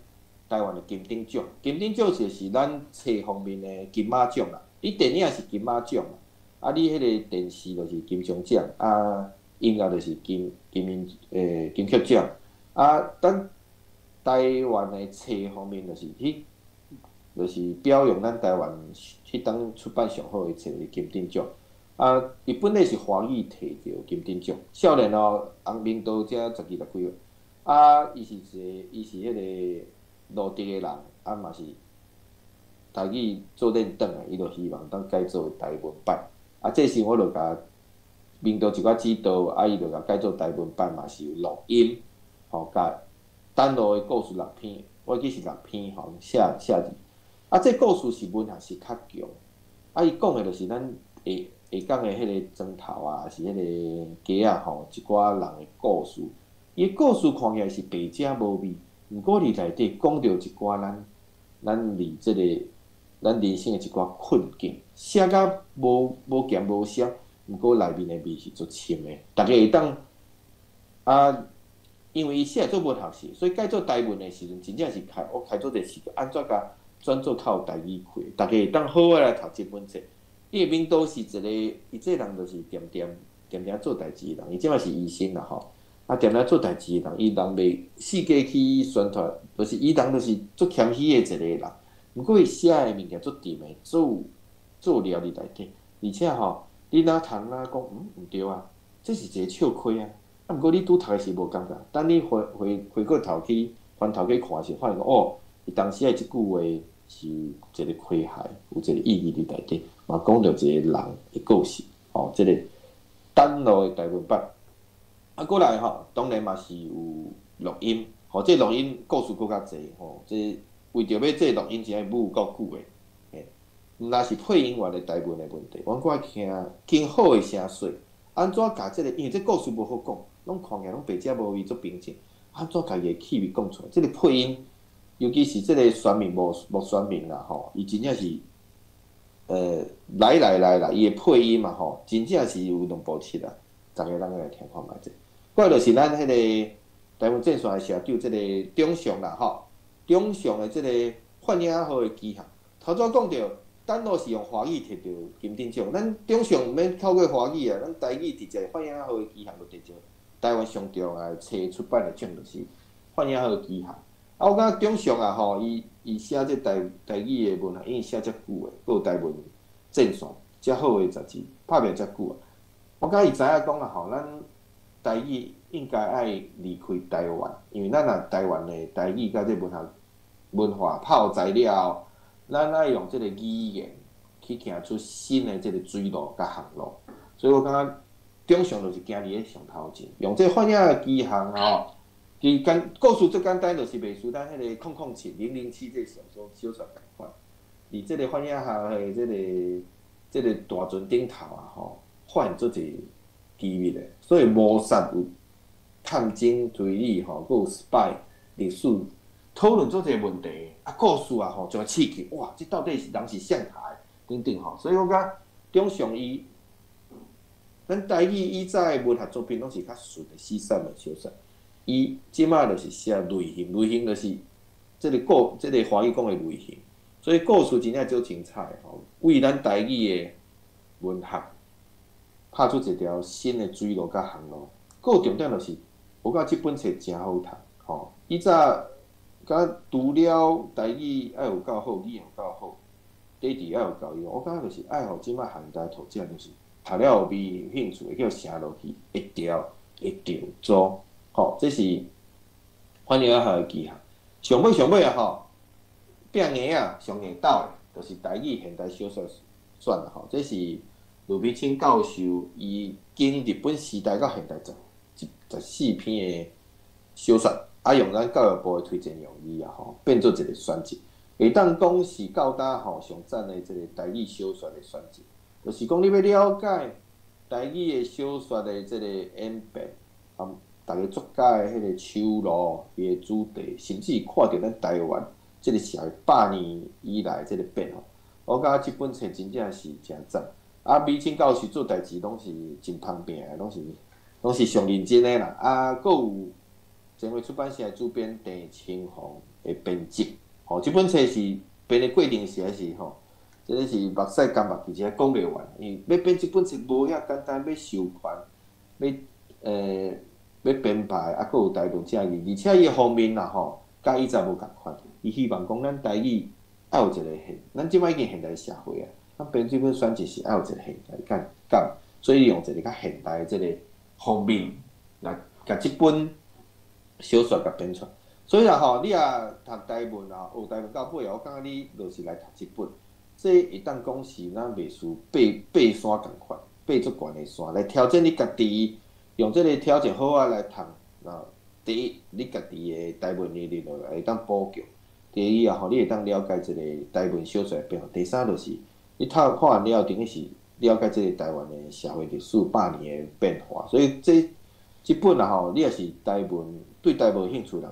台灣的金鼎獎，金鼎獎就是咱冊方面的金馬獎啦。你電影是金馬獎，啊，你彼個電視就是金鐘獎，啊，音樂就是金金音金曲獎。啊，咱台灣的冊方面就是去，就是表揚咱台灣彼當出版上好的冊是金鼎獎。啊，伊本來是華語摕著金鼎獎，少年哦，洪明道才十二十幾歲，啊，伊是一个，伊是彼个蘆竹的人，啊嘛是台語做練轉的，伊就希望當改做台文版。啊，這時我就共明道一寡指導，啊，伊就共改做台文版，嘛是有錄音，吼，共等路的故事六篇，我記是六篇吼，寫寫字。啊，這故事是文學是較強，啊，伊講的就是咱下下港的彼个磚頭啊，是彼个街仔吼，一寡人的故事。伊的故事看起來是白食無味，毋過佇內底講著一寡咱佇這个咱人生的一寡困境，寫甲無無鹹無澀，毋過內面的味是足深的。逐家會當啊，因為伊寫做文學史，所以改做台文的時陣，真正是開我開做一個時，按怎共轉做較有台語氣，逐家會當好好來讀這本冊。伊的明道是一個，伊這人就是恬恬恬恬做代誌的人，伊這擺是醫生啦吼。啊，恬恬做代誌的人，伊人袂四界去宣傳，就是伊人就是足謙虛的一個人。毋過伊寫的物件足甜的，足有料佇內底，而且吼，你若讀若講，毋對啊，這是一個笑虧啊。啊，毋過你拄讀的時無感覺，等你回回回過頭去翻頭去看時，發現講哦，伊當時的這句話是有一個詼諧，有一個意義佇內底，嘛講著一個人的故事，吼，這個等路的台文版。啊，過來吼，當然嘛是有錄音，吼，這錄音故事閣較濟，吼，這為著欲這錄音，真正舞夠久的，嘿，毋但是配音員的台文的問題，阮閣愛聽更好的聲勢，按怎共這个，因為這故事無好講，攏看起來攏白食無味，足平靜，按怎共伊的氣味講出來？這个配音，尤其是這个選民無無選民啦，吼，伊真正是，來來來來，伊的配音嘛，吼，真正是有兩步七啊，逐家咱來聽看覓者。過來就是咱彼个台灣戰線的社長，這个中上啦，吼，中上的這个幻影號的機航。頭拄講著，等路是用華語摕著金鼎獎，咱中上毋免透過華語啊，咱台語直接幻影號的機航就摕著台灣上重要的冊出版的獎就是幻影號機航。啊，我感覺中上啊，吼，伊伊寫這台台語的文學，因為寫遮久的，閣有台文戰線遮好的雜誌，拍拼遮久啊。我感覺伊知影講啊，吼，咱台語應該愛離開台灣，因為咱若台灣的台語佮這文學文化泡在了後，咱愛用這個語言去行出新的這個水路佮航路。所以我感覺中上就是行佇咧上頭前，用這幻影的機航吼，其實簡故事最簡單，就是袂輸咱彼个空空七零零七這個小說小說仝款。佇這個幻影號的這個這個大船頂頭啊，吼，發現足濟機密的，所以謀殺有探偵推理吼，閣有 spy 歷史討論足濟問題，啊，故事啊吼，真刺激，哇！這到底是人是誰殺的等等吼，所以我感覺中上伊，咱台語以早的文學作品攏是較順的寫散的小說，伊這擺就是寫類型，類型就是這个故，這个華語講的類型，所以故事真正足精彩吼，為咱台語的文學。拍出一條新的水路佮航路。閣有重點就是，我感覺這本冊誠好讀，吼。以早敢除了台語愛有夠好，語言有夠好，底底愛有夠用。我感覺就是愛予這擺現代讀者，就是讀了有味有興趣，會叫寫落去，會牢會著做，吼。這是翻譯學的技巧。上尾上尾啊吼，變硬啊，上硬斗的，就是台語現代小說選啦吼。這是盧美清教授伊經日本時代到現代14篇的小說，啊，用咱教育部的推薦用語啊吼，變做一個選集，會當講是到今吼上讚的這個台語小說的選集。就是講你欲了解台語的小說的這個演變，啊，逐个作家的彼個手路，伊的主題，甚至看著咱台灣這個社會100年以來這個變化，我感覺這本冊真正是誠讚。啊，美清教授做代誌攏是真方便的，攏是上認真的啦。啊，閣有前衛出版社的主編鄭清紅的編輯，吼，這本冊是編的過程實在是吼，真的是目屎乾目，其實講袂完。因為欲編這本冊無遐簡單，欲授權，欲編排，啊，閣有台文正義，而且伊的封面啦吼，佮以前無仝款。伊希望講咱台語愛有一個現，咱這擺已經現代社會啊，咱編這本選集是愛有一個現代感，感，所以用一個較現代的這個封面來共這本小說共編出來。所以啦吼，你若讀台文啊，學台文到尾啊，我感覺你就是來讀這本。這會當講是咱袂輸爬爬山仝款，爬足懸的山來挑戰你家己，用這個挑戰好啊來讀。啊，第一，你家己的台文能力就會當補強；第二啊吼，你會當了解這個台文小說的變化；第三就是你讀看完了後，等於是了解這個台灣的社會歷史100年的變化。所以這這本啊吼，你若是台文對台文有興趣人，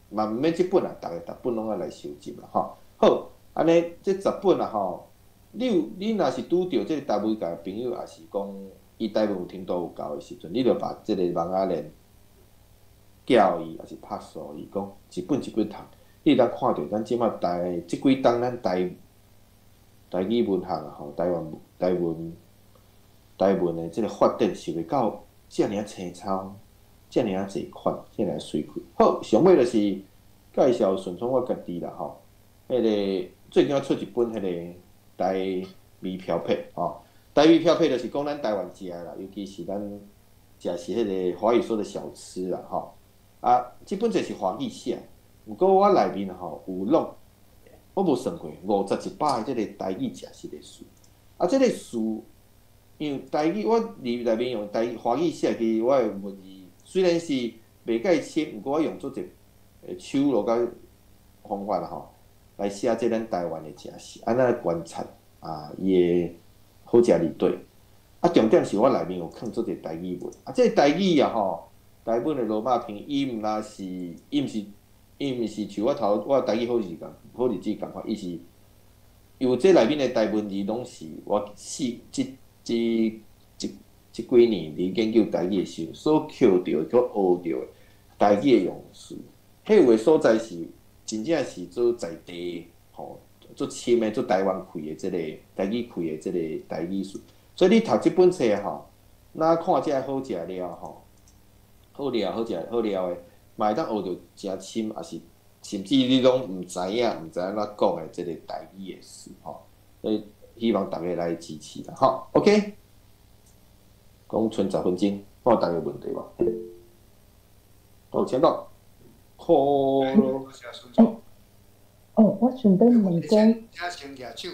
嘛毋免這本啊，逐个逐本攏愛來收集啦吼。好，按呢這十本啊吼，你有你若是拄著這個台文界的朋友，抑是講伊台文有程度有夠的時陣，你就把這個網仔連寄予伊，抑是拍數伊，講一本一本讀，你會當看著咱這擺台這幾冬咱台語文學啊吼，台灣的這個發展是會到遮爾仔青蔥，遮爾仔濟款，遮爾仔媠氣。好，上尾就是介紹順創我家己啦吼，彼個最近我出一本彼個台味飄撇吼，台味飄撇就是講咱台灣食的啦，尤其是咱食是彼個華語說的小吃啦吼。啊，這本冊是華語寫，毋過我內面吼有錄，我無算過51百个這個台語食食的詞。啊，這個詞因為台語我佇內面用台語華語寫，其實我的文字雖然是袂介深，毋過我用做一個手路佮方法啦吼，來寫這咱台灣的食食，按怎來觀察啊，伊的好食佇佗。啊，重點是我內面有囥做一個台語文，啊，這個台語啊吼，台文的羅馬拼音，伊毋若是，伊毋是像我頭我台語好字仝好日子仝款，伊是有這內面的台文字攏是我四這這這這幾年佇研究台語的時陣所抾著的、所學著的台語的用詞，彼有的所在是真正是做在地吼，做深的、做台灣氣的這個台語氣的這個台語詞。所以你讀這本冊吼，若看這好食了吼，好料好食好料的，嘛會當學著誠深，抑是甚至你攏毋知影、毋知按怎講的這個台語的詞吼。所以希望逐家來支持啦，吼。OK，講賰10分鐘，看逐家有問題無？好，請講。好。哦，我想欲問講。請先舉手。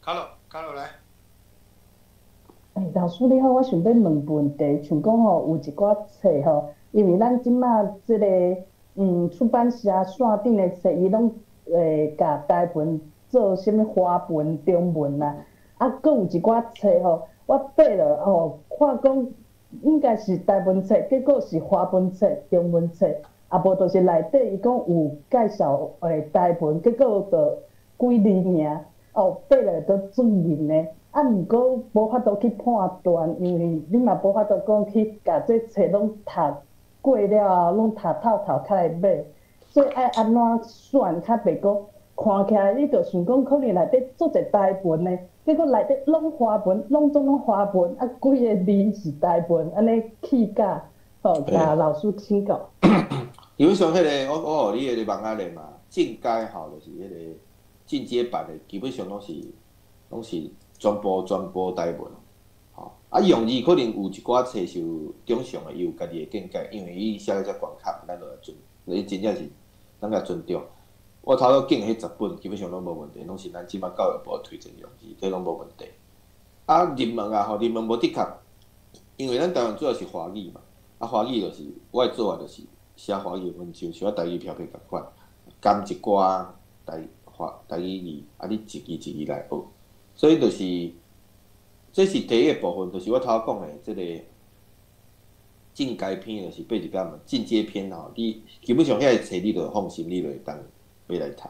卡洛，卡洛來。欸，老師你好，我想欲問問題，像講吼，有一寡冊吼，因為咱這馬這個出版社線頂的冊，伊攏會共台文做啥物華文、中文啦，啊，閣有一寡冊吼，我爬落吼，看講應該是台文冊，結果是華文冊、中文冊，啊無就是內底伊講有介紹台文，結果就幾字爾，哦，爬落都注音的。啊，毋過無法度去判斷，因為你嘛無法度講去共這冊攏讀過了後，攏讀透透才會買，所以愛按怎選較袂講看起來你就想講可能內底足濟台文的，結果內底攏華文，攏總攏華文，啊幾个字是台文，按呢起價，吼，共老師請教。基本上彼个，我予你彼个網仔咧嘛，進階吼，就是彼个進階版的，基本上攏是全部台文，吼。啊，用字可能有一寡冊是有正常的，伊有家己的見解，因為伊寫得遮懸卡，咱就來尊，伊真正是咱共尊重。我頭拄講彼10本基本上攏無問題，攏是咱這擺教育部推薦用字，這攏無問題。啊，入門啊吼，入門無的確，因為咱台灣主要是華語嘛，啊，華語就是我的做法就是寫華語文章，像我台語飄飄仝款，含一寡台華台語字，啊，你一字一字來學，所以就是這是第一個部分，就是我頭講的這個進階篇，就是80篇嘛，進階篇吼，你基本上遐個冊你就放心，你就會當買來讀，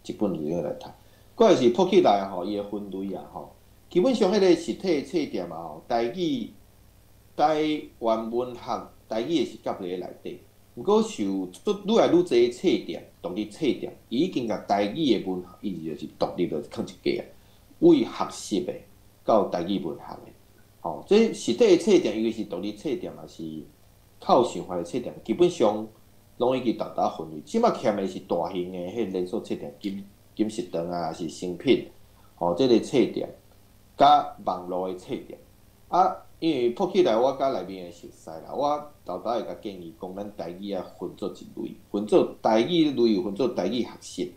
一本就用來讀。過來是博起來吼，伊的分類啊吼，基本上彼個實體冊店啊吼，台語、台灣文學、台語的是夾佇咧內底。毋過受愈來愈濟冊店，獨立冊店，伊已經共台語的文學，伊就是獨立就是囥一格啊，為學習的到台語文學的，吼，這實體冊店，尤其是獨立冊店，也是較有想法的冊店，基本上攏已經沓沓分類。這擺欠的是大型的彼連鎖冊店，金石堂啊，是誠品，吼，這個冊店，佮網路的冊店，啊。因為博起來，我佮內面的熟似啦，我沓沓會共建議講，咱台語愛分做一類，分做台語類，分做台語學習、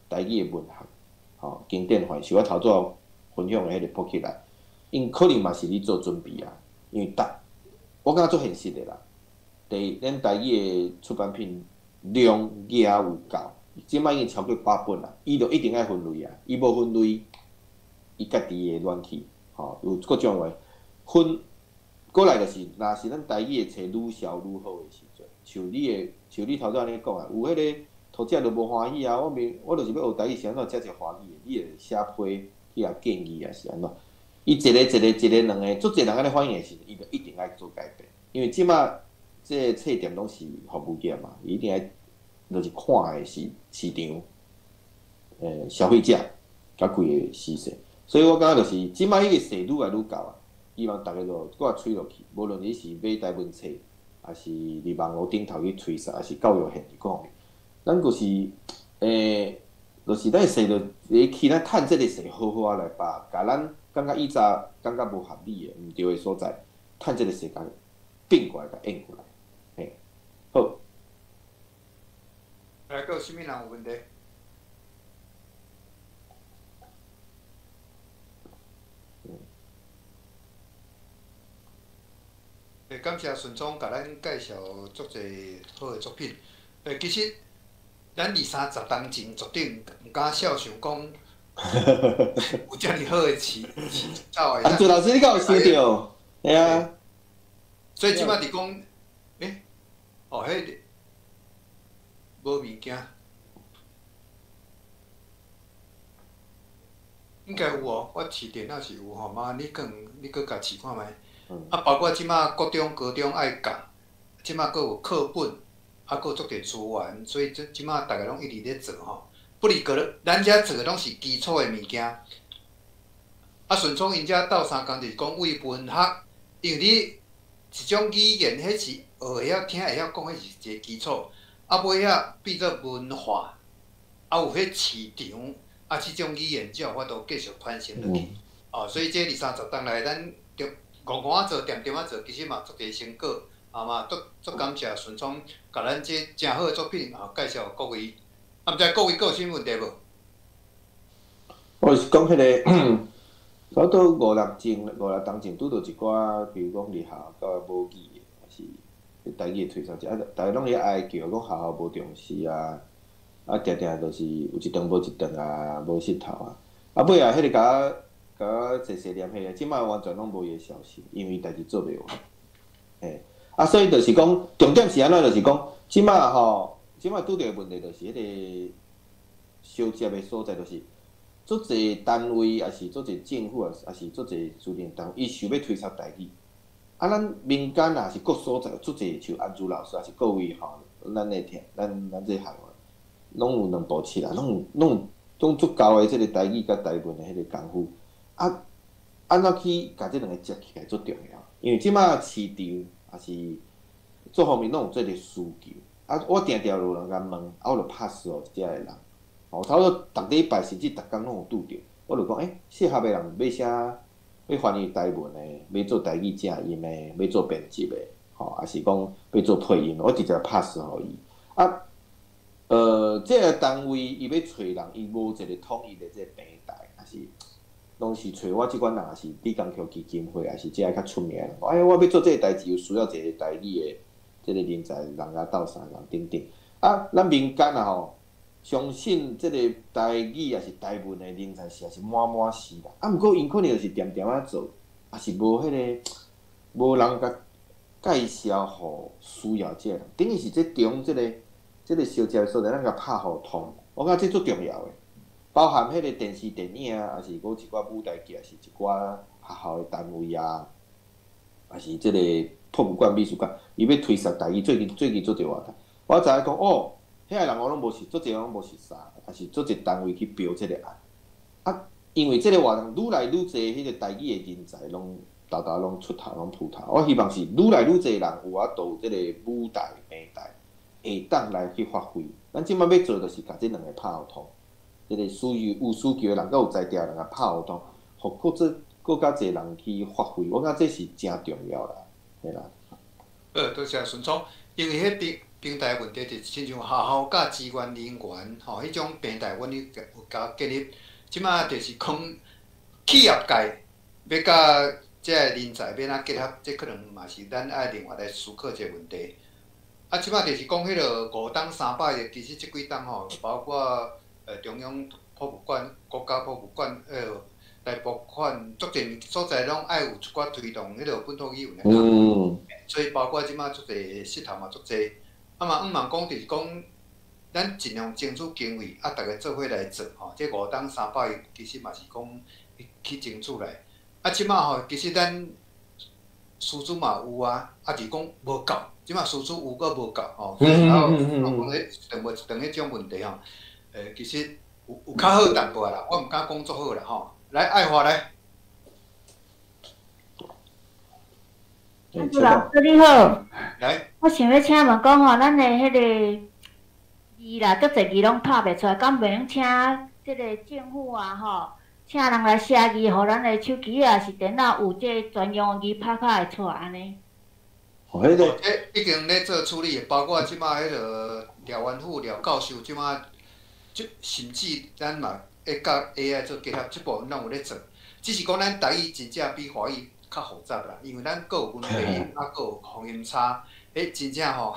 台語的文學，吼，經典範像我頭拄分享的彼個博起來，𪜶可能嘛是咧做準備啊，因為逐，我感覺足現實的啦。第一，咱台語的出版品量也有夠，這擺已經超過100本啦，伊就一定愛分類啊，伊無分類，伊家己會亂去，吼，有各種話。分過來就是，若是咱台語的冊愈銷愈好的時陣，像你頭拄按呢講啊，有彼個讀者就無歡喜啊，我明我就是欲學台語，是按怎遮濟華語的，你會寫批去共建議啊，是按怎？伊一个一个一个兩个，足濟人按呢反應的時陣，伊就一定愛做改變，因為這擺這個冊店攏是服務業嘛，伊一定愛就是看的是市場，消費者佮規个趨勢，所以我感覺就是這擺彼個勢愈來愈高啊。希望逐家就閣催落去，無論你是買台文冊，抑是佇網路頂頭去推捒，抑是教育現場各方面，咱就是，就是咱勢就會去咱趁這个勢好好仔來把，共咱感覺以前感覺無合理的、毋對的所在，趁這个勢共變過來，共應過來，嘿，好。來，閣有啥物人有問題？感謝順聰共咱介紹足濟好的作品。其實咱二三十冬前絕對毋敢肖想講有遮爾好的市走的。啊，朱老師，你敢有想著？嘿啊。所以這擺佇講，哦，彼個無物件，應該有哦。我試電腦是有吼，媽，你閣你閣共試看覓。啊，包括這擺國中、高中愛教，這擺閣有課本，啊，閣有足濟資源，所以這這擺逐个攏一直咧做吼。不離過咱遮做的攏是基礎的物件。啊，順聰𪜶遮鬥相共就是講為文學，因為你一種語言，彼是學會曉聽、會曉講，彼是一個基礎。啊，尾仔變做文化，啊有彼市場，啊，這種語言才有法度繼續傳承落去。哦，所以這二三十冬來，咱著戇戇仔做，恬恬仔做，其實嘛足濟成果，啊嘛足足感謝順聰，共咱這誠好的作品啊介紹予各位。啊，毋知各位閣有啥物問題無？我是講彼個，差不多五六冬前拄著一寡，比如講佇學校教母語的，抑是台語的推銷者，啊，逐家攏遐哀叫，講學校無重視啊，啊，定定就是有一頓無一頓啊，無穡頭啊，啊，尾仔彼個共我細細念彼個，這擺完全攏無伊的消息，因為代誌做袂完，嘿，啊，所以就是講，重點是按怎，就是講，這擺吼，這擺拄著的問題就是彼個相接的所在，就是足濟單位，抑是足濟政府，抑是足濟私人單位，伊想欲推銷台語，啊，咱民間也是各所在足濟，像安珠老師，抑是各位吼，咱的聽，咱這行的，拢有两部册啦，拢有足够的这个台语佮台文的彼个功夫。啊，按怎去共这两个接起来足重要，因为这马市场也是各方面拢有这个需求。啊，我定定有人共问，啊，我就 pass 予遮个人。哦，差不多逐礼拜甚至逐工拢有拄著。我就讲，欸，适合的人欲写，欲翻译台文的，欲做台语正音的，欲做编辑的，吼，抑是讲欲做配音，我直接 pass 予伊。啊，这个单位伊欲揣人，伊无一个统一的这个平台，抑是拢是揣我这款人，抑是李江桥基金会，抑是这个较出名的人。哎，我欲做这个代志，有需要一个台语的这个人才，人共斗相共等等。啊，咱民间啊吼，相信这个台语抑是台文的人才是也是满满是啦。啊，毋过𪜶可能就是恬恬仔做，抑是无彼个无人共介绍予需要这个人，等于是这中这个相接的所在，咱共拍予通。我感觉这足重要的，包含彼个电视、电影啊，抑是阁一寡舞台剧，抑是一寡学校的单位啊，抑是这个博物馆、美术馆，伊欲推捒台语，最近做一个活动，我知影讲哦，遐个人我拢无识，足济拢无熟似，抑是足济单位去标这个案。啊，因为这个活动愈来愈济，彼个台语的人才拢沓沓拢出头，拢浮头。我希望是愈来愈济人有法度有这个舞台、平台，会当来去发挥。咱这马欲做，就是共这两个拍互通，这个需有需求的人，佮有才调的人共拍互通，予阁做阁较济人去发挥。我感觉这是诚重要啦，嘿啦。多谢顺聪，因为彼平台问题，就是亲像学校佮资源人员吼，彼种平台，阮已有共建立。这马就是讲企业界欲佮这个人才欲按怎结合，这可能嘛是咱爱另外来思考这个问题。啊，这马就是讲彼个五冬三百日，其实这几冬吼，包括中央博物馆、国家博物馆、台博馆，足济所在拢爱有一寡推动彼个本土语文的。所以包括这马足济势头嘛足济。啊嘛，向望讲就是讲，咱尽量争取经费，啊，逐家做伙来做吼。这五冬三百日其实嘛是讲去争取来。啊，这马吼，其实咱师资嘛有啊，啊是讲无够。这马师资有阁无够吼。所以啊，讲彼一顿无一顿彼种问题吼，其实有较好淡薄仔啦，我毋敢讲足好啦吼。来，爱华来。老师你好。来。我想欲请问讲吼，咱的彼个字啦，足济字拢拍袂出来，敢袂用请这个政府啊吼，请人来写字，予咱的手机啊，是电脑有这个专用的字拍较会出来按呢？哦，彼个。这已经咧做处理，包括这马彼个廖元富廖教授，这马这甚至咱嘛会佮 AI 做结合，这部分拢有咧做。只是讲咱台语真正比华语较复杂啦，因为咱阁有文白音，啊阁有方音差，彼真正吼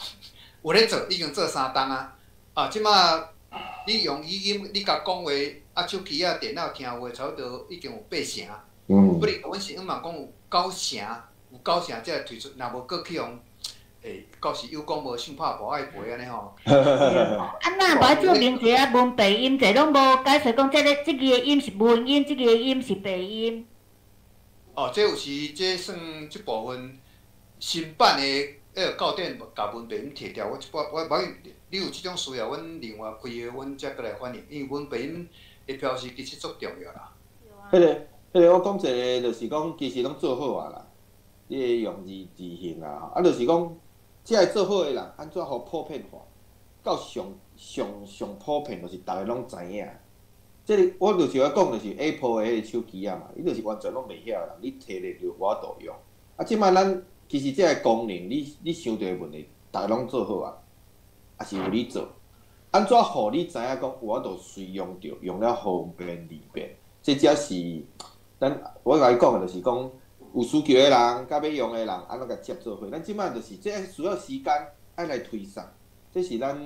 有咧做，已经做三冬啊。啊，这马你用语音，你共讲话，啊手机啊电脑听话，差不多已经有八成。不哩，阮是向望讲有九成，有九成才会推出，若无阁去予，到时有讲无想拍无爱赔按呢吼。啊，若无爱做名字啊，文白音这拢无解释讲，这个这个的音是文音，这个的音是白音。哦，这有时这算这部分新版的彼个教典共文白音提掉，我这摆我我你有这种需要，阮另外开会，阮才阁来反映，因为文白音的标示其实足重要啦。彼个，我讲一个，就是讲其实拢做好啊啦，你会用字字形啊，啊，就是讲，这个做好的人，按怎予普遍化，到上上上普遍，就是逐家拢知影。这个我就是爱讲，就是 Apple 的彼个手机仔嘛，伊就是完全拢袂晓的人，你提咧就有法度用。啊，这摆咱其实这个功能，你想著的问题，逐家拢做好啊，也是有咧做。按怎予你知影讲有法度随用著，用了方便利便，这才是咱我共你讲的，就是讲有需求的人，佮欲用的人，按怎共接做伙。咱这摆就是这需要时间爱来推捒，这是咱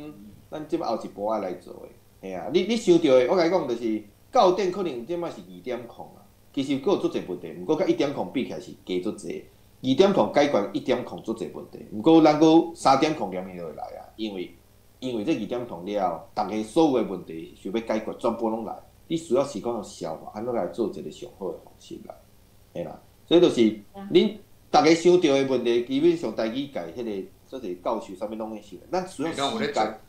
这摆后一步爱来做的。嘿啊，你想著的，我共你讲就是教典可能这摆是2.0啊，其实阁有足济问题，毋过佮1.0比起来是加足济。2.0解决1.0足济问题，毋过咱阁3.0连就会来啊，因为这2.0了后，逐家所有的问题想欲解决，全部拢来，你需要时间去消化，按怎来做一个上好的方式啦，嘿啦，所以就是恁逐家想著的问题，基本上台语界彼个做者教授啥物拢会想，咱需要时间。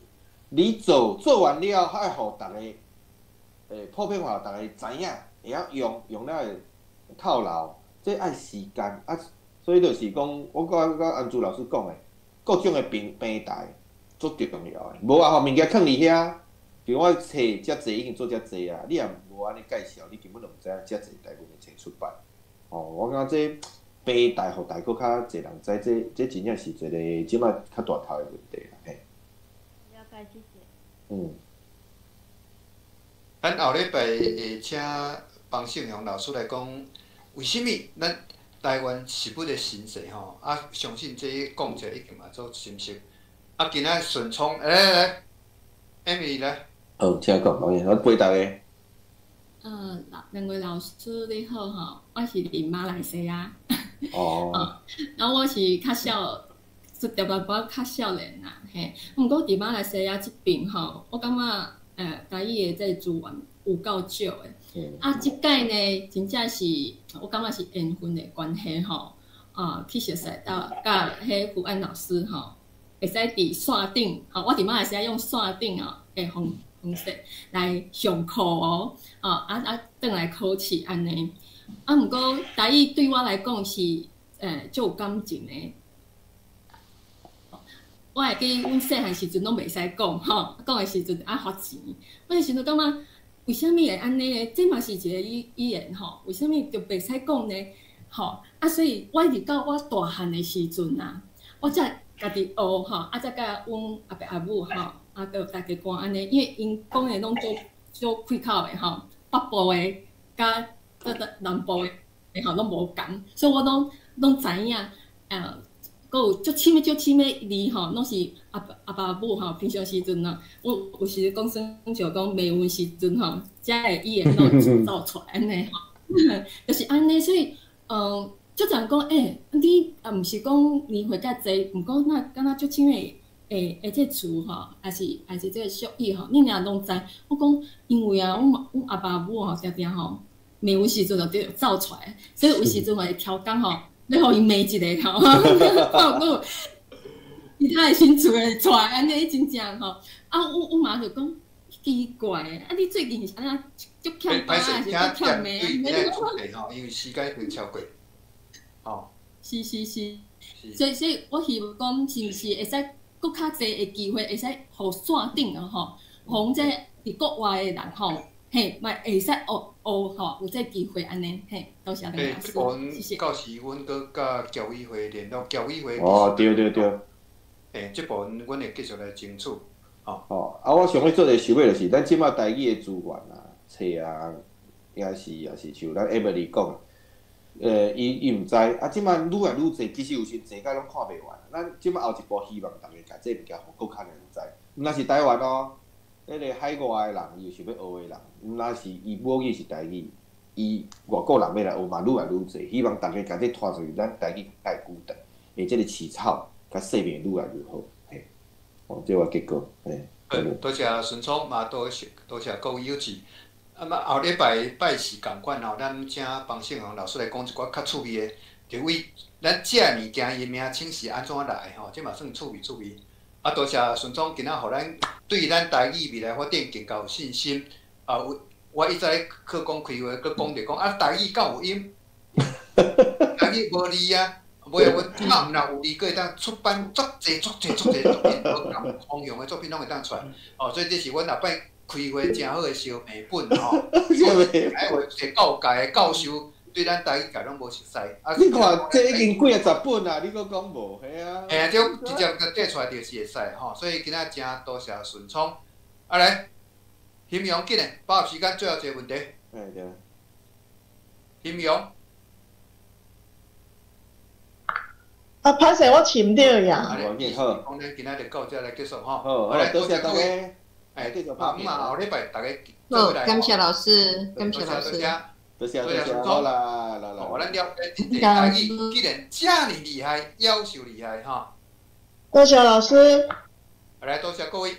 你做做完了，愛予逐家，普遍化，逐家知影，會曉用，用了會透流，這愛時間啊，所以就是講，我佮安珠老師講的，各種的平台足重要的，無啊，予物件囥佇遐，比如我冊遮濟已經做遮濟啊，你也無按呢介紹，你根本就毋知影遮濟台語的冊出版。哦，我感覺這平台予大閣較濟人知，這真正是一個這擺較大頭的問題啦，嘿。了解，謝謝。嗯。咱後禮拜會請方勝雄老師來講，為啥物咱台灣食物的形勢吼？啊，相信這講者已經嘛做深熟。啊，今仔順聰，來來來，Emily 來。好，請講，我陪大家。兩位老師你好吼，我是佇馬來西亞。哦。然後我是較少，出淡薄仔較少年啦，嘿。毋過佇馬來西亞這邊吼，我感覺台語的這個資源有夠少的。啊，這擺呢，真正是我感覺是緣分的關係吼，啊，去熟似到佮彼胡安老師吼，會使佇線頂，吼，我佇馬來西亞用線頂哦的方式來上課哦，啊，轉來考試按呢。啊，毋過台語對我來講是足有感情的。我會記阮細漢時陣攏袂使講吼，講的時陣愛罰錢。我彼時陣感覺為啥物會按呢呢？這嘛是一個語言吼，為啥物就袂使講呢？吼啊，所以我一直到我大漢的時陣啊，我才家己學吼，啊，才佮阮阿伯阿母吼，啊，閣大家講按呢，因為𪜶講的攏足足開口的吼，北部的佮南部的吼攏無仝，所以我攏知影，閣有足深的足深的字吼，攏是阿爸阿母吼，平常時陣啊，我有時講耍笑講罵阮時陣吼，遮的語言攏走出來按呢吼，就是按呢，所以足濟人講，你也毋是講年歲較濟，毋過若敢若足深的這詞吼，抑是這個俗語吼，你若攏知。我講因為啊，阮阿爸阿母吼，定定吼罵阮時陣就著走出來，所以有時陣會刁工吼，欲予𪜶罵一下吼，看有其他的新詞會出來，按呢真正吼。啊，阮媽就講奇怪，啊，你最近是按怎足欠打，還是足欠罵？吼，因為時間已經超過。哦。是是是，所以我希望講，是毋是會使閣較濟的機會，會使予線頂啊吼，予這佇國外的人吼，嘿，嘛會使學學吼，有這機會按呢，嘿，多謝兩位老師，謝謝。到時阮閣佮僑委會聯絡，僑委會。哦，對對對。這部分阮會繼續來爭取。哦。哦，啊，我想欲做一個想欲就是，咱這擺台語的資源啊、冊啊，應該是也是像咱 Emily 講。伊毋知，啊，這擺愈來愈濟，其實有時濟甲攏看袂完。咱這擺後一步希望逐家共這物件予閣較濟人知，毋但是台灣哦，彼個海外的人，伊有想欲學的人，毋但是伊母語是台語，伊外國人欲來學嘛愈來愈濟。希望逐家共這拖出去，咱台語較會久長，會這個市場較勢面愈來愈好。嘿，哦，這我結果，嘿。多謝順聰，嘛多謝多謝各位友姊。啊嘛後禮拜拜四仝款吼，咱請方勝雄老師來講一寡較趣味的，就為咱這物件伊名稱是按怎來吼，這嘛算趣味趣味。啊，多謝順聰今仔予咱對咱台語未來發展更較有信心。啊，有我一再課講開會，閣講著講啊，台語敢有音？台語無字啊，無啊，阮這擺毋若有字，閣會當出版足濟足濟足濟作品，無仝方向的作品攏會當出來。哦，所以這是阮後擺開會誠好的燒賣本吼，哎，有一個教界的教授對咱台語界攏無熟似。啊，你看，這已經幾啊十本啊，你閣講無？嘿啊。嘿啊，這直接共借出來就是會使吼，所以今仔誠多謝順聰。啊來，興陽緊嘞，把握時間，最後一個問題。哎對。興陽。啊，歹勢，我飼毋著呀。好。講咱今仔就到這來結束吼。好，來多謝大家。哎，啊，嘛後禮拜大家好，感謝老師，感謝老師。多謝多謝，好啦，來來。哦，咱了解真濟台語，既然遮爾厲害，夭壽厲害吼。多謝老師。來，多謝各位。